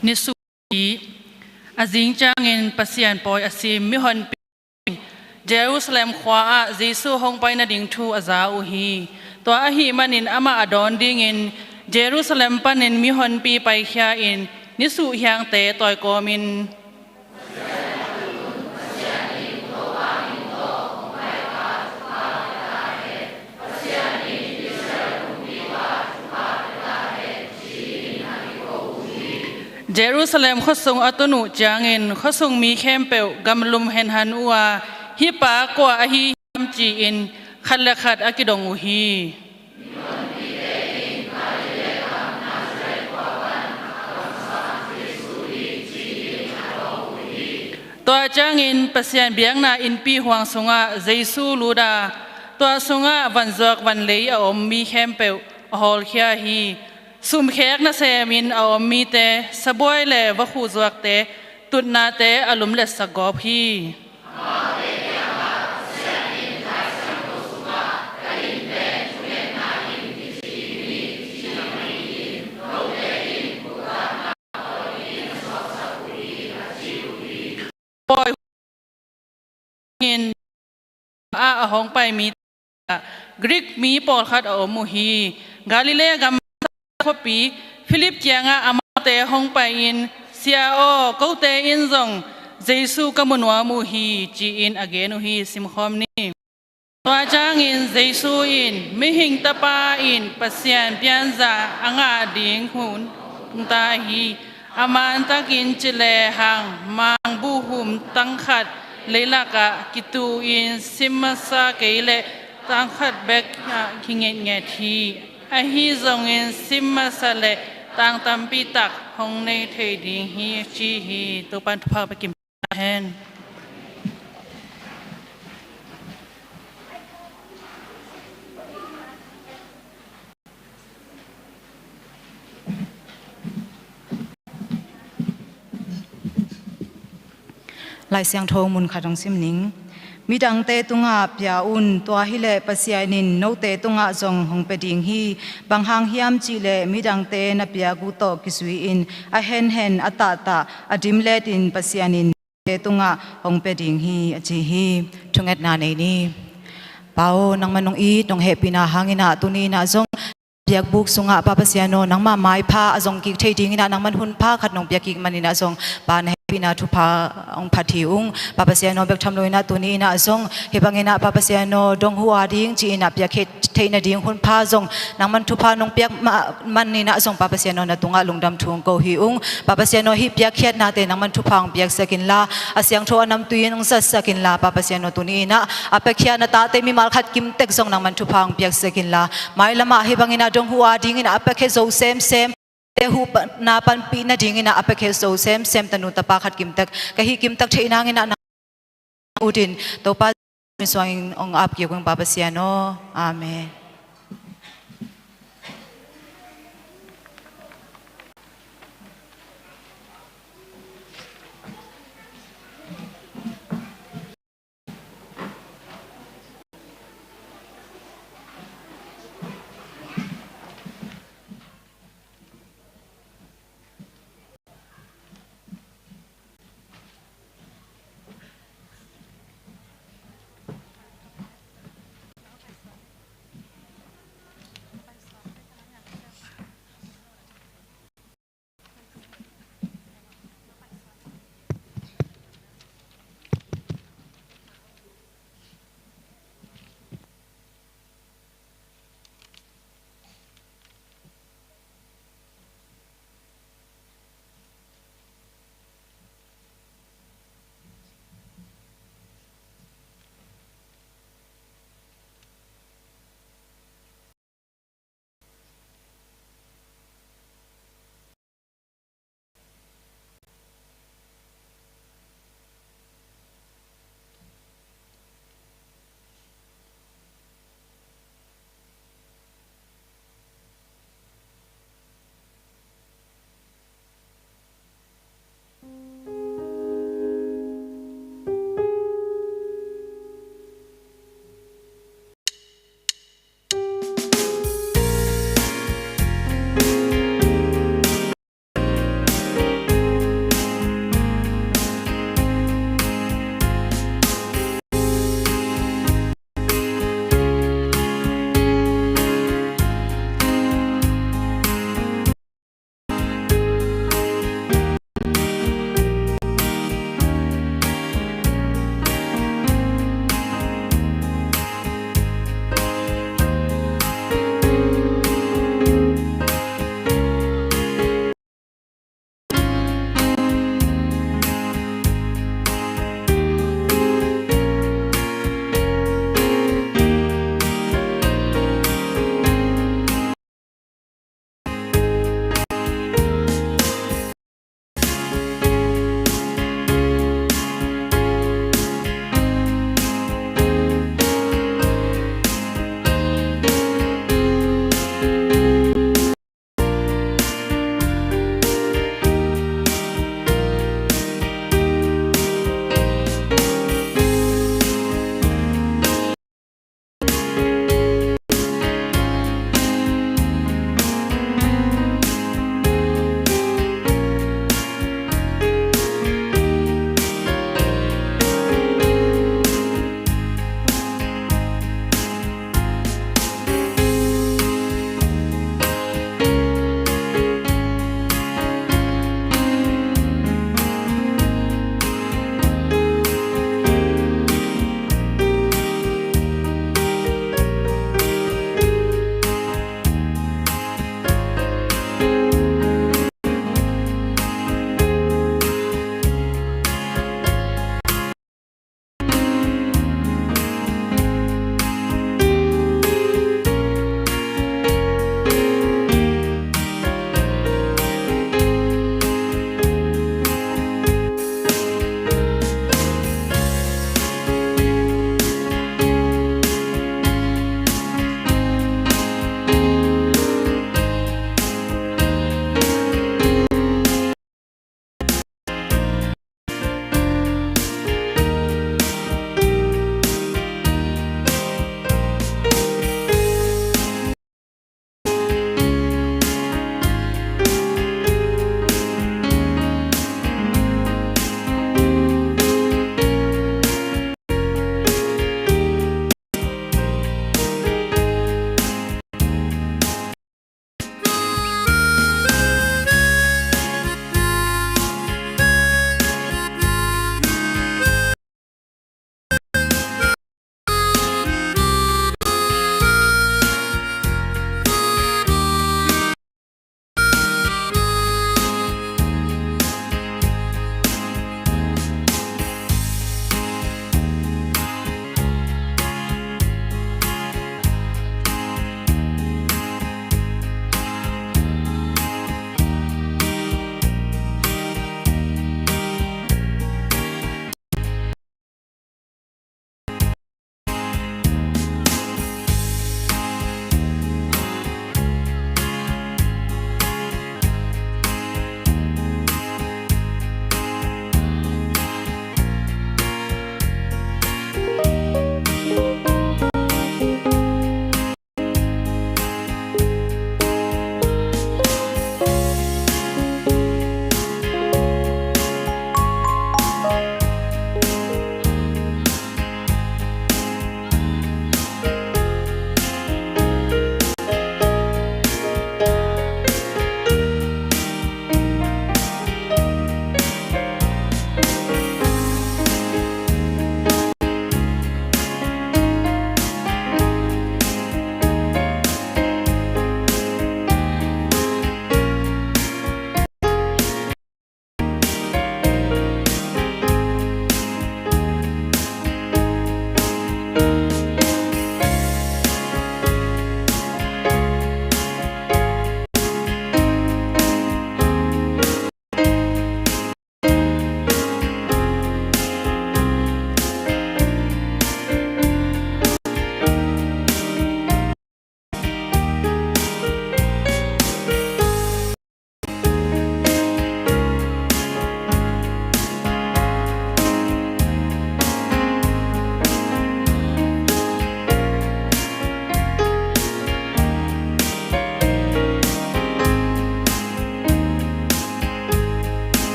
Ni sung a zing ciangin Pasian pawi a sim mihonpi Jerusalem khua ah Jesu hong pai nading thu a za uh hi. Tua ahih manin amah a dawn dingin Jerusalem panin mihonpi paikhia in nisuh hiangte tawi kawmin, Jerusalem khuasung a tun uh ciangin khuasung mi khempeuh gamlum henhan uh a, "Hih pa kua ahi hiam?" ci-in khat le khat a kidong uh hi. Tua ciangin Pasian biakna innpi huang sungah Jesu lut a, tua sungah vanzuak vanlei a om mi khempeuh a hawlkhia hi. Sumkhek nasemin a om mite, sabuai le vakhu zuakte, tutnate a lumletsak gawp hi. Pawi in ah a hong pai mi ah Greek mi pawlkhat a om uh hi. Galilee gam khuapi Philip kiangah amaute hong pai-in, "Sia aw, kote in zong Jesu ka mu nuam uh hi," ci-in a gen uh hi. Simkhawm ni. Tua ciangin Jesu in, "Mihing Tapa in Pasian pianza a ngah ding hun tung ta hi. A mantakin ci lehang mangbuhhum tangkhat leilakah kitu-in sim masa kei leh tangkhat bek ah kingetnget hi. Ahi zongin sim masa leh tang tampi tak hong nei thei ding hi," a ci hi. Topan thupha pia kim hen. Lai Siangtho mun khat hong sim ning. "Midangte tungah pia un, tua hileh Pasian in note tungah zong hong pia ding hi. Bang hang hiam cihleh midangte na piak uh tawh kizui-in a henhen a tahtah a dimletin Pasian in te tungah hong pia ding hi," a ci hi. Thungetna nei ni. Pa aw, nangman nong it nong hehpihna hangin ah tuni in ah zong biakbuk sungah Pa Pasian aw, nangmah maipha a zong kik thei dingin ah nangman hunpha khat nong pia kik manin ah zong Pa na hehpihna thupha hong phat hi ung. Pa Pasian aw, bek tham loin ah tuni in ah zong hih bangin ah Pa Pasian aw, dong huh a ding ci-in ah piak theih nading hunpha zong nangman thupha nong piak ma-, manin ah zong Pa Pasian aw, na tungah lungdam thu hong ko hi ung. Pa Pasian aw, hih piakkhiatnate nangman thupha hong piaksak inla, a siangtho a namtui in hong zatsak inla, Pa Pasian aw, tuni in ah a piakhia na tate mimal khat kimtek zong nangman thupha hong piaksak inla, mailamah hih bangin ah dong huh a dingin ah a piakhia zo semsem te huhna panpih nadingin ah a piakhia zo semsem tanu tapa khat kimtek ka hih kimtek theih nangin ah nang ut in, Topa min suangin hong ap kik ung Pa Pasian aw. Amen.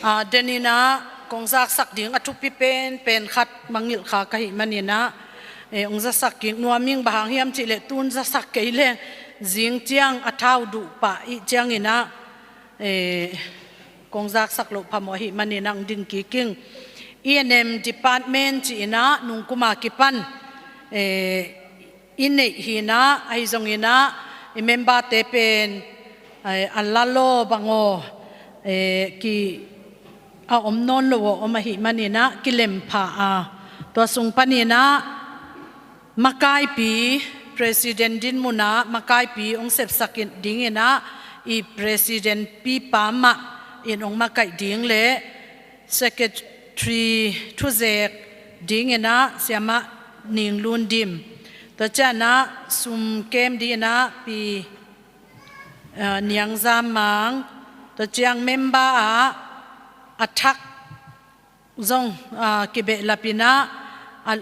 Ah, deninah kong zaksak ding a thupi penpen khat mangngilh kha ka hih maninah, eh, hong zasak kik nuam ing. Bang hang hiam cihleh tun zasak kei leng zing ciang a thau duh pah ih cianginah, eh, kong zaksak loh phamawh ahih maninah hong ding kik ing. E and M department ci-inah nungkuma kipan, eh, i neih hinah, ahi zonginah i member-te pen, eh, a lalaw bangaw, eh, ki a om nawn lo aw om ahih maninah kilem pha a, tua sung paninah makaipi president dinmunah makaipi hong sepsak dinginah i president pipa mah in hong makaih ding le secretary thuzek dinginah siamah Ning Lun Dim, tua cianah sum kem dinginah pi, ah, Niang Zam Mang, tua ciang member ah a thak zong, ah, kibehlapinah a,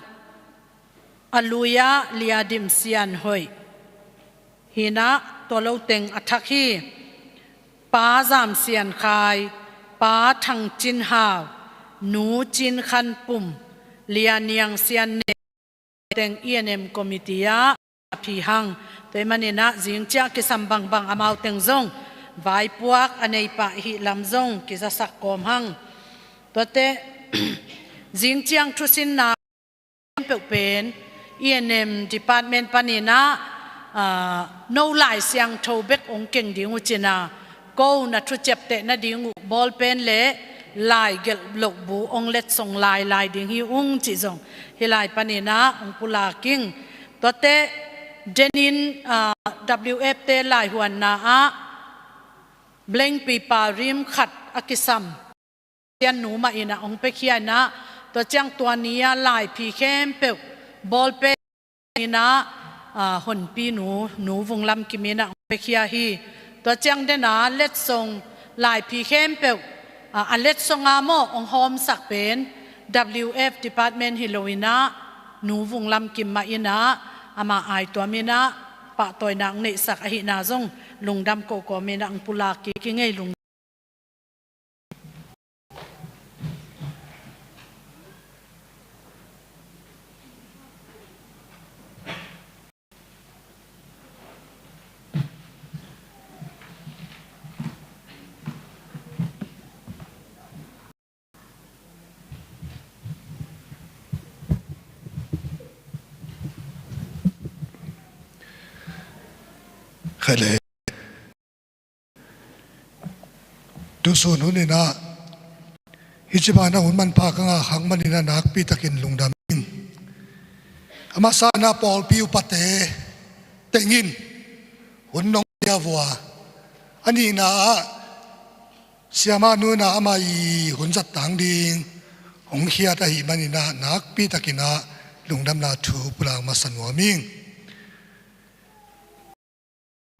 a lui-ah Lia Dim Sian Hoih hinah tua lo teng a thak hi. Pa Zam Sian Khai, Pa Thang Cin Hau, Nu Cin Khan Pum, Lia Niang Sian Ne teng E and M committee ah a phi hang. Tua ahih maninah zing ciang kisam bangbang amau teng zong vaipuak a nei pah hih lam zong kizasak kawm hang. Tuate zing ciang thusinna peuh pen E and M department paninah, ah, no Lai Siangtho bek hong keng ding uh cina, ko na thuciapteh nading uh bawlpen le lai gelh loh bu hong letsong lailai ding hi ung cih zong hih lai paninah hong pulak ing. Tuate denin, ah, W F te laihuanna ah blengpi pau rim khat a kisam Sian nu mah inah hong piakhia inah, tua ciang tua ni-ah laiphi khempeuh bawlpen inah, ah, honpi nu, Nu Vung Lam Kim inah hong piakhia hi. Tua ciang dena letsong laiphi khempeuh, ah, a letsong a maw hong hawmsak pen W F department hi lo inah Nu Vung Lam Kim mah inah ama aituam inah pahtawina hong neihsak ahihna zong lungdam ko kawm inah hong pulak kik ing ei. Lung Khat le tusun hun inah hih ci bana hun manpha ka ngah khak maninah nakpi takin lungdam ing. A masa inah pawlpi upate tengin hun nong pia vua, a nihna ah siamah nu inah amah i hun zattang ding hong khiat ahih maninah nakpi takinah lungdamna thu pulak masa nuam ing.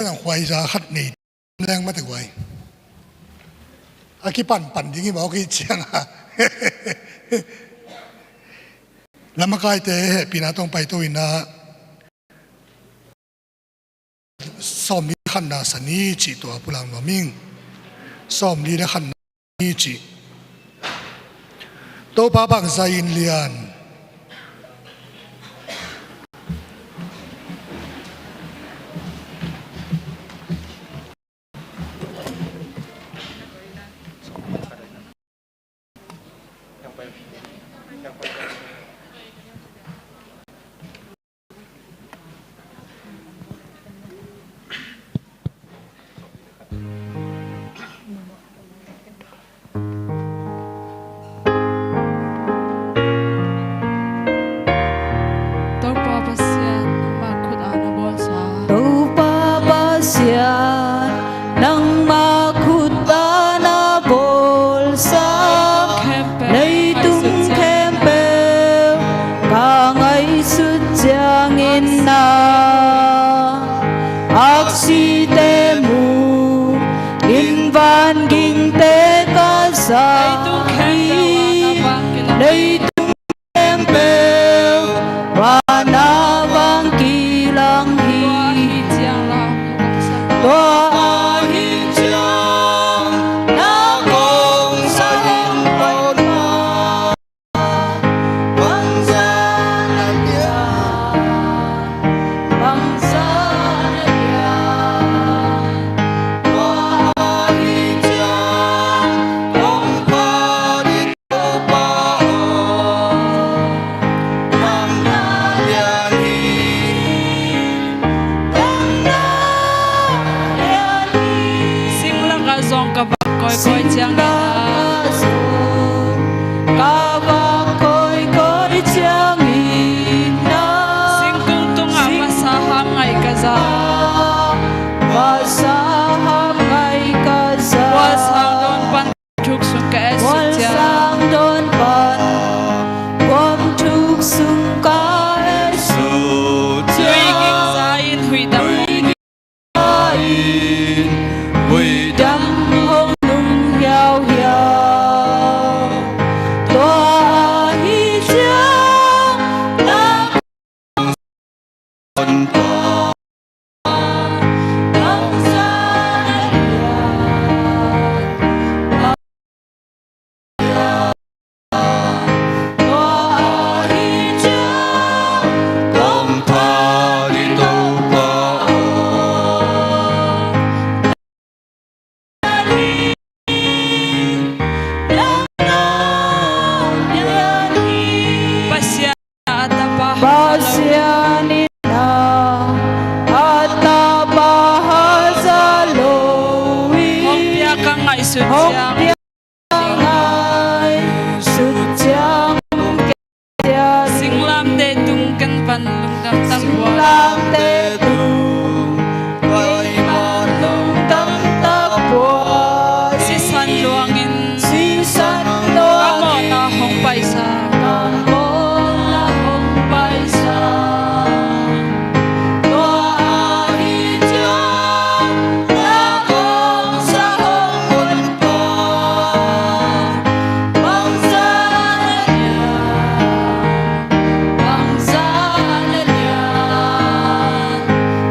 Khuaiza khat nei leng mate guai. A kipanpan ding hi mawk hi cianga lamakaite hehpihna tawh hong paito inah sawmli le khatna sa ni cih tua pulak nuam ing. Sawmli le khatna ni cih. Topa bangzah in lian. Topa Pasian, nangmah khut ah na bawlsa. Topa Pasian, nangmah khut ah na bawlsa. Leitung khempeuh ka ngaihsut ciangin na aksite mu in vangingte ka zak hi. Leitung Pasian a tapa, Pasian in a tapa haza lo in, hong piak a ngaihsut ciang, hong piak a ngaihsut ciang, singlamteh tung ken pan lungdam tak bua. Singlamteh tung ken pan lungdam tak bua. Sisan luangin, sisan luangin, ka mawhna hong paisa, ka mawhna hong paisa. Tua ahih ciang na kongsa hong honpa, bangzah na lian, bangzah na lian.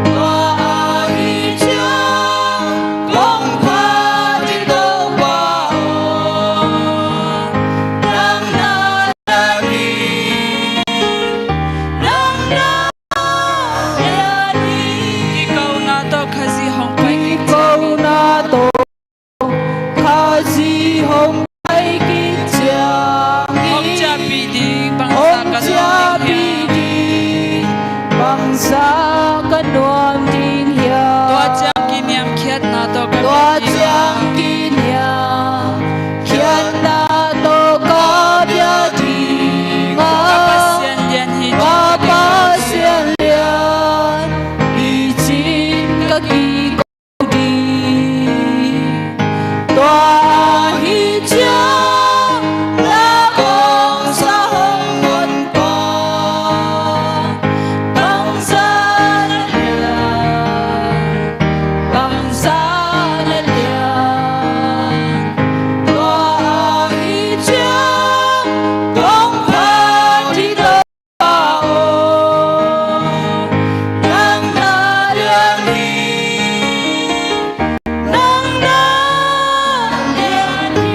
Tua ahih ciang kong phat i Topa aw, nang na lian hi, nang na lian hi. Kikona tawh Khazih hong pai, kikona tawh Khazih hong pai kik ciangin, hong ciahpih ding, bangzah ka nuam ding hiam? Hong ciahpih ding, bangzah ka nuam ding hiam? Tua ciang kiniamkhiatna tawh ka, tua ciang kiniamkhiatna tawh ka bia ding a, ka Pasian lian hi, ka Pasian lian hi cin ka kiko ding. Tua ahih ciang na kongsa hong honpa, bangzah na lian, bangzah na lian. Tua ahih ciang kong phat i Topa aw, nang na lian hi, nang na lian hi.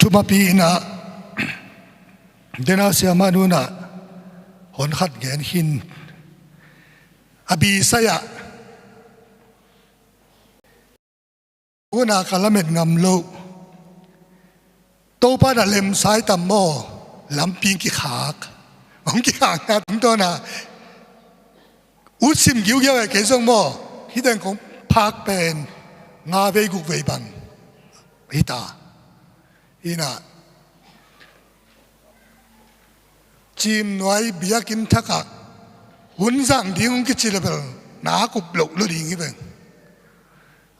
Thumapi in ah, dena siamah nu in ah hon khat gen khin. A bisai ah, una ka lamet ngam loh, Topa na lemsai tam maw, lampi kikhak. Hong kikhakna tungtawn ah ut sim giugiau eh, kei zong maw, hih teng kong phak pen nga vei guk vei bang hi ta. Hi in ah, Cimnuai biakinn thak ah hun zang ding hong kici le bel na kup loh lo ding hi veng.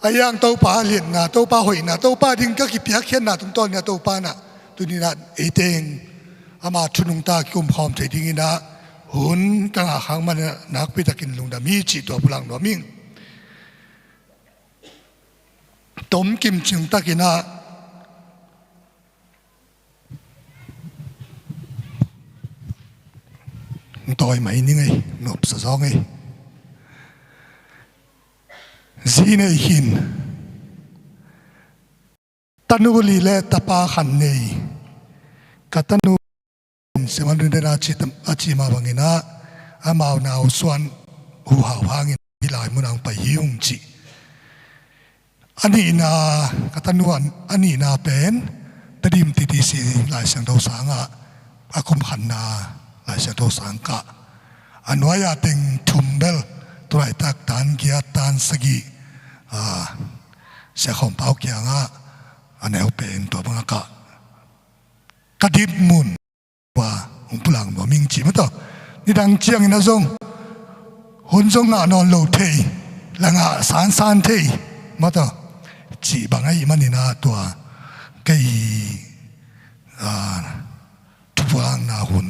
Ahi hang Topa liatna, Topa hoihna, Topa ding ka kipiakkhiatna tungtawn in ah Topa in ah tuni in ah ei teng ama thu nungta kikum khawm thei ding in ah hun ka ngah khak man in ah nakpi takin lungdam hi cih tua pulak nuam ing. Tom kim cing tak in ah, tawi mai ning ei, nopsa zawng ei. Zi nei khin, tanu li le tapa khat nei. Ka tanu Simon Rinden a ci, a ci mah bangin ah, amau nau suan huhau hangin hih lai mun ah hong pai hi ung ci. A nihna, ka tanu a nihna pen Tedim T T C Lai Siangtho sang ah, a kum khatna Lai Siangtho sang kah. A nuai-a teng thum bel, tu laitak tan giat tan sagih, a, Sia Khawm Pau kiangah a neu pen tua bangah kah. Ka dit mun tua hong pulak nuam ing ci mah tawh. Nidang ciangin ah zong hun zong ngah nawn lo thei, la ngah sansan thei mah tawh cih bang ahih manin ah tua kei, a, thupulakna hun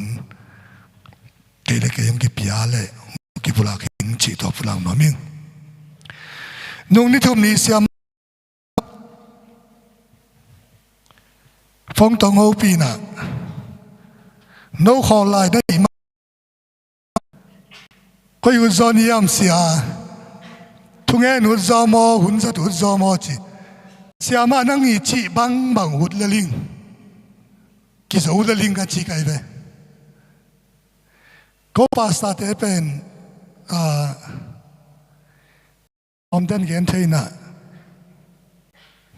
le kipulak ing cih tua pulak nuam ing. Nung ni thum ni siam Fongtong hopih in ah, no khawl lai na hih mah, koi ut zaw ni hiam sia, thungen ut zaw maw, hun zat ut zaw maw ci. Siamah nang i cih bangbang ut lel ing, kizo lel ing ka ci kai ve. Ko pastor te pen, ah, omten gen thei in ah,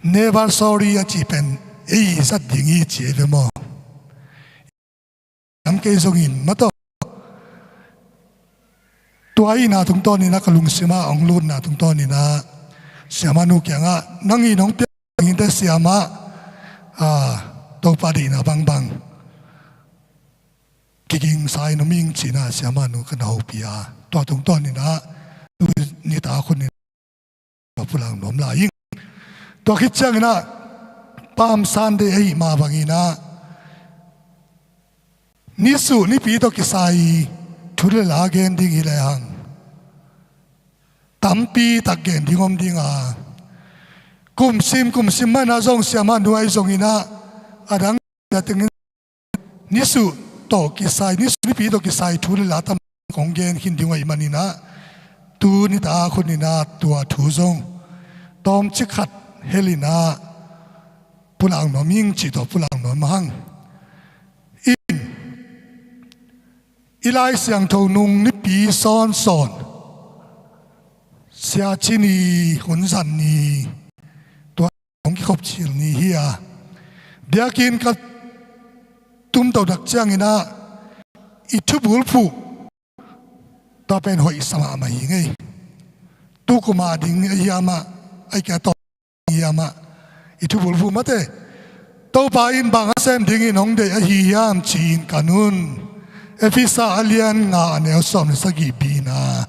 never sorry a cih pen ei zat ding hi ci ei ve maw? Am kei zongin mataw, tua i na tungtawn in ah, ka lungsim ah hong lut na tungtawn in ah, siamah nu kiangah, nang i nong piak in te siamah, ah, Topa deihna bangbang kiging sa in om ing ci in ah, siamah nu ka na hopih a, tua tungtawn in ah, tu nitak hun in ah pulak nuam lai ing. Tua khit ciangin ah, Palm Sunday ahih mah bangin ah, nisuh nipi tawh kisai thu le la gen ding hi lehang, tampi tak gen ding om ding a, kumsim kumsim mah in ah zong siamah nu ahi zongin ah, a dang tengin nisuh tawh kisai, nisuh nipi tawh kisai thu le la tam kong gen khin ding uh ahih manin ah, tu nitak hun in ah tua thu zong tawmcik khat hel in ah pulak nuam ing cih tua pulak nuam hang. In, i Lai Siangtho nung nipi sawnsawn, Sia Cin i hun zat ni, tua hong kikhop cil ni hi a, biakinn ka tumto tak ciangin ah i thubulphuh tua pen hoih sa mahmah hi ngei. Tu kum a ding ahi hiam ah, ahih kei leh tua hiam ah, i thubulphuh mate, Topa in bang a sem dingin hong deih ahi hiam ci-in kan un. Efesa a lian nga a neu sawm le sagih B in ah,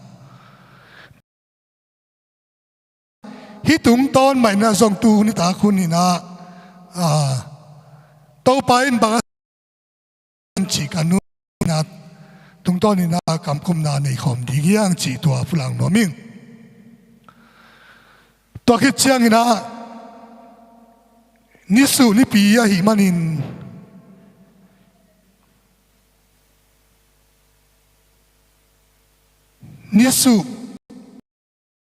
hih tungtawn mah in ah zong tu nitak hun in ah, ah, Topa in bang a sem cih kan un, tungtawn in ah kamkumna nei khawm ding hi hang cih tua pulak nuam ing. Tua khit ciangin ah, nisuh nipi ahih manin, nisuh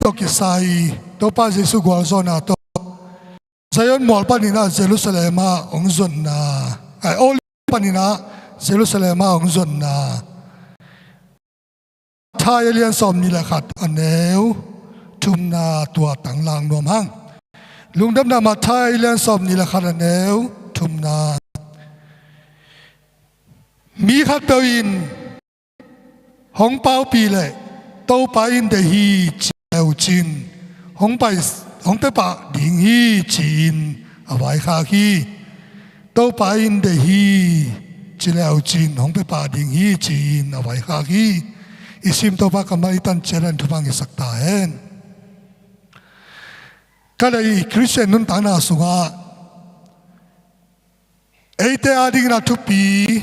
tawh kisai, Topa Jesuh gualzawhna tawh Zion mual panin ah Jerusalem ah hong zonna, ai, Olive panin ah Jerusalem ah hong zonna, Matthai a lian sawmnih le khat a neu thumna tua tang lak nuam hang. Lungdamna Matthai a lian sawmnih le khat a neu thumna. Mi khatpeuh in hong paupih leh, Topa in deih hi ci leu cin, hong pai, hong pia pah ding hi ci-in a vaikhak hi. Topa in deih hi ci leu cin, hong pia pah ding hi ci-in a vaikhak hi. I sim Topa kammal i tan ciat in thupha hong hisak ta hen. Ka lei Khristian nuntakna sungah eite adingin a thupi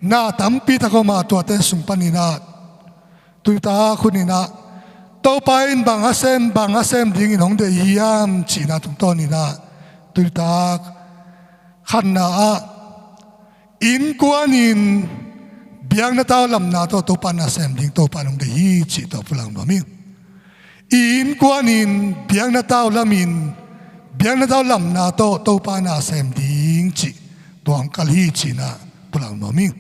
na tampi tak om a, tuate sung panin ah, tuni tak hun in ah, Topa in bang a sem, bang a sem dingin hong deih hiam cihna tungtawn in ah, tuni tak khatna ah, innkuan in biakna tau lamna tawh Topa na sem ding Topa in hong deih hi cih tua pulak nuam ing. I innkuan in biakna tau lam in, biakna tau lamna tawh Topa na sem ding cih tua hong kal hi cih na pulak nuam ing.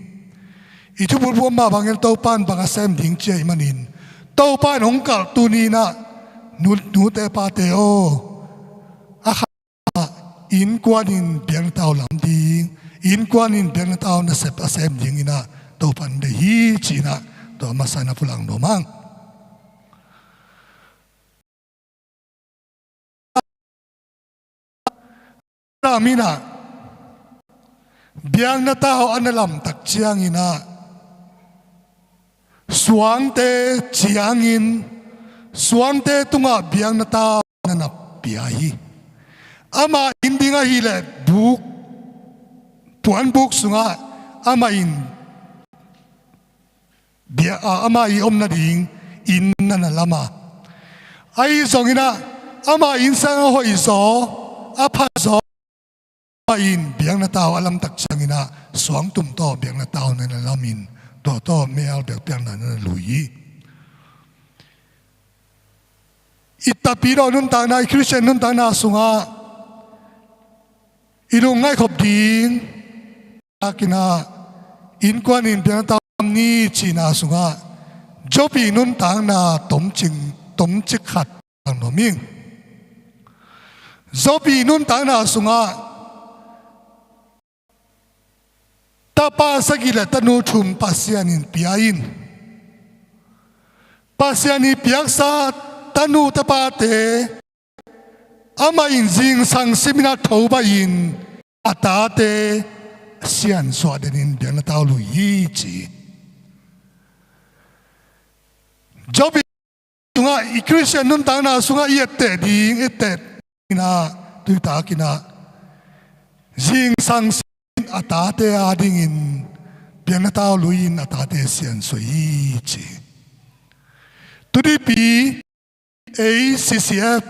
I thubulphuh mah bangin Topa in bang a sem ding ci ahih manin, Topa in hong kalh tuni in ah, nu, nute pate aw, a kha innkuan in biakna tau lam ding, innkuan in biakna tau nasep a sem dingin ah Topa in deih hi cih na tua masa in ah pulak nuam hang. Lam in ah biakna tau a na lam tak ciangin ah, suangte ciangin, suangte tungah biakna tau na na pia hi. Amah in ding ahih leh buk, puanbuk sungah amah in bia, a, ama i om nading inn na na lam a. Ahi zongin ah ama innsang a hoih zaw, a pha zaw, amah in biakna tau a lamtak ciangin ah suangtum tawh biakna tau na na lamin, tua tawh mel biakpiakna na na lui hi. I tapidaw nuntakna, i Khristian nuntakna sungah i lungngaih khop ding takin ah innkuan in biakna tau lam ni cihna sungah Job i nuntakna tomcing, tomcik khat ang nuam ing. Job i nuntakna sungah tapa sagih le tanu thum Pasian in pia in, Pasian i piaksa tanu tapate amah in zingsang simin a tho baih in a tate siansuah denin biakna tau lui hi ci. Job i sungah, i Khristian nuntakna sungah i etteh ding, etteh ding in ah, tuitakin ah zingsang simin a tate adingin biakna tau lui in a tate siansuah hi ci. Tunipi ei C C F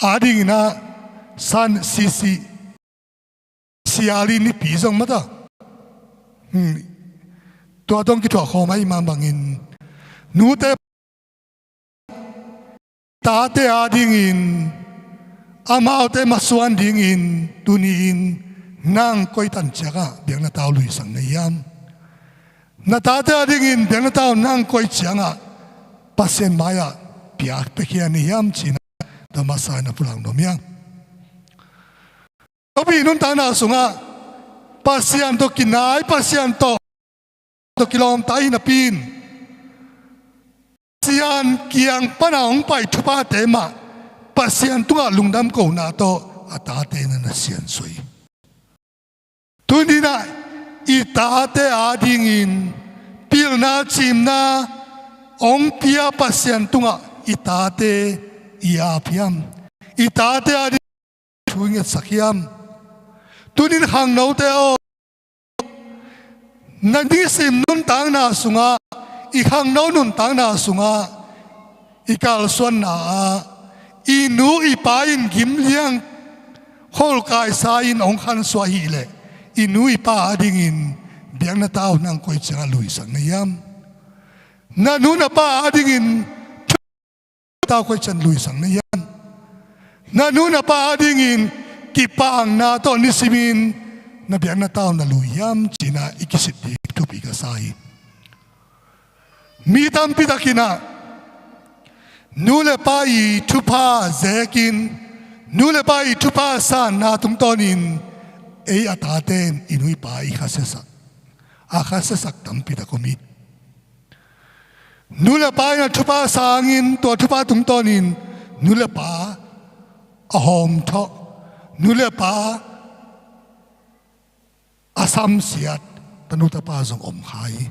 adingin ah san C C, siali nipi zong mata. Hmm. Tua tawh kithuah khawm ahih man bangin nute tate adingin amaute masuan dingin tuni-in nang koi tanciak ah biakna tau luisak na hiam? Na tate adingin biakna tau nang koi ciangah Pasian mai-ah piak pia khia na hiam cihna tua masa-in a pulak nuam hiam? Job i nuntakna sungah Pasian tawh kinai, Pasian tawh, tawh kilawmta hi napi-in Pasian kiang pana hong pai thuphate mah Pasian tungah lungdam kohna tawh a tate na na siansuah hi. Tuni-in ah i tate adingin pilna, cimna hong pia Pasian tungah i tate i ap hiam? I tate ading thu i ngetsak hiam? Tuni-in khangnote aw, na nisim nuntakna sungah, i khangno nuntakna sungah i kalsuanna ah i nu i pa in gimliang kholkaisa in hong khansuah ahih leh i nu i pa adingin biakna tau nang koi ciangah luisak na hiam? Na nu na pa adingin tau koi ciang luisak na hiam? Na nu na pa adingin kipakna tawh nisimin na biakna tau na lui hiam cihna i kisit ding thupi ka sa hi. Mi tampi takin ah nu le pa i thupha zekin, nu le pa i thupha sanna tungtawnin ei a tate in i nu i pa i khasiasak, a khasiasak tampi tak om hi. Nu le pa in a thupha sangin tua thupha tungtawnin nu le pa a hawmthawh, nu le pa a samsiat tanu tapa zong om kha hi.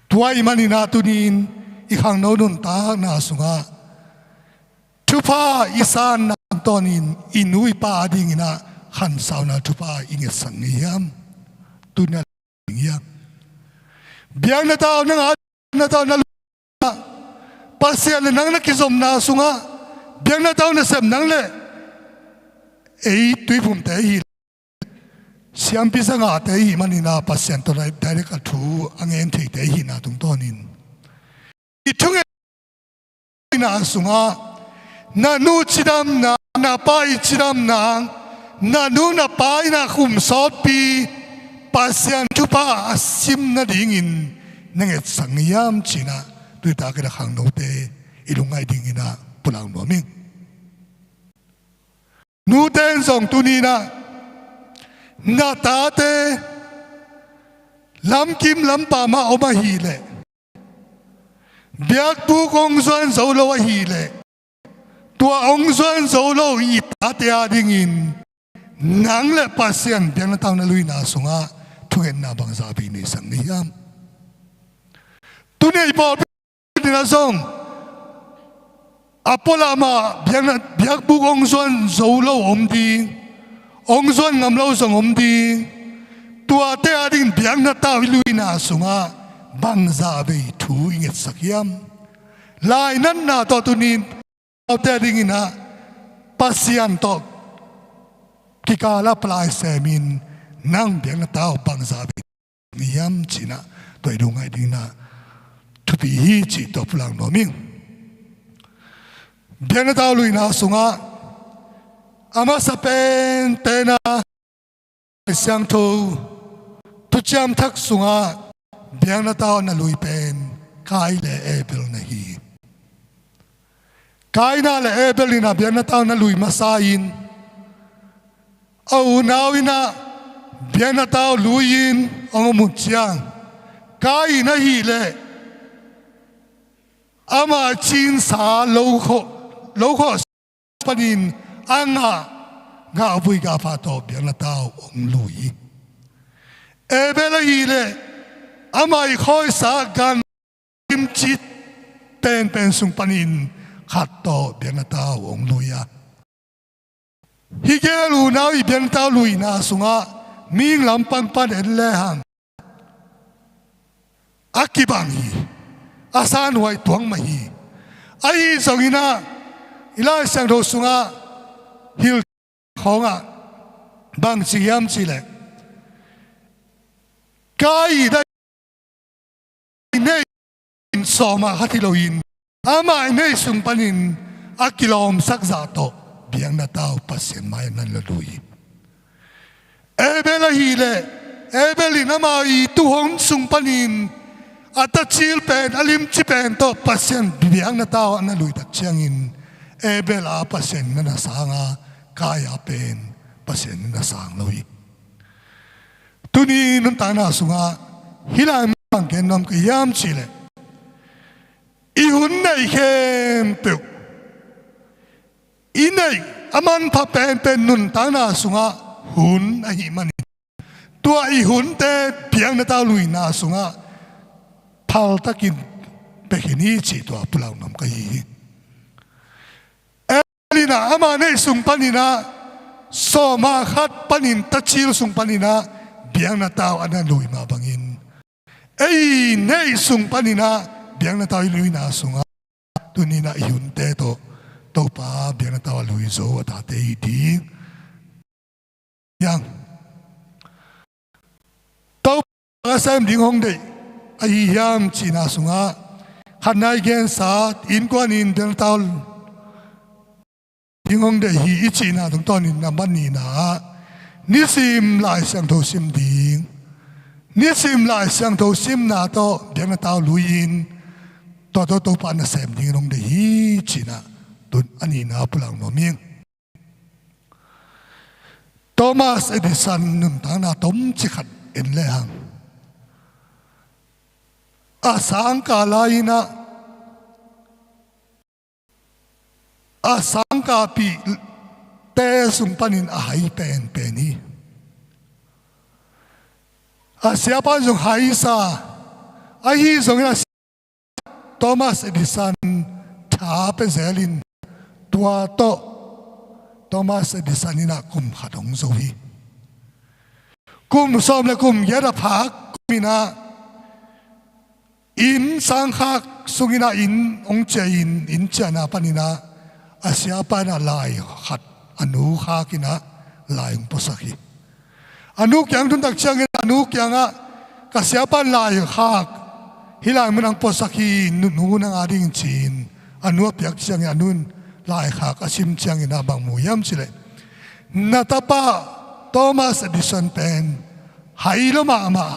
Tua ahih manin ah tuni-in i khangno nuntakna sungah thupha i sanna tungtawnin i nu i pa adingin ah khansauna thupha i ngetsak ngei hiam? Tuni-in ah ding hiam? Biakna tau nang a, biakna tau na lu-, Pasian le nang na kizopna sungah biakna tau na sep nang le ei tuiphumte hi, siampi zangahte hi manin ah Pasian tawh direct a thu a ngen theite hihna tungtawnin i thungetna sungah na nu cidamna, na pa i cidamna, na nu na pa in ah khum sawtpi Pasian thupha a sim nadingin na ngetsak ngei hiam cihna tuitakin ah khangnote i lungngaih dingin ah pulak nuam ing. Nute in zong tuni-in ah na tate lamkim lampam ah om ahih leh, biakbuk hong zuan zo lo ahih leh, tua hong zuan zo lo i tate adingin nang le Pasian biakna tau na luina sungah thungetna bangzah vei neisak na hiam? Tuni i pawlpi dingin ah zong a pualam ah biakna, biakbuk hong zuan zo lo om ding, hong zuan ngam lo zong om ding. Tuate adingin biakna tau i luina sungah bangzah vei thu i ngetsak hiam? Lainatna tawh tuni-in amaute dingin ah Pasian tawh kikal ah palai semin nang biakna tau bangzah vei hiam cih ah tua i lungngaih dingin ah thupi hi cih tua pulak nuam ing. Biakna tau luina sungah a masa pen tena Lai Siangtho Thuciam Thak sungah biakna tau na lui pen Kain le Abel na hi. Kain le Abel in ah biakna tau na lui masa in a unau in ah biakna tau lui-in hong om uh ciang Kain ahih leh ama cinsa lokhawh, lokhawh panin a ngah, ngah vui gah pha tawh biakna tau hong lui hi. Abel ahih leh ama i khawisa gan limci penpen sung panin khat tawh biakna tau hong lui a. Hih gel unau i biakna tau luina sungah mihing lampang pan en lehang a kibang hi, a sanhuai tuak mah hi. Ahi zongin ah i Lai Siangtho sungah hilh khawngah bang ci hiam cih leh Kain i neih in sawm ah khat hi loin amah i neih sung panin a kilawmsak zah tawh biakna tau Pasian mai-ah na lui hi. Abel ahih leh Abel in ama i tuuhon sung panin a tacil pen, a limci pen tawh Pasian biakna tau ah na lui tak ciangin Abel a Pasian in na na sang a, Kain a pen Pasian in na na sang lo hi. Tuni nuntakna sungah hih lai mah gen nuam ka hiam cih leh i hun neih khempeuh, i neih a manpha penpen nuntakna sungah hun ahih manin tua i hunte biakna tau luina sungah phaltakin pia khin hi cih tua pulak nuam ka hi hi. Abel in ah ama neih sung panin ah sawm ah khat panin tacil sung panin ah biakna tau a na lui mah bangin ei neih sung panin ah biakna tau i luina sungah tuni-in ah i hunte tawh Topa biakna tau a lui zo a tate hi ding hiam? Topa a sem ding hong deih ahi hiam cihna sungah khatna i gensa innkuan in biakna tau ding hong deih hi i cihna tungtawnin a man nihna ah nisim Lai Siangtho sim ding, nisim Lai Siangtho simna tawh biakna tau lui-in tua tawh Topa nasem dingin hong deih hi cihna tun a nihna pulak nuam ing. Thomas Edison nuntakna tomcik khat en lehang a sangkah lai-in ah a sangkahpihte sung panin a hai penpen hi. A siapa in zong haisa, ahi zongin a Thomas Edison tha pia zelin tua tawh Thomas Edison in ah kum khat hong zo hi. Kum sawm le kum giat a phak kum in ah inn sangkhak sungin ah inn hong ciah in, inn ciahna panin ah a siapa in ah lai khat a nu khakin ah lai hong puasak hi. A nu kiang tun tak ciangin a nu kiangah ka siapa in lai khak hih lai mun ah hong puasak hi, nu, nu nang a ding ci-in a nu a piak ciangin a nu in lai khak a sim ciangin ah bang mu hiam cih leh na tapa Thomas Edison pen hai lua mahmah,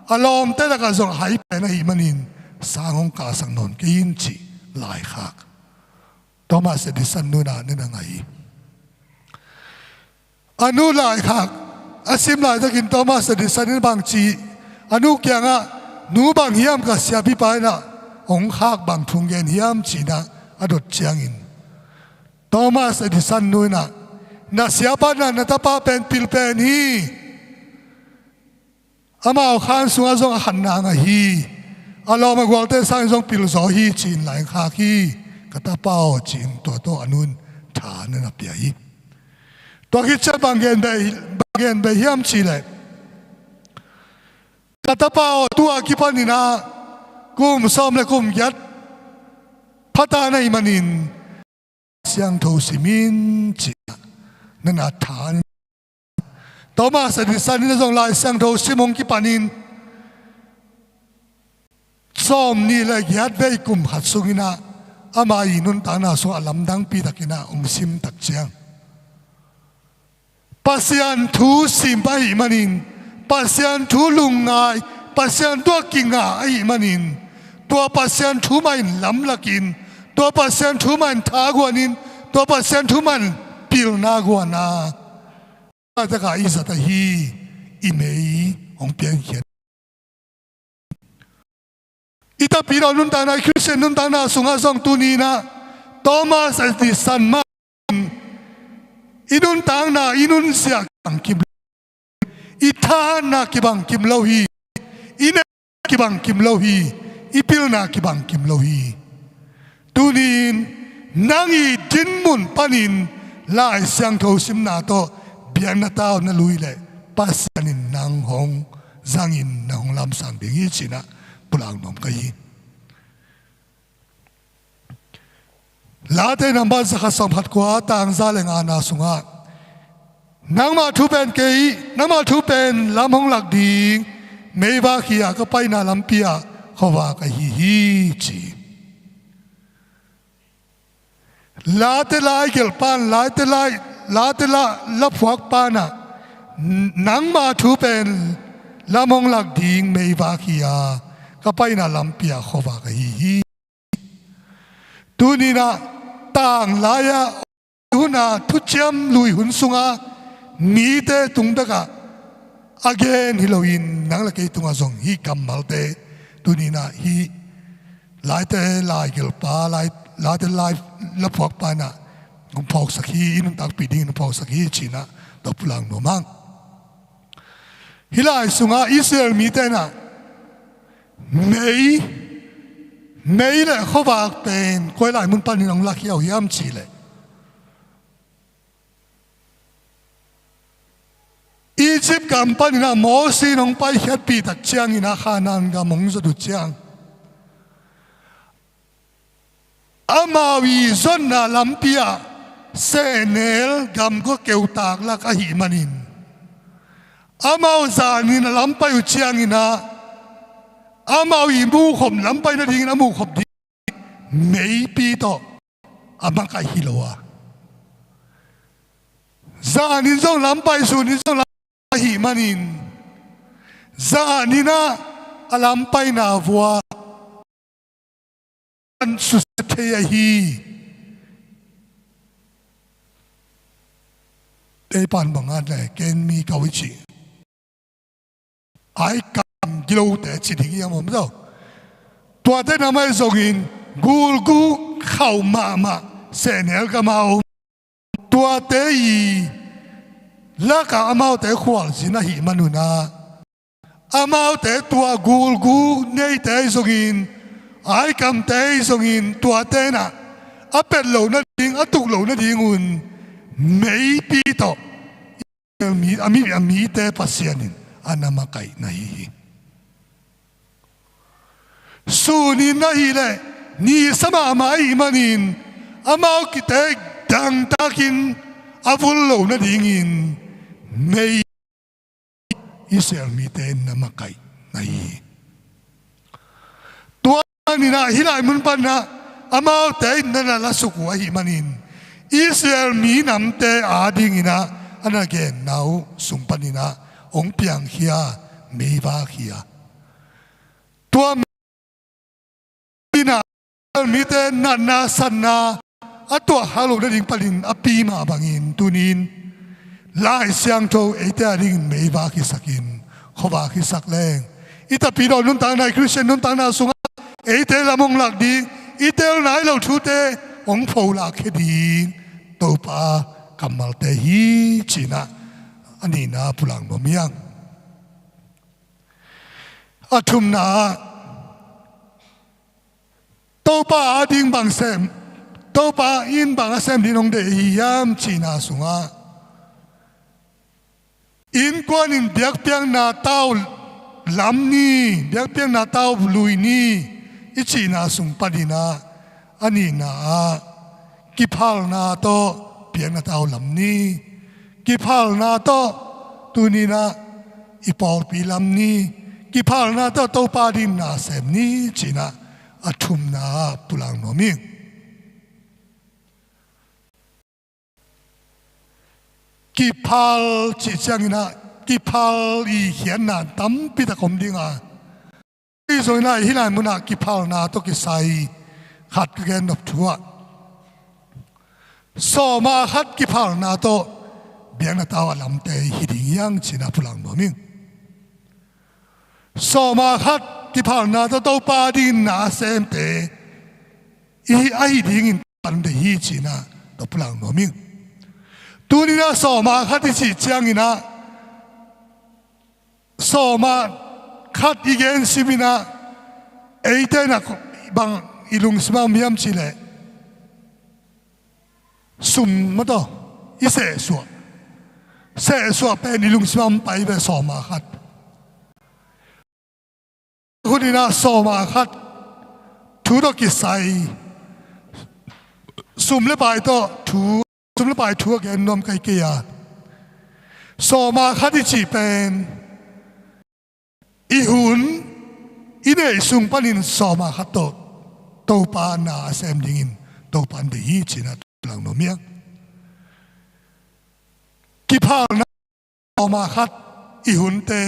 a lawmte lakah zong hai pen ahih manin sang hong kahsak nawn kei in cih lai khak Thomas Edison nu in ah na na ngah hi. A nu lai khak a sim laitakin Thomas Edison in bang ci, a nu kiangah nu bang hiam ka siapipa in ah hong khak bang thu hong gen hiam ci-in ah a dot ciangin Thomas Edison nu in ah na siapa in ah na tapa pen pil pen hi. Amau khan sungah zong a khatna ngah hi. A lawm a gualte sangin zong pilzaw hi ci-in lai khak hi. Ka tapa aw ci-in tua tawh a nu in tha na na pia hi. Tua khit ciang bang gen beh, bang gen beh hiam cih leh Ka tapa aw, tu-a kipanin ah kum sawm le kum giat pha ta na hih manin siangtho sim in, ci-in ah na na tha. Thomas Edison in ah zong Lai Siangtho sim hong kipanin sawmnih le giat vei kum khat sungin ah ama ii nuntakna sungah lamdangpi takin ah hong sim tak ciang, Pasian thu sim ahih manin, Pasian thu lungngai, Pasian thu-ah kingah ahih manin, tua Pasian thu mah in lamlakin, tua Pasian thu mah in thaguanin, tua Pasian thu mah in pilna guan a, a takah i zat ahi, i mei hong piankhiat. I tapidaw nuntakna, i Khristian nuntakna sungah zong tuni-in ah Thomas Edison mah in i nuntakna, i nunsiah kibang kim lo, i thahatna kibang kim lo hi, i ne kibang kim lo hi, i pilna kibang kim lo hi. Tuni-in nang i dinmun panin Lai Siangtho simna tawh biakna tau na lui leh Pasian in nang hong zangin nang hong lamsang ding hi, ci-in ah pulak nuam ka hi. Late nambat zakhat sawmkhat kua, tang za le ngana sungah, nangmah thu pen kei, nangmah thu pen lam hong lak ding meivak hi-a, ka paina lampi ah khuavak ahi hi, ci. Late lai gelhpa in, Late lai, Late la, laphuakpa in ah, nangmah thu pen lam hong lak ding meivak hi-a, ka paina lampi ah khuavak ahi hi. Tuni-in ah tanglai-a hun a thuciam lui hun sunga mite tung bekah a gen hi loin, nang le kei tungah zong hih kammalte tuni-in ah hih Late lai gelhpa, lai, Late lai laphuakpa in ah hong phawksak hi, i nuntakpih dingin hong phawksak hi, ci-in ah tawh pulak nuam hang. Hih lai sungah Israel mite in ah mei, mei le khuavak pen koi lai mun panin hong lakhia uh hiam cih leh, Egypt gam panin ah Mosi in hong paikhiatpih tak ciangin ah Kanaan gam hong zot uh ciang, amau i zotna lampi ah sehnel gam kua keutak lak ahih manin, amau zanin a lampai uh ciangin ah amau i muhkhop, lampai nadingin a muhkhop ding meipi tawh a makaih hi lo a, zanin zong lampai, sunin zong lampai ahih manin, zanin ah a lampaina vua an susia thei ahi. Teipan bang a le ken mi kau i cih, ai kam gilote ci ding hiam om zaw. Tuate na mai zongin gulgu khauh mahmah sehnel gam a om, tuate i lakah amaute khualzin ahih manun ah, amaute tua gulgu neite ahi zongin, ai kamte ahi zongin, tuate in ah a pet loh nading, a tuk loh nadingun meipi tawh a mi, a mi, a mite Pasian in a na makaih na hi hi. Sunin ahih leh nisa mahmah ahih manin, amau kite dangtakin a vul loh nadingin mei Israel mite na makaih na hi hi. Tua manin ah hih lai mun panin ah amaute in na na lasuk uh ahih manin, Israel minamte adingin ah a na genna uh sung panin ah hong piangkhia meivak hi a, tua in ah mite natna satna a tuahkhak loh nading panin a pi mah bangin, tuni-in Lai Siangtho eite adingin meivak hisakin, khuavak hisak leng, i tapidaw nuntakna, i Khristian nuntakna sungah eite lam hong lak ding, i tel nai loh thute hong pholakkhia ding Topa kammalte hi, ci-in ah a nihna pulak nuam hi hang. A thumna ah, Topa ading bang sem, Topa in bang a sem dingin hong deih ahi hiam cihna sungah, innkuan in biakpiakna tau lam ni, biakpiakna tau lui ni i cihna sung panin ah, a nihna ah kiphalna tawh biakna tau lam ni, kiphalna tawh tuni-in ah i pawlpi lam ni, kiphalna tawh Topa dingin na sem ni ci-in ah a thumna ah pulak nuam ing. Kiphal cih ciangin ah kiphal i khiatna tampi tak om ding a, ahi zongin ah hih lai munah kiphalna tawh kisai khat ka gen nop thu ah, sawma khat kiphalna tawh biakna tau a lamte hi ding hi hang ci-in ah pulak nuam ing. Sawma khat kiphalna tawh Topa dingin na a semte i ahi dingin pan deih hi ci-in ah tawh pulak nuam ing. Tuni-in ah sawma khat i cih ciangin ah, sawma khat i gen simin ah, eite in ah bang i lungsim ah om hiam cih leh, sum maw taw, i sehsuah, sehsuah pen i lungsim ah om pai ve, sawma khat. Hunin ah sawma khat thu tawh kisai sum le pai tawh thu, sum le pai thu a gen nuam ka hi kei a, sawma khat i cih pen i hun i neih sung panin sawma khat tawh Topa na a sem dingin Topa in deih hi ci-in ah pulak nuam ing. Kiphalna, sawma khat i hunte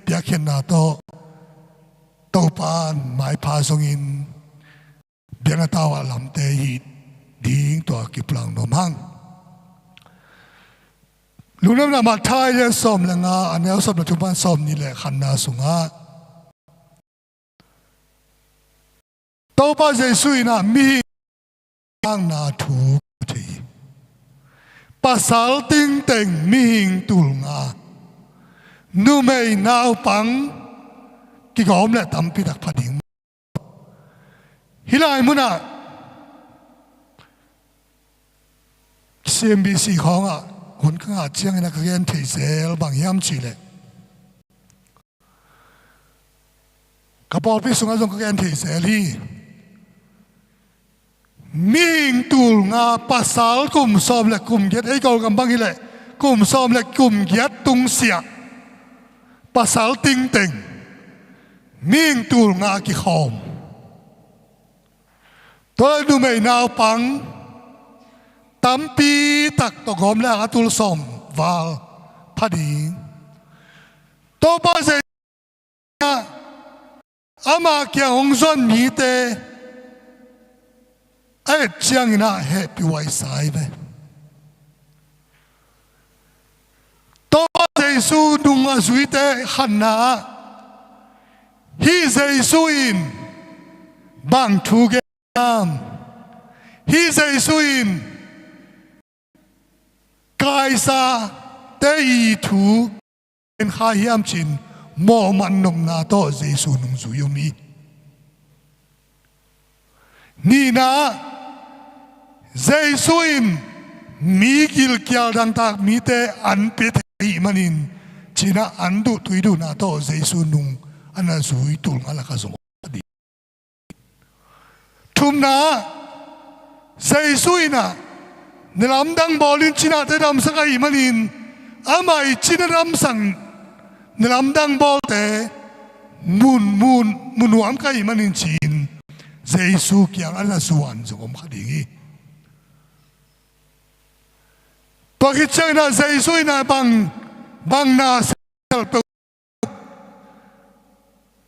piakkhiatna tawh Topa in maipha zongin biakna tau a lamte hi ding, tua kipulak nuam hang. Lungdamna Matthai lian sawm le nga, a neu sawm le thum pan sawmnih le khatna sungah Topa Jesuh in ah mihing na thu thei hi. Pasal tingteng mihing tul nga, numei naupang kigawm leh tampi tak pha ding. Hih lai munah C M B C khawngah hun ka ngah ciangin ah ka gen thei zel bang hiam cih leh, ka pawlpi sungah zong ka gen thei zel hi. Mihing tul nga, pasal kum sawm le kum giat, ei Kawlgam bang hi leh kum sawm le kum giat tungsiah pasal tingteng mihing tul nga kikhawm. Tua leh numei naupang tampi tak tawh gawm leh a tul sawm val pha ding. Topa Jesuh in ah ama kiang hong zuan mite a et ciangin ah hehpihhuai sa hi ve. Topa Jesuh nung a zuite khatna ah, hih Jesuh in bang thu gen hiam? Hih Jesuh in Kaisar te i thu en kha hiam ci-in mawhman nopna tawh Jesuh nungzui om hi. Nihna ah, Jesuh in mi gilkial dangtak mite an pia thei ahih manin ci-in ah an duh tui duhna tawh Jesuh nung a na zui tul nga lakah zong om a ding. Thumna ah, Jesuh in ah na lamdang bawl in, cinate damsak ahih manin amah i cina damsak na lamdang bawlte mu, mu, mu nuam ka hih manin ci-in Jesuh kiang a na zuan zong om kha ding hi. Tua khit ciangin ah Jesuh in ah bang, bang na sem khelh peuh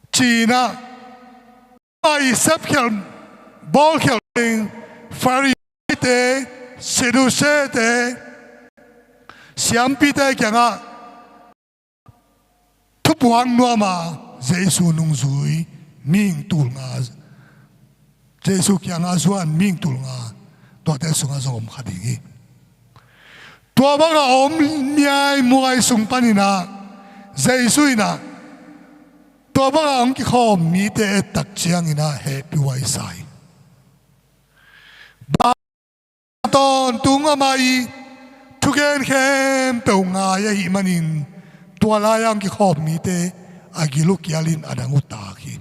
ci-in ah, amah i sepkhial bawlkhial ding Pharisee-te, Sadducee-te, siampite kiangah thupuak nuam a, Jesuh nungzui mihing tul nga, Jesuh kiangah zuan mihing tul nga, tuate sungah zong om kha ding hi. Tua bangah om miaimuai sung panin ah Jesuh in ah tua bangah hong kikhawm mite et tak ciangin ah hehpihhuai sa hi. Tawntung amah i thugen khempeuh ngai ahih manin tua lai-ah hong kikhawm mite a gil uh kialin a dang uh taak hi.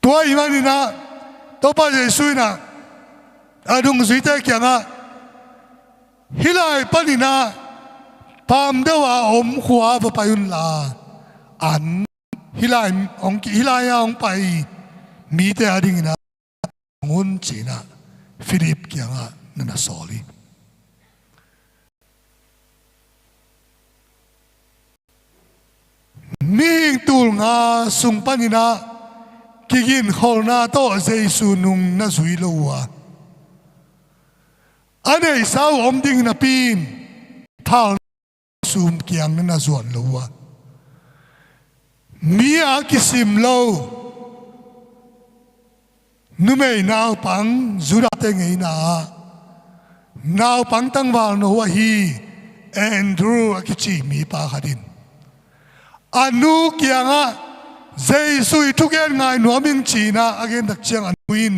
Tua ahih maninah Topa Jesu inah a nungzuite kiangah, hih lai paninah paam deuh a om khua va pai unla, an hih lai hong ki-, hih lai-a hong pai mite a dinginah hong un, ci-inah Philip kiangah na na sawl hi. Mihing tul nga sung paninah kiginkholhna tawh Jesu nung na zui lo uh a, a neihsa uh om ding napi-in phalna sum kiang na na zuan lo uh a, mi a kisim lo numei naupang, Judate ngeina ah naupang tangvalno ahi Andrew a kici mipa khat in a nu kiangah, Jesu ii thugen ngai nuam ing, ci-inah a gen tak ciang a nu in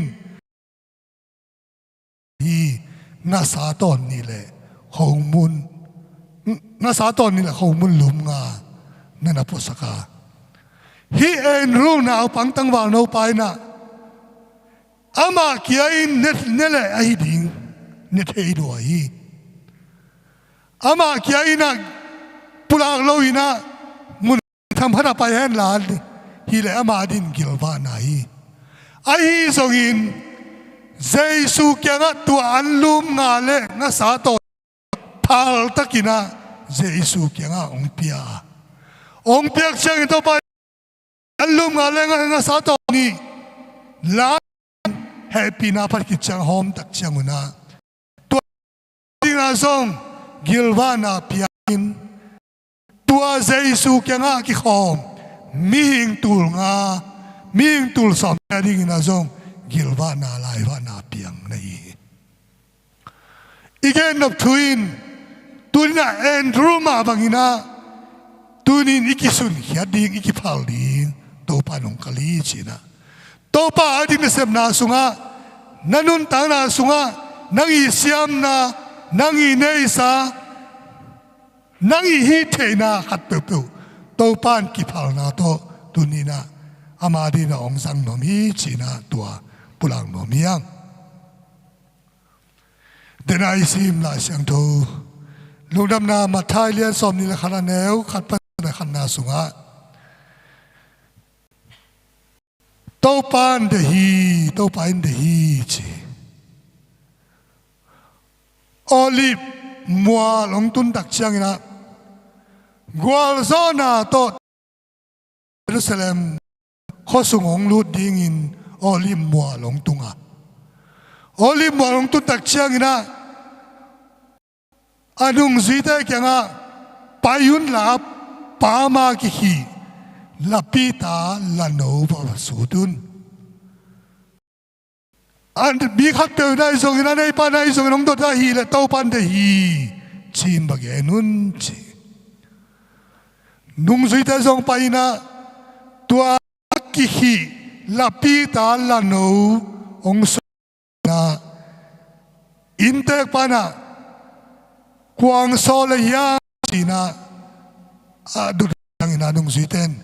hi, ngasa tawn nih le khomun, ngasa tawn nih le khomun lum nga na na puasak a, hih Andrew naupang tangvalno pa inah amah kia-in ne, ne leh ahi ding ne thei lua hi. Amah kia-inah pulak loinah mun tham khatah pai henla, hileh amah adin gilvahna hi. Ahi zongin Jesu kiangah tua an lum nga le ngasa tawn phaltakinah Jesu kiangah hong pia a, hong piak ciangin Topa an lum nga le nga, ngasa tawn nih la hehpihna phat khit ciang hawm tak ciangunah tua dingah zong gilvahna piangin tua Jesu kiangah kikhawm mihing tul nga, mihing tul sawm a dinginah zong gilvahna, laivahna piang na hi hi. I gennop thu in tuninah Andrew mah banginah tunin i kisunkhiat ding, i kiphal ding Topa in hong kal hi, ci-inah Topa ading nasepna sungah, na nuntakna sungah, nang ii siamna, nang ii neihsa, nang ii hih theihna khat peuhpeuh Topa in kiphalna tawh tuninah ama dinah hong zang nuam hi, ci-inah tua pulak nuam hi hang. Denai sim Lai Siangtho Lungdamna Matthai lian sawm nih le khat, a neu khat pan a khatna sungah Topa in deih hi, Topa in deih hi, ci. Olive mual hong tun tak cianginah gualzawhna tawh Jerusalem khuasung hong lut dingin Olive mual hong tung a, Olive mual hong tun tak cianginah a nungzuite kiangah, pai unla paam a kikhih lapita lano va sut un. A mi khatpeuh in ahi zongin, a neipa in ahi zongin hong dot ahih leh Topa in deih hi ci-in va gen un, ci. Nungzuite zong pai-inah tua a kikhih lapita lano hong sut inah inntek panah kua hong sawl ahi hiam ci-inah a dot uh cianginah nungzuite in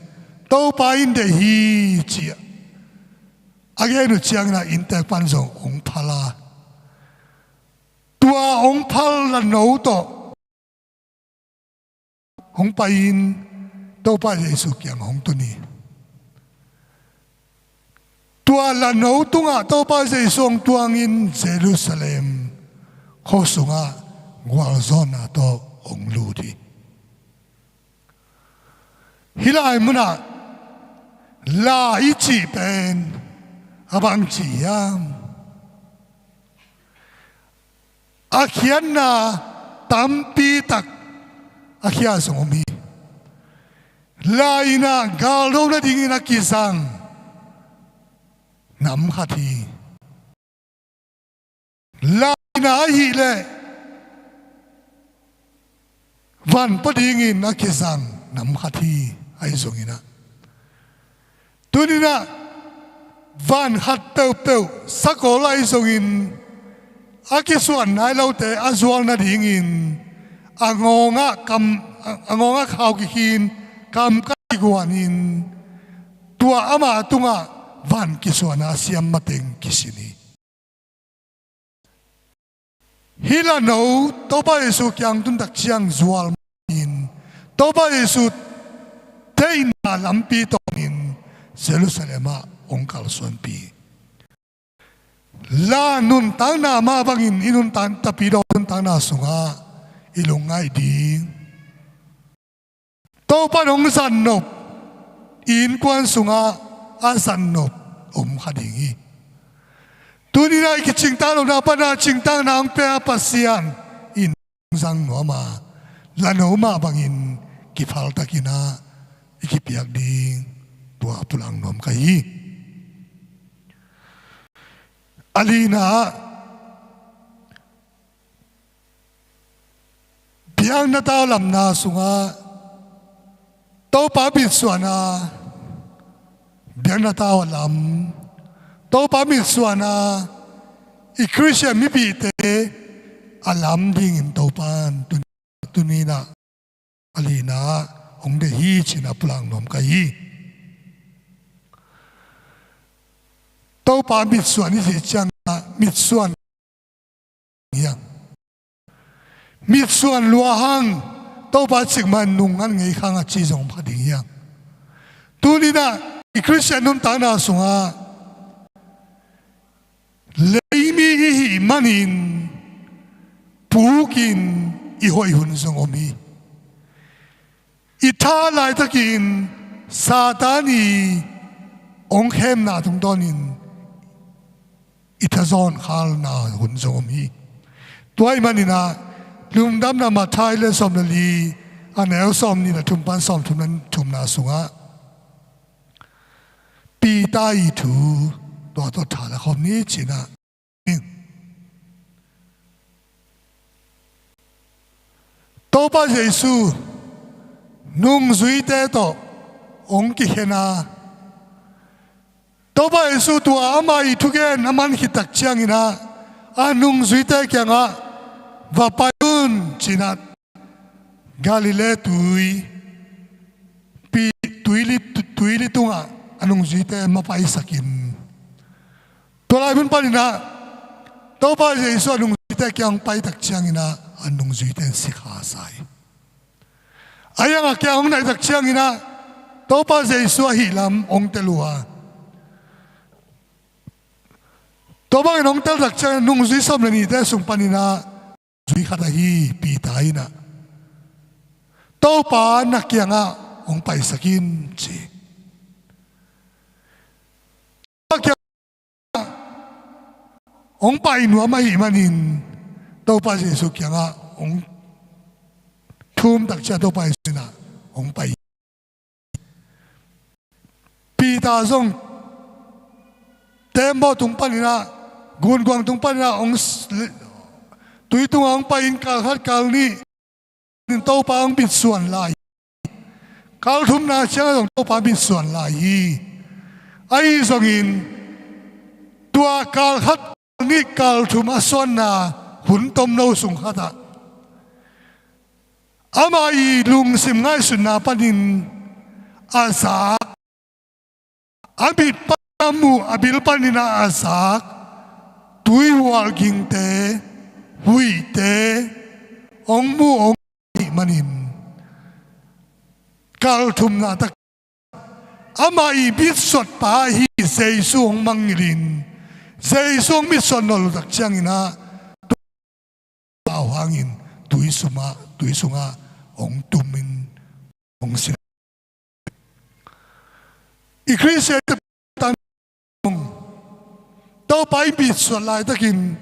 Topa in deih hi ci a gen uh cianginah inntek pan zong hong phal a, tua hong phal lano tawh hong pai-in Topa Jesu kiang hong tun hi. Tua lano tungah Topa Jesu hong tuangin Jerusalem khua sungah gualzawhna tawh hong lut hi. Hih lai munah la i cih pen a bang ci hiam? A khiatna tampi tak a khia zong om hi. La in ah galdo nadingin a kizang nam khat hi. La in ah ahih leh van pua dingin a kizang nam khat hi. Ahi zongin ah, tuni-in ah van khat peuhpeuh, sakol ahi zongin a kisuan nai lote a zual nadingin a ngawngah kam, a ngawngah khau kikhin kam guanin tua ama tungah van kisuana siam mateng kisin hi. Hih lano Topa Jesu kiang tuntak ciang zual in Topa Jesu theihna lampi tawnin Jerusalem ah hong kalsuanpi. La nuntakna mah bangin i nuntak, tapidaw nuntakna sungah i lungngaih ding. Topa in hong zatnop, i innkuan sungah a zatnop om kha ding hi. Tuni-in ah i kicingtak lohna pana cingtakna hong pia Pasian in zang nuam a, lano mah bangin kiphaltakin ah i kipiak ding tua pulak nuam ka hi. A lina ah biakna tau lamna sungah Topa mitsuana biakna tau a lam, Topa mitsuana i Khristian mipihte a lam dingin Topa in tun-, tuni-in ah a lina hong deih hi ci-in ah pulak nuam ka hi. Topa mitsuan i cih ciangin ah mitsuan hiang. Mitsuan lua hang Topa cikmah in nungngat ngei khang a ci zong pha ding hiang. Tuni-in ah i Khristian nuntakna sungah leimi i hih manin pukin i hoih hun zong om hi. I tha laitakin Satan i hong khemna tungtawnin i thazawn khalna hun zong om hi. Tua ahih manin ah Lungdamna Matthai lian sawm le li, a neu sawmnih le thum pan sawmthum le thumna sungah Peter i thu tua tawh tha la khawm ni ci-in ah Topa Jesu nungzuite tawh hong kikhen a, Topa Jesu tua ama i thugen a man khit tak ciangin ah a nungzuite kiangah va pai un ci-in ah Galilee tui, pi, tuili, tuili tungah a nungzuite mapaisakin tua lai mun panin ah Topa Jesu a nungzuite kiang hong pai tak ciangin ah a nungzuite in si kha sa hi. A iang a kiang hong naih tak ciangin ah Topa Jesu ahih lam hong tel uh a, tua bangin hong tel tak ciangin nungzui sawm le nihte sung panin ah zui khat ahi Peter in ah Topa na kiangah hong paisak in ci. Hong pai nuam ahih manin Topa Jesu kiangah hong thum tak ciang Topa Jesu in ah hong pai. Peter zong tembaw tung panin ah, gunguang tung panin ah hong s-, tui tungah hong pai-in kal khat kal nih in Topa hong mitsuan lai hi. Kal thumna ciangah zong Topa mitsuan lai hi. Ahi zongin tua kal khat kal nih kal thum a suanna hun tomno sung khatah ama i lungsim ngaihsutna panin a zak, a mit pan a muh a bil panin ah a zak tuihual gingte, huihte hong muh hong hih manin kal thumna tak ama i mitsuatpa ahi Jesu hong mangngilhin, Jesu hong mitsuat nawn lo tak ciangin ah pau hangin tui sungah, tui sungah hong tumin hong si. I Khristian tan Topa i mitsuat laitakin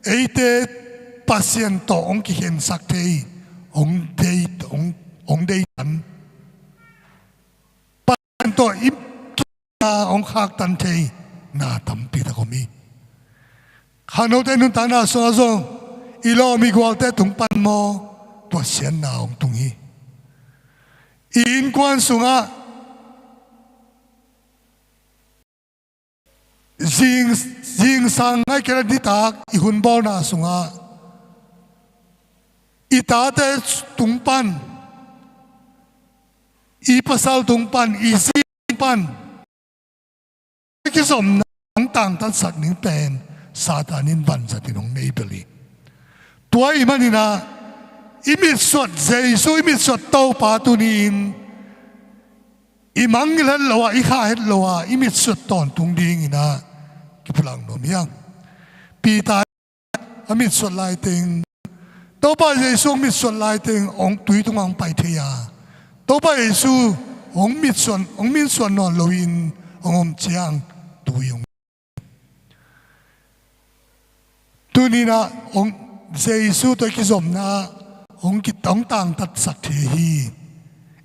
eite Pasian tawh hong kikhensak thei, hong dei, hong, hong dei tan. Pasian tawh i kikhenna hong khaktan thei na tampi tak om hi. Khangnote nuntakna sungah zong i lawm i gualte tung pan maw, tua siatna hong tung hi. I innkuan sungah zing, zingsang ngai kei leh nitak i hun bawlna sungah i tate tung pan, i i pasal tung pan, i zi tung pan kizopna hong tangtatsak ding pen Satan in vanzat in hong nei bel hi. Tua ahih manin ah i mitsuat Jesu, i mitsuat Topa tuni-in i mangngilh het lo a, i khah het lo a, i mitsuat tawntung dingin ah kipulak nuam hi hang. Peter a mitsuat laiteng, Topa Jesu hong mitsuat laiteng hong tui tungah hong pai thei a, Topa Jesu hong mitsuat, hong mitsuat nawn loin hong om ciang tui hong. Tuni-in ah hong, Jesu tawh i kizopna ah hong ki, hong tangtatsak thei hi.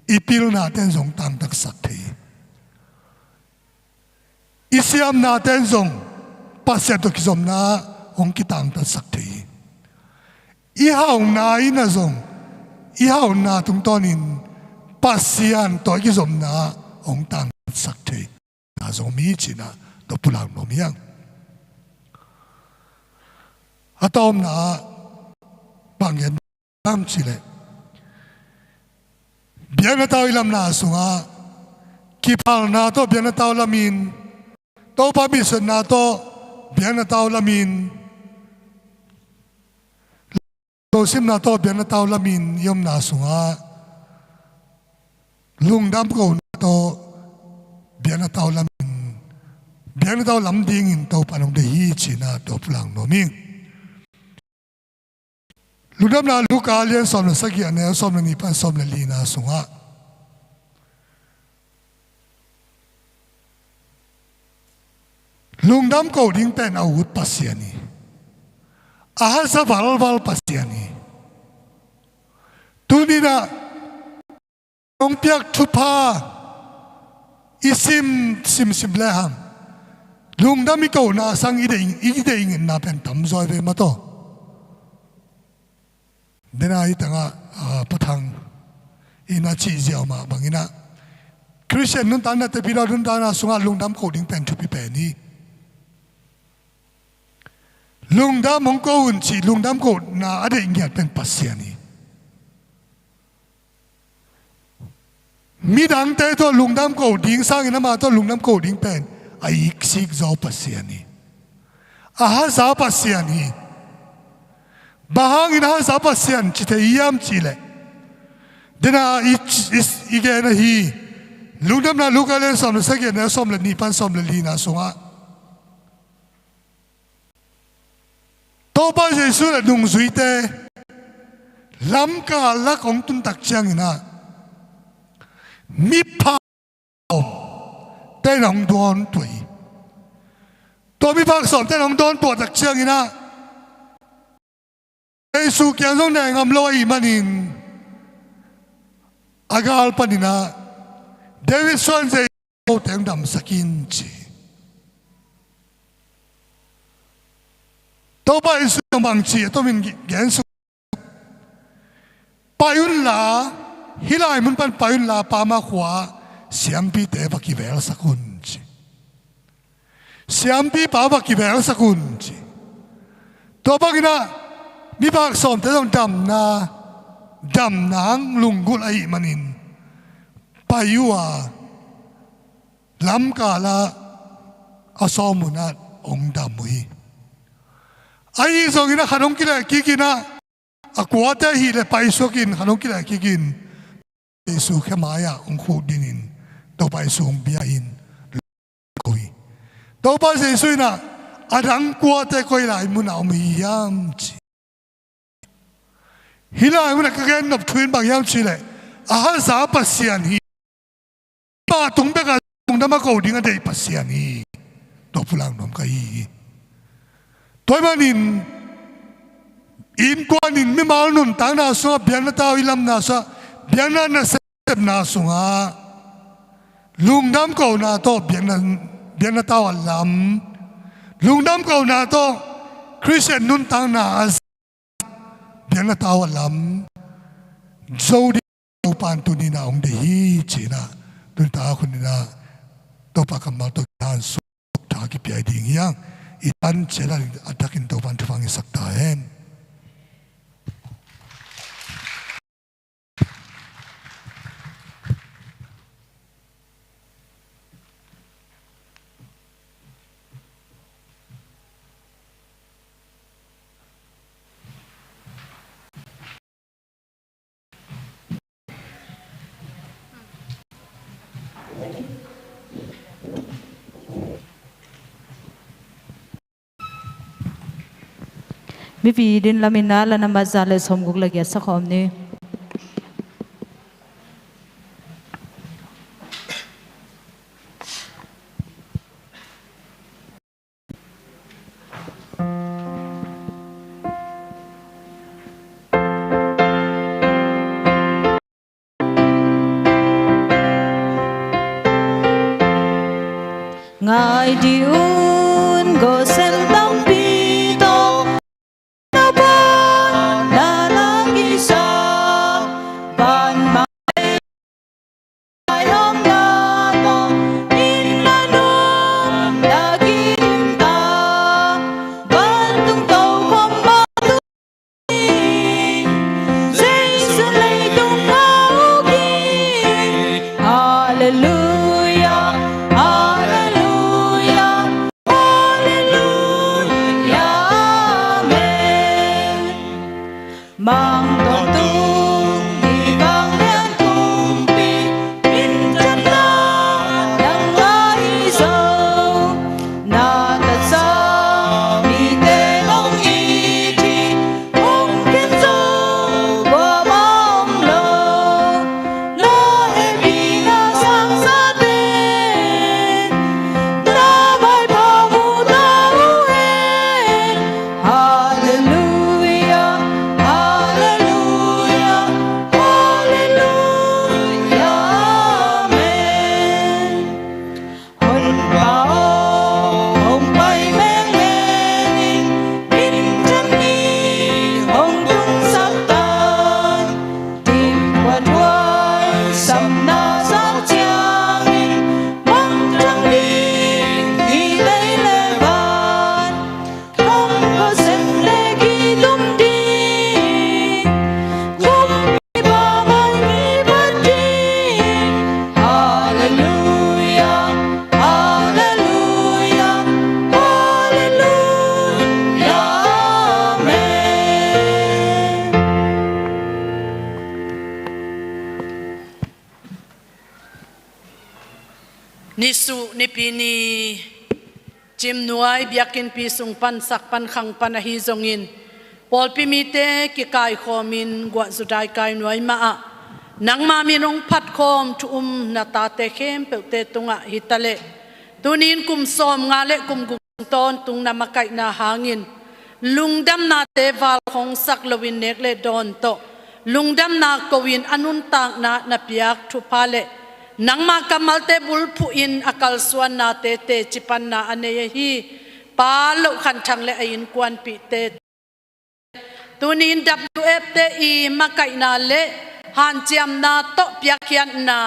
I pilnate in zong tangtatsak thei hi. I siamnate in zong Pasian tawh kizopna ah hong kitangtatsak thei hi. I hauna in ah zong, i hauna tungtawnin Pasian tawh i kizopna ah hong tangtatsak thei na zong om hi ci-in ah tawh pulak nuam hi hang. A tawpna ah bang gen hiam cih leh, biakna tau i lamna sungah kiphalna tawh biakna tau lamin, Topa mitsuatna tawh biakna tau lamin, lungsimna tawh biakna tau lamin i omna sungah lungdam kohna tawh biakna tau lamin, biakna tau lam dingin Topa in hong deih hi ci-in ah tawh pulak nuam hi. Lungdamna Luka a lian sawm le sagih, a neu sawm le nih pan sawm le lina sungah lungdam koh ding pen a ut Pasian hi. A haza valval Pasian hi. Tuni-in ah hong piak thupha i sim, simsim lehang lungdam i kohna sang i deih, i deih ngetna pen tamzaw hi ve maw taw. Dena i tangah, ah, Pa Thang in a cih ziau mah bangin ah Khristian nuntakna, Tepi Dawt nuntakna sungah lungdam koh ding pen thupi pen hi. Lungdam hong ko un cih lungdam kohna a deih ngiat pen Pasian hi. Midangte tawh lungdam koh ding sangin amah tawh lungdam koh ding pen a iksik zaw Pasian hi. A haza Pasian hi. Bang hangin a haza Pasian ci thei hiam cih leh, dena i, i, i gen ahi Lungdamna Luka a lian sawm le sagih, a neu sawm le nih pan sawm le lina sungah Topa Jesu le nungzuite lamkal lak hong tun tak ciangin ah miphak sawmte in hong dawntuah hi. Tua miphak sawmte in hong dawntuah tak ciangin ah Jesu kiang zong ne ngam lo ahih manin a gal panin ah, David suan, Jesu, kote hong damsak in ci. Topa Jesu in bang ci a tomin gen suk, pai unla, hih lai mun pan pai unla, pama khua siampite va kivelsak un ci. Siampipa va kivelsak un ci. Tua bangin ah miphak sawmte zong damna, damna hong lunggulh ahih manin pai uh a, lamkal ah a sawm un ah hong dam uh hi. Ahi zongin ah khat hong kileh kik in ah, a kuate ahih leh paisuak in, khat hong kileh kik in, Jesu khe mai-ah hong khukdin in, Topa Jesu hong bia in, ko hi. Topa Jesu in ah, a dang kuate koi lai munah om hi hiam ci. Hih lai munah ka gen nop thu in bang hiam cih leh, a haza Pasian hi. Mah tung bekah lungdam a ko ding a deih Pasian hi. Tua pulak nuam ka hi hi. Tua ahih manin innkuan in mimal nuntakna sungah, biakna tau i lamna sungah, biakna nasepna sungah lungdam kohna tawh biakna, biakna tau a lam, lungdam kohna tawh Khristian nuntakna a biakna tau a lam zo ding Topa in tuni-in ah hong deih hi ci-in ah, tuni tak hun in ah Topa kammal tawh kihan suk tha kipia ding hi hang. I tan ciat a takin Topa in thupha hong hisak ta hen. Mipi din lamin a, la nambat za le sawmguk le giat sa khawm ni. Ngai dih un, gawsen tampi tawh na ban na na kisa ban mai hong na tawh in na nuam na kidim ta ban tung tawh khawm mah tu. Jesu leitung a uk hi. Halleluia, halleluia, halleluia, amen. Mang tawntung i kang lian kumpi, in tat na dang lai zo. Na tatsa mite hong it hi, hong khen zo kuamah om lo. Na hehpihna sang zaten na maipha mu ta uh hen. Halleluia, halleluia, halleluia, amen. Honpa aw, hong pai mengmeng in, minthanni hong tungsak tan. Dim khuatuai sapna zak ciangin, mangthang ding hi lei le van. Kong khuasem le kitum ding, kumpipa mai ngipat ding. Halleluia, halleluia, halleluia, amen. Nisuh nipi ni, Cimnuai biakinnpi sung pan, sak pan, khang pan ahi zongin, pawlpi mite kikaikhawmin guah zu daikai nuai mahah nangma min hong phatkhawm thu um na tate khempeuhte tungah hi taleh, tuni-in kum sawmnga le kum guk tawntung na makaihna hangin lungdamnate val hong sak loin nek le dawn tawh lungdamna ko-in a nuntakna na piak thupha le nangma kammalte bulphuhin a kalsuannate teci panna a nei ahi Pa Loh Khan Thang le a innkuanpihte, tuni-in W F te i makaihna le hanciamna tawh piakkhiatna,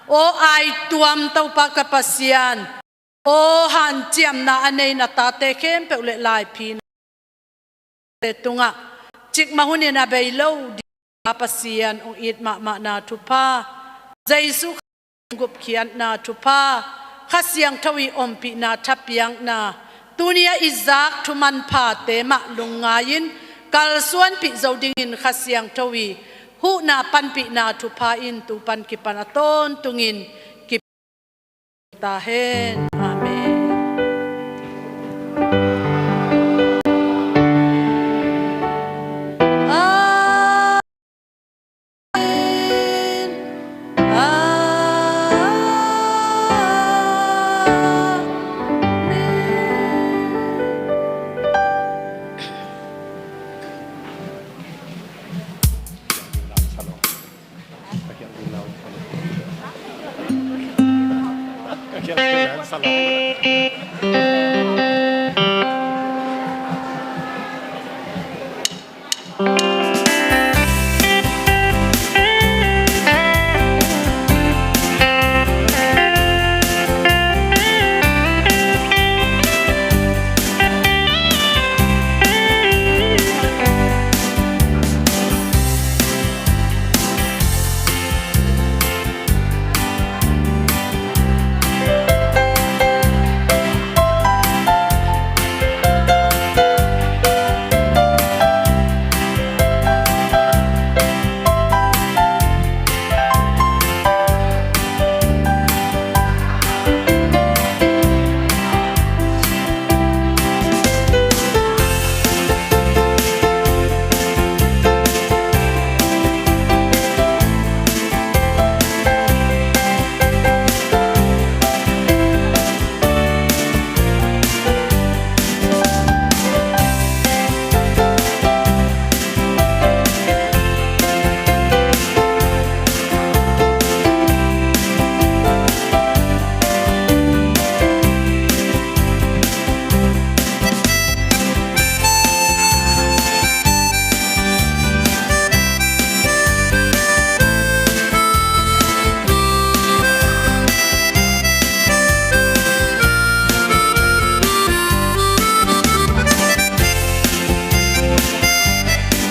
aw aituam Topa ka Pasian, aw hanciamna a nei na tate khempeuh le laiphina te tungah cikmah hunin a bei lo ding Pa Pasian hong it mahmahna thupha, Jesu Khazih gupkhiatna thupha, Kha Siangtho i ompihna thapiakna, tuni-a i zak thu manphate mah lungngai-in kalsuanpih zo dingin Kha Siangtho i huhna panpihna thupha in tu pan kipan a tawntungin tahen. Amen. Amen. Amen.